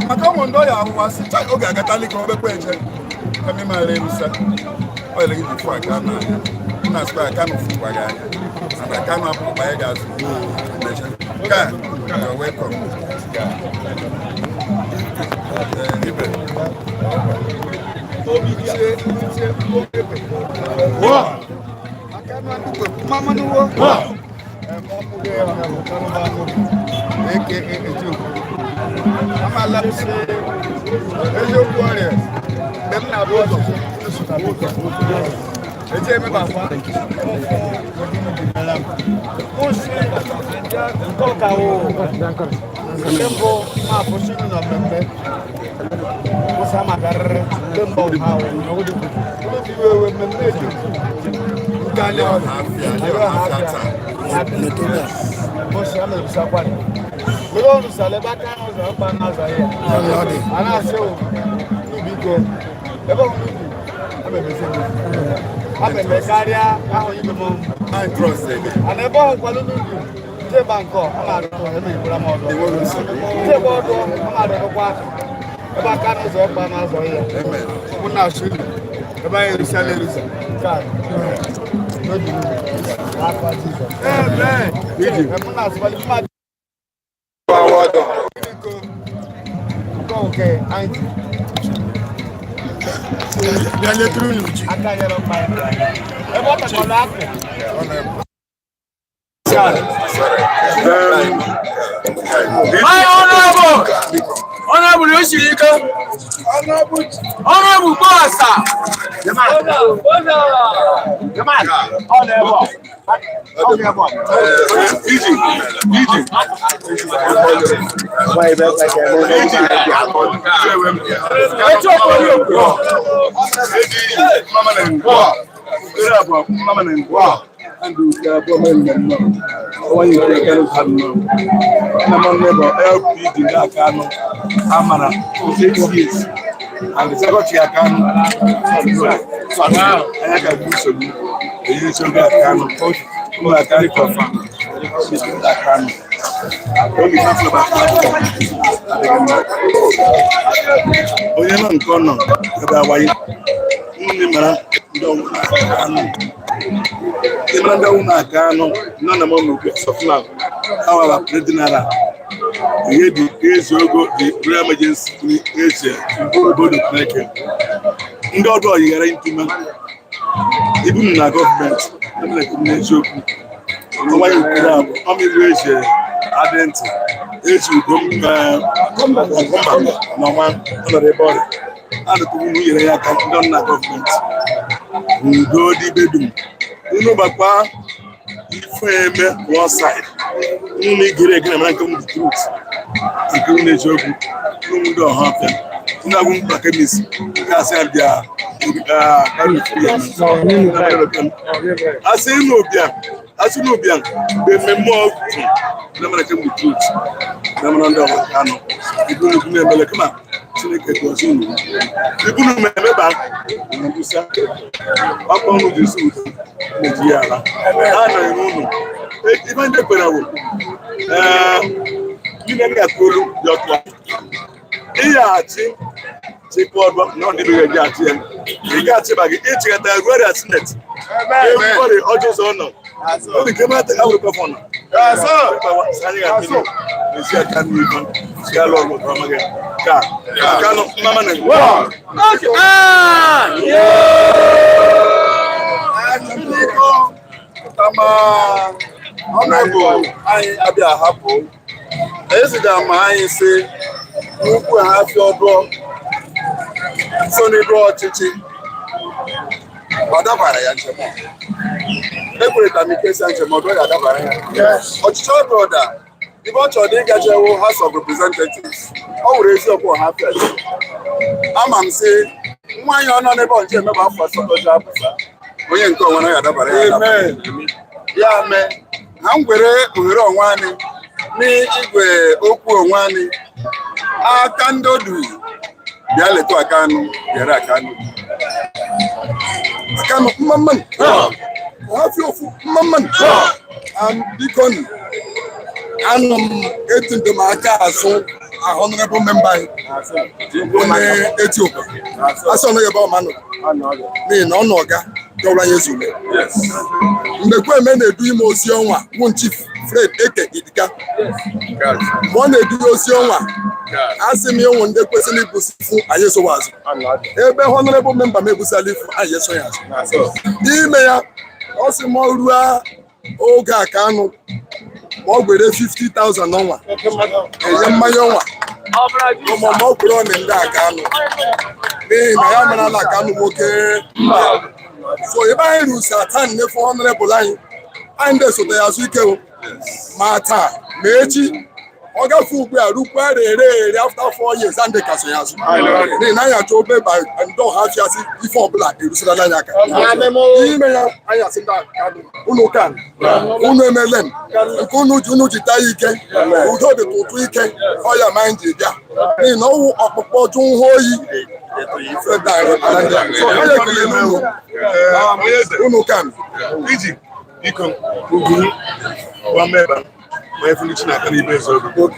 I come on, I was okay. I got a little bit of come in my lane, sir. Oh, before I come now. I can't and I cannot buy gas. You're welcome. Kwụsị ama garịrị kemgbe ọha ahụ. Iwe mmemme eji nke anyị ọha bọ́sì àmì ìbísàkwani lórí ọ̀run sàlẹ̀ bá ká ọ̀zọ̀ ọ̀pá náà zọ̀ yẹ àná àṣẹ ò níbi kọ ebe ọ̀hún níbi abẹ̀mẹsẹ̀ mi abẹ̀mẹ̀ káríà ahùn yìí mọ̀ àná ebe ọ̀hún kwalụ n'ubi jeba nkọ ama àdụtọ eme ìgbura m ọdọ jeba ọdọ ama àdụtọkwa ebe aka na ụzọ ọkpa na azọ ya mụ na asụ unu ebe anyị erisa na erisa nke a n'obi n'afọ Jizọs. Amen. Mụ na asụkwalị mmadụ. Ebe ọ takọrọ akụ. My honorable, honorable Yoshirika, honorable Bosa. LPD Akanu Amara 6 years and the secretary Akanu anya ka bụ nsogbu eyi nsogbu Akanu ụmụ Akanu kọfa Akanu oge onye nọ nke ọ nọ ebe awayi nne mara ndị ọnwụ na-aka anụ ndị mara ndị ọnwụ na-aka anụ nọ na mọmụ sọfla awara president ihe dị eze ogo dị royal majesty eze obodo Chineke ndị ọdụ ọyighara ntụma ibu na gọọmenti n'eziokwu ọnwa ya ukwu abụ ọmịrụ eze adị ntị eji ugo mba na ọnwa ọnọdụ ebe ọrịa a na-ekwu nyere ya aka ndị na gọọmenti udo dị ibe dum unu gbakwa ife eme one side unu igere egere mara nke m bụ truth nke m na-eziokwu unu ndị ọha ọfịa unu agwụ mkpa kemis nke asị abịa asị n'ụbịa asị n'ụbịa mgbe mmemme ọgwụ na mara nke m bụ truth na mara ndị ọha anọ ibu nnukwu na-emele kama Chineke gọzie unu ibu unu emeba na mbusa ọkpọ unu ji esi udo na-eji ya ala a nọnyere unu ife ndị kwere bụ ndị na-eme olu dị ọtụ ịyaghachi chịkwa ọdụ na ọ dịbeghị eji achị ya ị ga-achịba gị ịchịkọta ruo ya sineti ebọrị ọjọ ụzọ ọ nọ obi ka ebe awụrụ gọvanọ anyị ga-atụrụ esi aka n'ihu si alụ ọgụ ọma gị ka Akanụ mama na Kama ọnọdụ anyị abịa ahapụ ezigara ma anyị si n'ukwu ha afịa ọdụọ so n'iru ọchịchị ọ dabara ya njem a ekwereta m ike si njem ọdụọ ga-adabara ya ọchịchị ọdụ ọda ibe ọ chọrọ ịgajewo House of Representatives ọ wụrụ eziokwu ha fes ama m sị nwaanyị ọ nọ n'ebe ọ nche emebe afọ asatọ ji apụta onye nke onwe na ga-adabara ya ya mee ha m gwere ohere onwe anyị n'igwe okwu onwe anyị aka ndị odu bịa leta Akanụ bịara Akanụ Akanụ mma mmanụ ọhafịa ofu mma mmanụ biko nụ anụ m etu ndụmaka azụ honorable member anyị onye Etiopia asị ọnụ ebe ọma nọ n'ihi na ọ nọ ọga dọwara ya ezule mgbe Kweme na-edu ime ozi ọnwa wụ Chief Fred Eke Idika mgbe ọ na-edu ya ozi ọnwa asị m ịnwụ ndị kwesịrị ibusi ifu anyị esowa azụ ebe honorable member m ebusala ifu anyị eso ya azụ n'ime ya ọ sị m ruo oge Akanụ ma ọ gwere 50,000 n'ọnwa enye mmanya ọnwa ma ọ kwere ọnị ndị Akanụ n'ihi na ya mara na Akanụ nwoke so ebe anyị ruru atan n'efu honorable anyị anyị ndị esote ya azụ ike ma taa ma echi Ọ gafe ugbu a rukwa ere ere after 4 years ndị kasị ya azụ n'ihi na anyị achọ obe ba ndị Ọhafịa sị ife ọbụla erusila anyị aka n'ime ya. Anyị asị ndị Akanụ, unu kan unu emele m nke unu ji unu ji taa ike udo dị ụtụ ike ọya ma anyị ji bịa n'ihi na ọwụ ọkpụkpọ jụ nha oyi. So anyị ekele unu, unu kan. Iji biko uguru gwa mmeba ma efu Chinaka n'ibe eziokwu.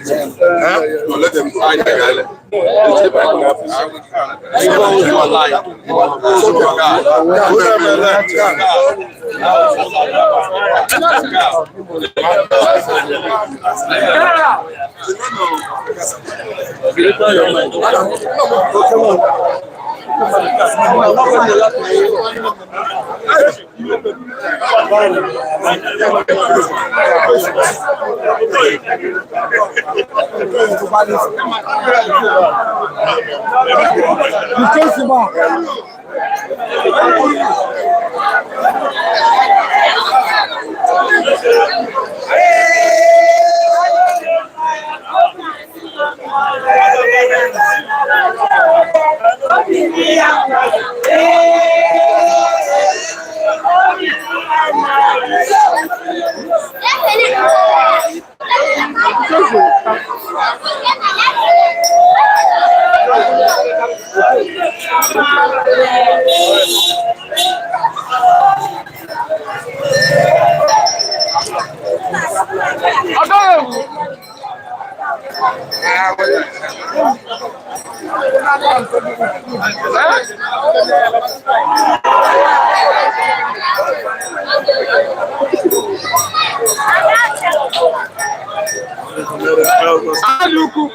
Alukwu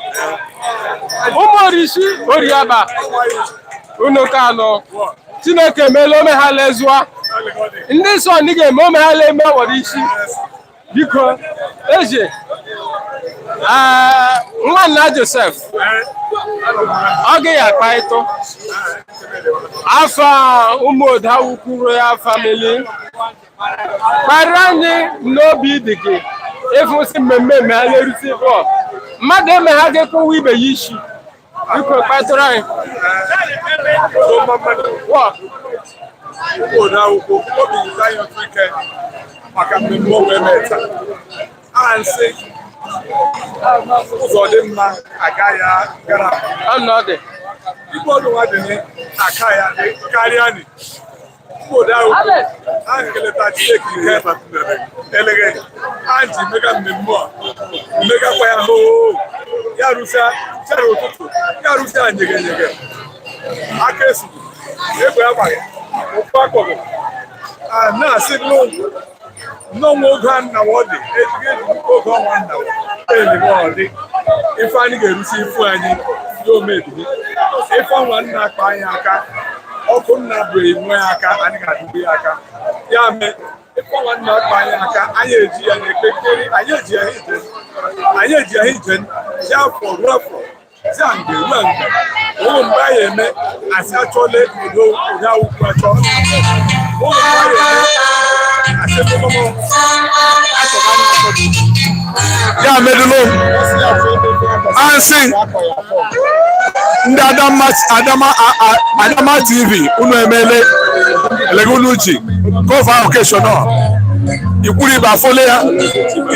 ụmụ orisi oriaba unu ka anọ Chineke emeela omeghala ezụa ndị nsọ ndị ga-eme omeghala eme were isi. Biko eze, nwanna Joseph ọ gaghị akpa ịtụ afọ ụmụ Odawukwu royal family kparịrị anyị n'obi dị gị ịfụsị mmemme emeghala erute bọọlụ mmadụ emegha gị kwụwa ibe ya isi. Biko kpatụrụ anyị. Ụmụ Odawukwu, obi dị anyị ụtọ ike maka mmemme o wee mee taa. A nsị ụzọ dị mma aga ya gara igbe ọdụ nwa dị aka ya dị karịa ni. Ụmụ Odawukwu, anyị keleta Chineke ike eleghe anyị ji mega mmemme a mmegakwa ya hoo ya rụsịa chere ụtụtụ ya rụsịa nyege nyege aka esugbu egbe agbaghị ụkwụ akpọghị a na-asị n'ọnwa oge a nna ọ dị ejighị eji oge ọnwa nna enyi ọ dị ife anyị ga-erusi ifu anyị ya omebili ife ọnwa nna akpa anyị aka ọkụ nna bụ enwe aka anyị ga-adịbe ya aka ya mee ife ọnwa nna akpa anyị aka anyị eji ya na-ekpekere anyị eji ya ije anyị eji ya ije si afọ ruo afọ si mgbe ruo mgbe ụmụ mgbe anyị eme asị achọla udo Odawukwu achọ ụmụ mgbe anyị eme asị mụmụmụ Ya medụlụ asị ndị Adama Adama Adama TV, unu emele elega unu ji cover occasion ọ ikwuru ibe afọle ya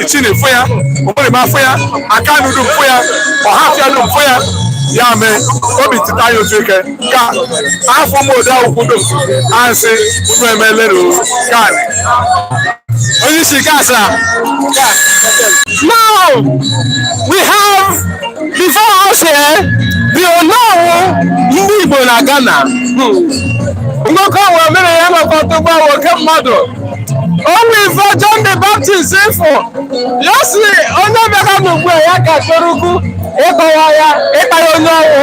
ichini fụ ya ụmụrịma afọ ya aka nudu fụ ya Ọhafịa dum fụ ya. Ya mee obi tita anyị otu ike ka afọ ụmụ Odawukwu dum asị unu emele kan onye isi kasa. Now we have before us here the Onowu ndị Igbo na Ghana. Nwoke nwe mere ya nọkọta ụgbọ nwoke mmadụ onwe ife John the Baptist ịfụ ya si onye bịara n'ugbu a ya ka chọrọ ukwu ịkọwa ya ịkpa ya onye ọnwụ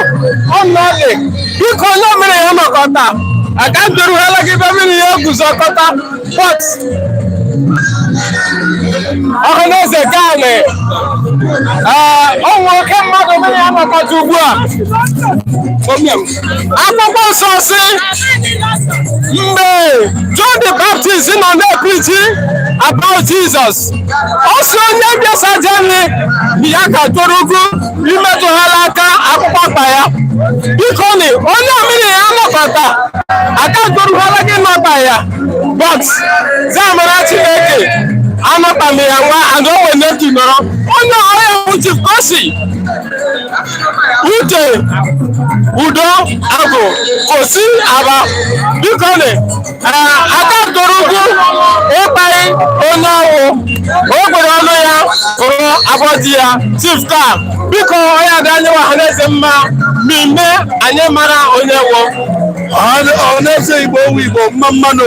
ọnọdụ. Biko onye mere ya nọkọta aka ndoruhala gị ebe mmiri ya eguzokọta, but ọhaneze gani Ee, ọ nwe oke mmadụ mmiri ya nọkọta ugbu a. Akwụkwọ nsọ si mgbe John the Baptist nọ na-epreach about Jesus, ọ sị onye bịasajeni ya ka toro ugwu imetụghala aka akwụkwọ akpa ya. Biko ni onye mmiri ya nọkọta aka torughara gị nọkpa ya, but zamara Chineke anọkpami ya nwa and o wee netu nọrọ onye ọhịa bụ Chief Kosi Uche Udo Agụ Kosi Aba. Biko ni aka toro ugwu ịkparị onye ọwụ o gwere ọnụ ya fụrụ abọ di ya. Chief ka biko onye ada anyị Ọhaneze mma mmemme anyị mara onye wụ. Ọhaneze Igbo owu Igbo mma mmanụ.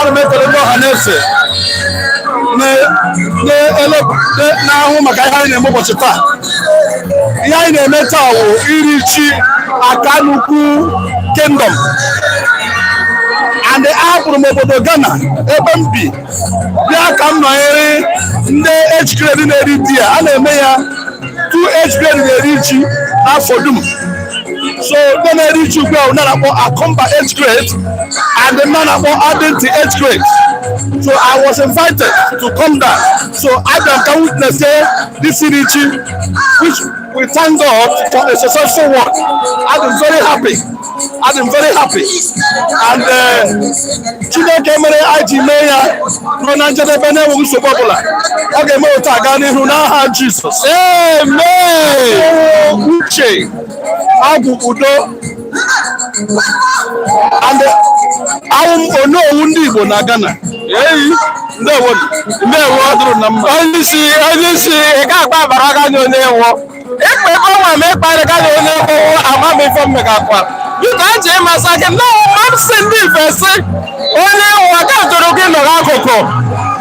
Ana m ekele ndị Ọhaneze na-ahụ maka ihe anyị na-eme ụbọchị taa. Ihe anyị na-eme taa wụ iri ji Akanukwu Kingdom, and ahapụrụ m obodo Ghana ebe m bi bịa ka m nọnyere ndị age grade na-eri di ya. A na-eme ya two age grade na-eri ji n'afọ dum. So ndị na-eri ji ugbu a na-akpọ Akomba age grade and ndị na-akpọ Adinti age grade. So I was invited to come down, so I can witness this iri ji, which we thank God for a successful one. I'm very happy, I'm very happy, and Chineke mere anyị ji mee ya ruo na njedebe na-enweghị nsogbu ọbụla. Ọ ga-eme otu a gaa n'ihu n'aha Jizọs. Amen. Uche Agwụ Udo, and awụ m onowu ndị Igbo na Ghana. Eyi. Ndewo. Ndewo. Dụrụ na mma. Onye isi, onye isi, ị ga-agba abara aka nye onye nwụ ịkpa ebe ọnwa ma ịkparị aka nye onye nwụ ama m ife mmegakwa. Biko eji ịmasa gị na ọma si ndị ife si onye nwụ aka tụrụ gị nọrọ akụkụ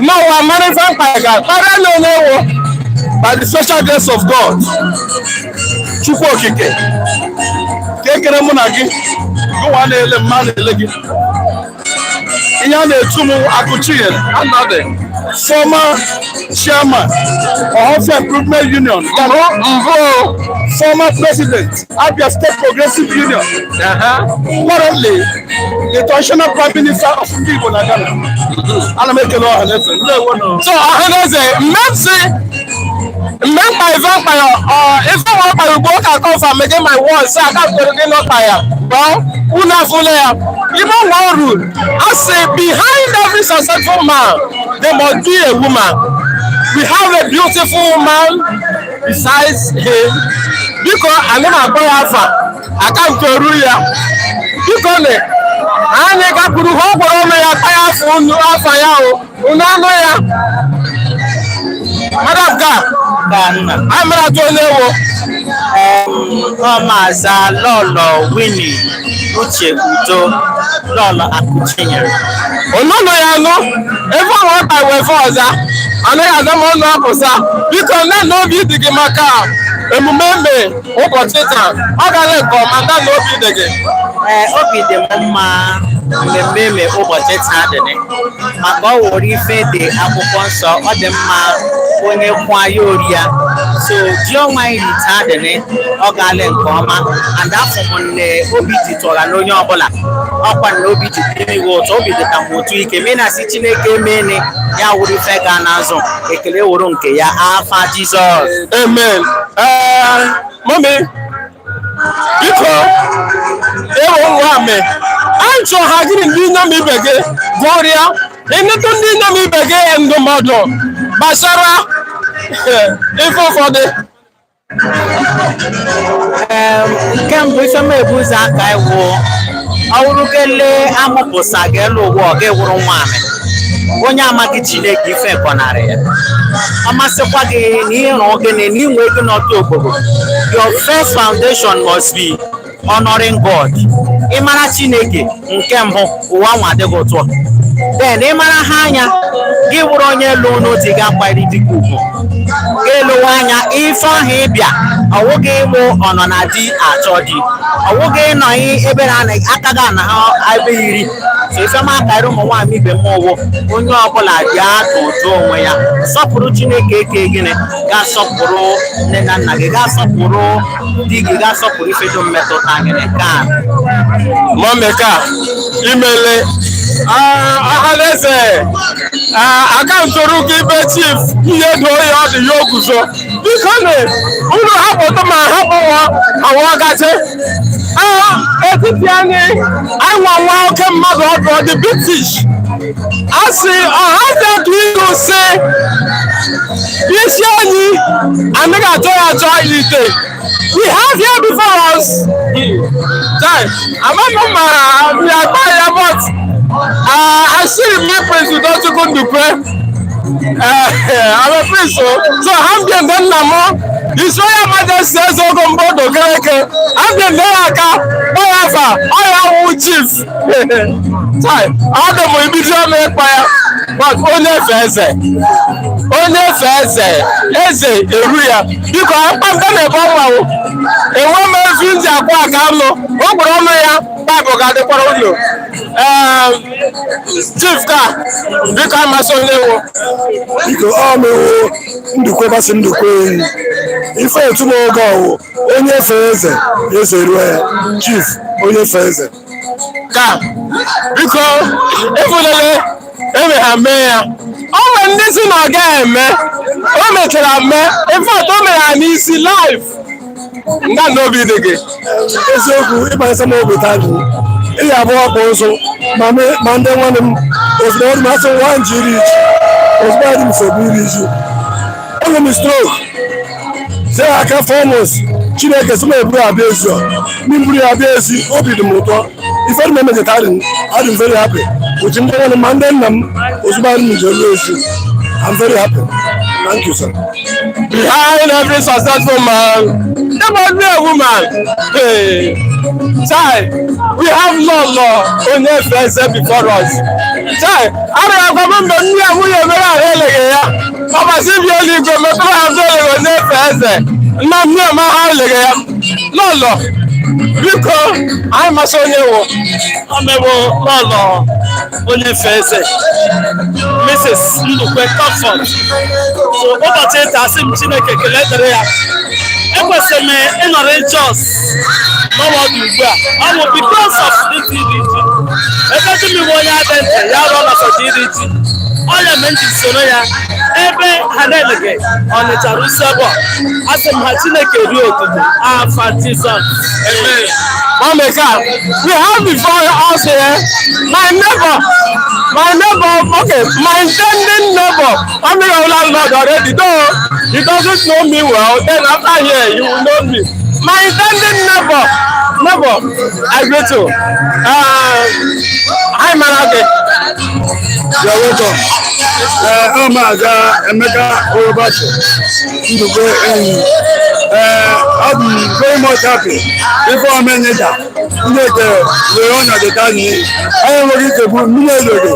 n'ụwa mara ife mkpa ga kparịa na onye nwụ. By the special grace of God, Chukwu Okike ka ekere mụ na gị gụwa na-ele mma na-ele gị. Ihe a na-etu m, Akụchinyere Anọdị, former chairman Ohafia Improvement Union Ghana, mbụ, former president Abia State Progressive Union, currently the traditional prime minister of ndị Igbo na Ghana. Ana m ekele ọha na eze. Ndewo nọ. So Ọhaneze, mmepsi mmemkpa ife mkpa ya ọ ife nwa mkpa ugbo ka confirm gị my words sị aka tụrụ gị n'ọkpa ya. Well, unu afụla ya ibe nwa ọrụ a sị, behind every successful man there must be a woman. We have a beautiful woman besides him. Biko anyị na-akpọ ya afa aka nke oru ya. Biko ne anyị gakwuru ha ọ gwara ọnụ ya kpa ya afọ unu afa ya o unu anụ ya. Madam ka amara atụ onye wo. Ọ Maazị Lọlọ Winnie Uche Udo, Lọlọ Akụchinyere. Onunu ya nụ ebe ọnwa ọkpa wee fe ọza anaghị aza ma ọnụ apụsa. Biko nne na obi dị gị maka emume eme ụbọchị taa ọ gara nke ọma, nne na obi dị gị? Ee, obi dị m mma mmemme eme ụbọchị taa dị maka ọ wụrụ ife dị akwụkwọ nsọ. Ọ dị mma onye kwa ya ori ya. So ji ọnwa anyị ri taa dị, ọ gaala nke ọma, and afọ m nne obi dị tọra n'onye ọbụla ọkwa na obi dị iwe ụtọ, obi dị ka m otu ike mee na si Chineke emene ya wụrụ ife ga n'azụ ekele wụrụ nke ya afa Jizọs. Amen. Ee, mummy, biko ewo nwa ame anyị chọọ ha gịnị ndị inyom ibe gị gụrịa ịnụtụ ndị inyom ibe gị ndụmọdụ gbasara ife ụfọdụ. Nke mbụ ife m ebu ụzọ aka iwu ọwụrụgele amụpụsa gị elu ụwa ọ gị wụrụ nwaanyị onye amaghị Chineke ife kọnarị ya. Ọ masịkwa gị na ịrụ gịnị na inwe ego n'ọtụ obodo, your first foundation must be honoring God. Ịmara Chineke nke mbụ, ụwa nwa adịghị ụtọ. Then ịmara ha anya gị wụrụ onye lụ n'otu ga-akwanyere dịka ugwu ga-elowe anya ife ahụ ịbịa ọwụghị ịmụ ọnọ na di achọ di ọwụghị ịnọ ebe na aka gị ana ha ebe iri. So ife m akarị ụmụ nwaanyị ibe m ụwụ, onye ọbụla bịa tụjụ onwe ya, sọpụrụ Chineke eke gịnị, gaa sọpụrụ nne na nna gị, gaa sọpụrụ di gị, gaa sọpụrụ ife dum metụta gịnị ka. Mọmeka imele ọhaneze akaụntụ gị be chief ihe doo ya ọ dị ya oguzo biko na unu hapụtụ ma hapụ nwa awa gaje etiti anyị anwa nwa oke mmadụ ọdụ ọ dị big fish a sị ọhaze ka ilu sị isi anyị anaghị achọ ya achọ ite. We have here before us time amaghị m ma ya akpa ya, but asịrị m Prince Udochukwu Ndukwe. I'm a prince o, so ha mbịa ndị nna m His Royal Majesty Eze Ogombodo Okereke ambịa ndị ya aka kpọ ya afa ọ ya wụ chief tai ọ dị m ibido m ịkpa ya, but onye efe eze, onye efe eze, eze eru ya. Biko akpamta na-ebe ọnwawo enwe m ezu nji akwa aka anụ o gwara ọnụ ya baịbụl ga-adịkwara ụlọ. Chief ka biko amasị onye wụ. Biko, ọ mewo Ndukwe basị Ndukwe enyi ife otu m oge ọwụ onye efe eze, eze ruo ya, chief onye efe eze. Ka biko ịfụlele eme ha mee ya o nwere ndị si na ọ gaghị eme, o mechara mee. In fact, o mere ha n'isi live nga n'obi dị gị. Eziokwu, ịgbanyesa m obi taa dị ị ya abụọ ọkpụ ụzụ ma ndị nwanne m ozugbo ọrụ m asị nwa nji iri ji ozugbo adị m nsogbu iri ji enwe m stroke sie aka 4 months. Chineke sị m eburu abịa ezi ọ ndị mburu ya abịa ezi, obi dị m ụtọ. Ife dị m emejeta adị m adị m very happy otu ndị nwanne m ma ndị nna m ozugbo adị m njem ruo ezi. I'm very happy. Thank you, sir. Behind every successful man, there must be a woman. Hey, chai, we have law onye eze before us. Chai, arịọkwa m mgbe nne ya nwunye mere ahụ eleghị ya. Ọbasi bi eluigwe mepere ha ụzọ eleghị onye efe eze. Nna m ma ha eleghị ya. Lọlọ, biko, anyị masị onye wụ. Ọmebo Lọlọ onye fe eze, Mrs. Ndukwe Comfort. So ụbọchị taa, asị m Chineke kelee dịrị ya. Ekwesịrị m ịnọrọ Jos n'ọnọdụ ugbu a, ọ bụ because of this iri ji ebe di m iwe onye adịntị ya rụọ na sọji iri ji ọ ya mere m ji soro ya ebe ha na-elege Ọnịcha rusebọ. Asị m ha Chineke rie otuto afa Jizọs. Amen. Mameka, we have before us here my neighbor, my neighbor, okay, my intending neighbor. I'm a landlord already, though he doesn't know me well. Then after here, you will know me. My intending neighbor, neighbor, I greet you. Hi, Manake. You're welcome. Ee, ọ Maazị Emeka Orobachi Ndukwe enyi. Ee, ọ bụ very much happy ife omenyeja Chineke were ọnọdụ taa n'iyi. Anyị enweghị nsogbu, mmiri ezoghị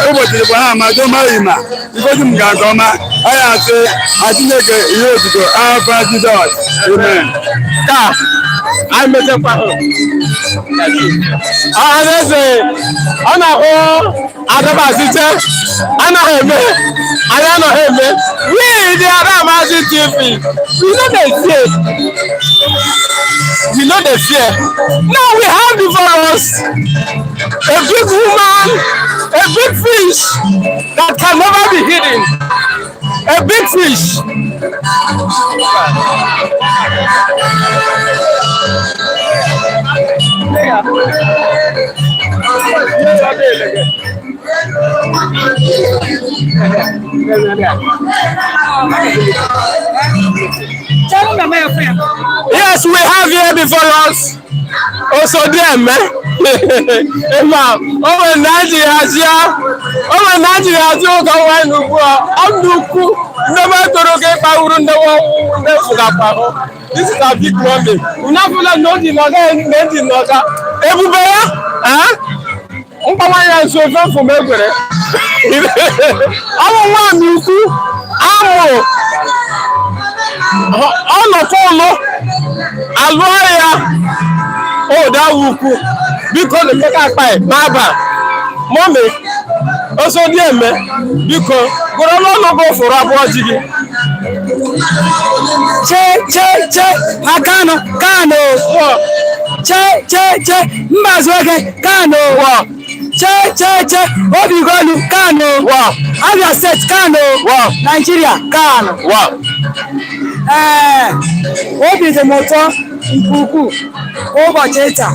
ụbọchị dịkwa ha ma jọọ ma ife dum ga nke ọma. Anyị asị ha Chineke ihe otuto afa Jizọs. Amen. Ka anyị mechakwa ọhaneze ọ na-ahụ adabazite anaghị eme anyị anaghị eme. We the Adamazi TV, we no dey fear, we no dey fear. Now we have before us a big woman, a big fish that can never be hidden, a big fish. Yes, we have here before us Osodieme. Ịma, o nwere na anyị hazie, o nwere na anyị hazie ụka nwaanyị ugbu a, ọ nnukwu ndebe toro ka ịkpa uru ndebe ndị fụgakwa. This is a big mommy. Unu afụla na o ji nọga na eji nọga. Ebube ya, eh? Mkpawa ya nso ofe mfụ m egwere. Ọ bụ nwaanyị ukwu amụ ọ nọkwa ụlọ alụọ ya ụda ukwu biko na mmeka akpa n'aba. Mummy, Osodieme, biko gụrụ n'ọnụ gị ụfụrụ abụọ ji gị. Che che che, Akanu Kanu, che che che, Mbazulike Kanu, che che che, Obigolu Kanu, Abia State Kanu, Nigeria Kanu. Ee, obi dị m ụtọ nke ukwuu ụbọchị taa,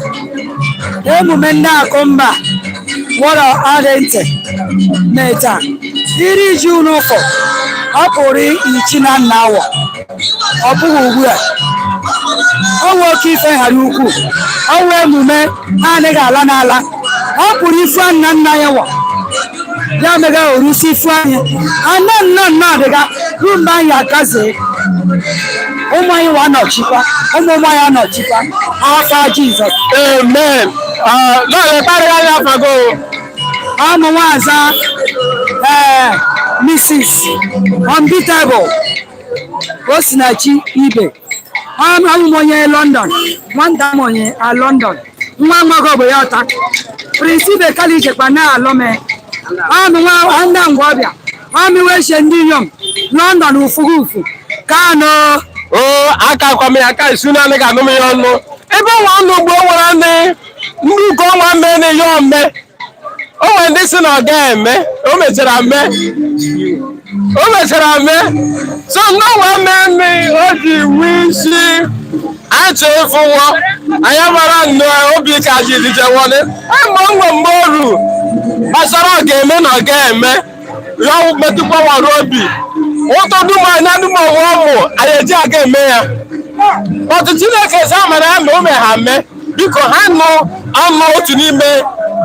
emume ndị Akụmba wọrọ adị ntị mee taa iri ji n'ụfọ ọ pụrụ ichi na nna awọ ọ bụghị ugbu a. Ọ nwe oke ife ghara ukwuu, ọ nwe emume anaghị ala n'ala ọ pụrụ ifu nna nna ya wọ ya mega orusi ifu anyị ana nna nna adịga ruo mgbe anyị akazie ụmụ anyị wa anọchikwa, ụmụ ụmụ anyị anọchikwa afa Jizọs. Amen. Lọọlọ kparịa anya afago. Ọmụ nwaza ee Mrs. Unbeatable Osinachi Ibe, ọmụ m onye London, nwata m onye a London, nwa nwoke bụ ya ọta Prince Ibe Kalijekwa na alọme ọmụ nwa ndị ngwa ọbịa ọmụ weche ndị inyom London ufugu ufu Kano. O aka kwam ya aka isu na anaghị anụ m ya ọnụ ebe nwa ọnụ gboo nwere ndị ndị ugo nwa mee na ihe ome o nwere ndị si na ọ ga-eme, o mechara mee, o mechara mee. So nnọọ mee mme o ji wee isi achọ ịfụwọ anyị mara nnọọ obi ka ji dije wọle mgbe nwe mgbe oru gbasara ọ ga-eme na ọ ga-eme ya ọwụ metụkwa wara obi ụtọ dum anya dum ọwụ ọmụ anyị eji aga eme ya ọtụ Chineke sa mara ya ma o mee ha mee. Biko ha nụ anụ otu n'ime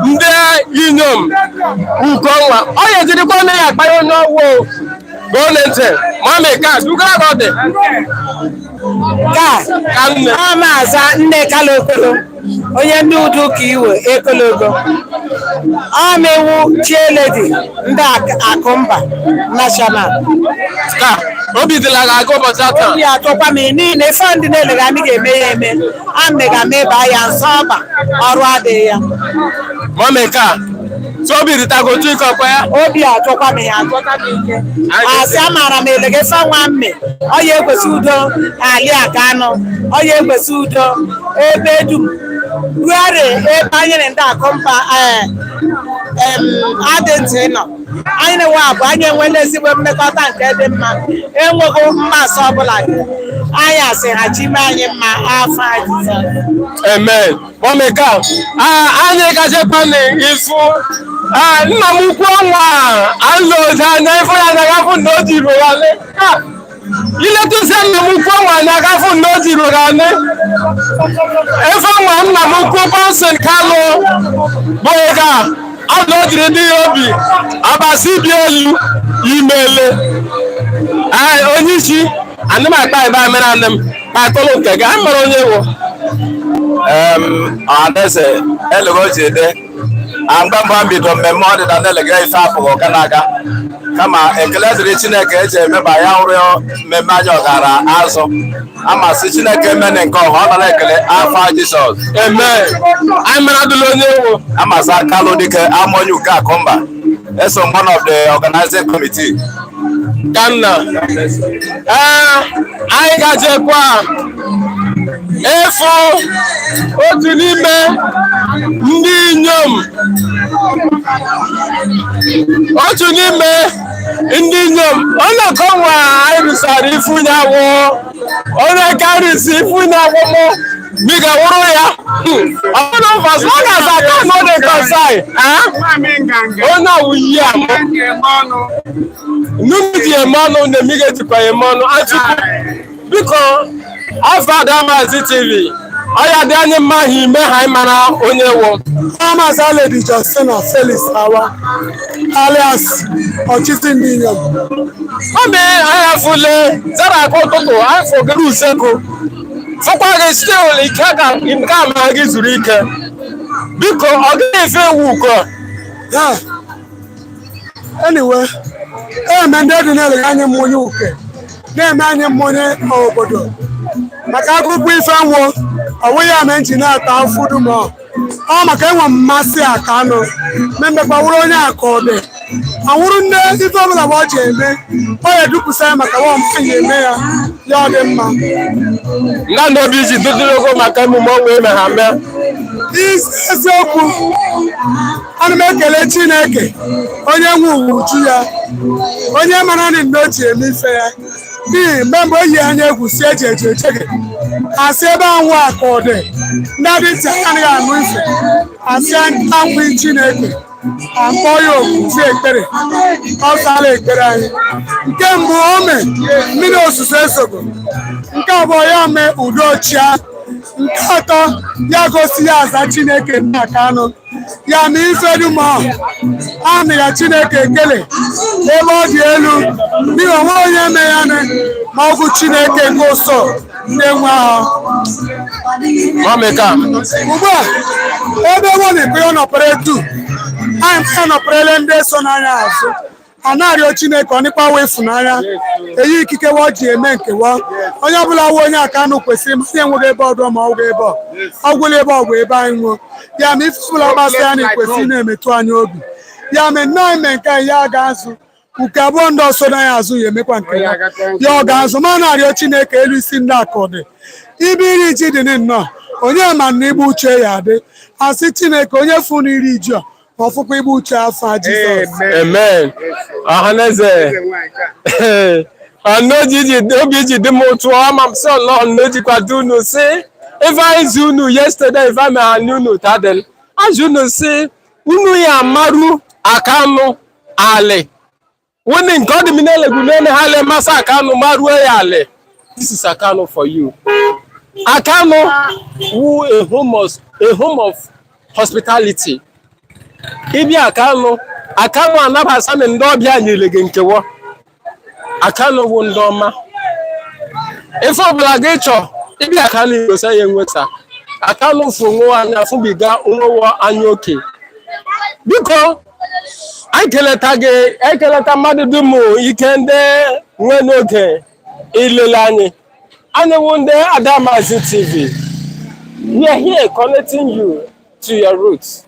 ndị inyom ukonwa ọ ya ejirikwa nne ya akpanye onye ọgwụ gọọmenti mami ka dugara ka ọ dị Ka ka nne ọ maazị nne Kalokolo onye ndị udu ka iwe ekologo ọmewu chieledi ndị Akụmba National. Ka obi dịla gị aga ụbọchị taa. Obi atọkwa m n'ihi na ife ndị na-elega anyị ga-eme ya eme amịga m ebe ya nsọ ọba ọrụ adịghị ya. Mami ka so obi ritago chikọkwa ya. Obi atọkwa m ya atọka m ike asị amaara m elege ife nwa mme ọ ya ekwesị udo ali aka anụ ọ ya ekwesị udo ebe dum ruarị ebe anyị na ndị Akụmba adị ntị nọ anyị na-enwe abụ anyị enwela ezigbo mmekọta nke dị mma enweghị mmasị ọbụla anyị asị ha chi mee anyị mma afọ Jizọs. Amen. Mami ka anyị gachekwana ifu nna m ukwu ọnwa alụzi anya ifu ya anya gafụ na o jiri ụghalị iletụzie nna m ukwu ọnwa anya gafụ na o jiri ụghalị efe nwa nna m ukwu Bonson Kalụ bụ ga alụ o jiri ndị ya obi abasi bi elu imele onye isi ana m akpa ebe a mere anị m kpatụlụ nke gị a mara onye wụ. Ọhaneze elego ji dị mgbe mbụ bido mmemme ọdịda na-elega ife apụghị ụka n'aka kama ekele dịrị Chineke eji emeba ya hụrụ mmemme anyị ọgara azụ amasị Chineke emene nke ọha ọ nara ekele afọ Jizọs. Amen. Anyị mara adụla onye wụ. Amasa Kalụ Dike Amonye Uke Akụmba eso m one of the organizing committee. Ka nna ee anyị gajekwa ịfụ otu n'ime ndị inyom otu n'ime ndị inyom onye kọnwa anyị rụsara ifunye awụ onye karịsị ifunye awụ mụ biga wụrụ ya ọ bụrụ for as long as I can no dey concern onye ọwụ yi amụ nnukwu ji eme ọnụ na emiga ejikwa eme ọnụ achụkwu biko afọ Adamazi TV ọ ya dị anyị mma ha ime ha anyị mara onye wụ. Maazị Lady Justina Felix Awa alias Ọchịchị ndị inyom. Mami anyị afụle zara aka ụtụtụ anyị fụgara usekwu fụkwa gị stil ike ka nke ama gị zuru ike biko ọ gaghị efe ewu uko. Anyway, eme ndị dị na-elega anyị mmụnye uke na-eme anyị mmụnye obodo maka akụkọ ife nwụ ọwụ ya mee nji na-ata afụ dum ọ Ọ maka enwe m mmasị Akanụ mmemmekwa wụrụ onye Akọdị anwụrụ nne ife ọbụla bụ ọ ji eme ọ ya edupụsa ya maka nwa anyị eme ya ya ọ dị mma. Ndị obi ji dudologo maka emume ọnwa eme ha mee. Eziokwu, ana m ekele Chineke onye nwe uwe uju ya, onye mara nị mgbe o ji eme ife ya, n'ihi mgbe mgbe o yi anya egwu si eji eji eche gị asị ebe anwụ Akọdị ndị adị ntị anaghị anụ ife asị anwụ Chineke akpọ ya oku si ekpere ọ sala ekpere anyị. Nke mbụ o mee mmiri ozuzo ezogo, nke abụọ ya mee udo chia, nke atọ ya gosi ya aza Chineke nna Akanụ ya ma ife dum ahụ a ya Chineke ekele ebe ọ dị elu, n'ihi onwe onye mee ya nị ma ọ bụ Chineke nke ụsọ ndị nwe ahụ. Ugbu a ebe wọnịkụ ya nọpere etu anyị ya nọperele ndị so n'anya azụ a na-arịọ Chineke ọ nịkwa ịfụnanya eyi ikike wa ji eme nkewa onye ọbụla wụ onye Akanụ kwesịrị masị enweghị ebe ọdụ ma ọgwụ ebe ọgwụla ebe ọgwụ ebe anyị nwụọ ya ma ife ọbụla gbasara anyị kwesịrị na-emetụ anyị obi ya mee nnọọ ime nke anyị ya ga-azụ nke abụọ ndị ọsọ na ya azụ ya emekwa nke ya ya ọ ga-azụ ma na-arịọ Chineke elu isi ndị Akọdị ibe iri ji dị nnọọ onye ma na igbu uche ya adị asị Chineke onye fụ na iri ji a ma ọfụkwa igbu uche afọ Jizọs. Amen. Ọhaneze. Obi ji dị m ụtọ ama m sị ọlọ nne jikwado unu sị ife anyị zi unu yesterday ife anyị anyị unu tadel azụ unu sị unu ya amaru Akanụ ali woni nke ọ dị m n'elegwu n'ene ha le masị Akanụ maruo ya ali. This is Akanụ for you. Akanụ wu a home of hospitality. Ịbịa Akanụ, Akanụ anabasa na ndị ọbịa nyere gị nkewa. Akanụ bụ ndị ọma. Ife ọbụla gị chọọ ịbịa Akanụ igosa ya enweta. Akanụ fụ onwe anya fụbiga onwe anya oke. Biko anyị keleta gị, ekeleta mmadụ dum ike ndị nwe n'oge ilele anyị. Anyị wụ ndị Adamazi TV. We are here connecting you to your roots.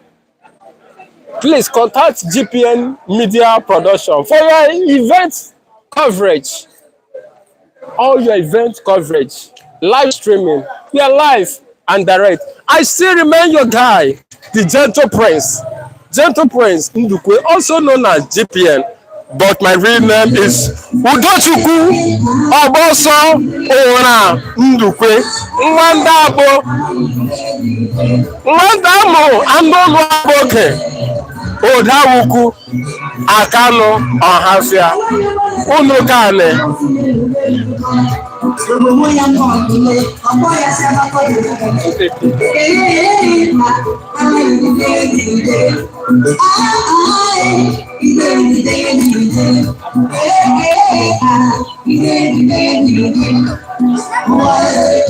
Please contact GPN Media Production for your event coverage. All your event coverage, live streaming. We are live and direct. I still remain your guy, the Gentle Prince. Gentle Prince Ndukwe, also known as GPN. But my real name is Udochukwu Oboso Ora Ndukwe. Nwanda Abo. Nwanda amụ anụ ụlọ aboke. Odawukwu Akanụ Ọhafịa. Unu kaanị.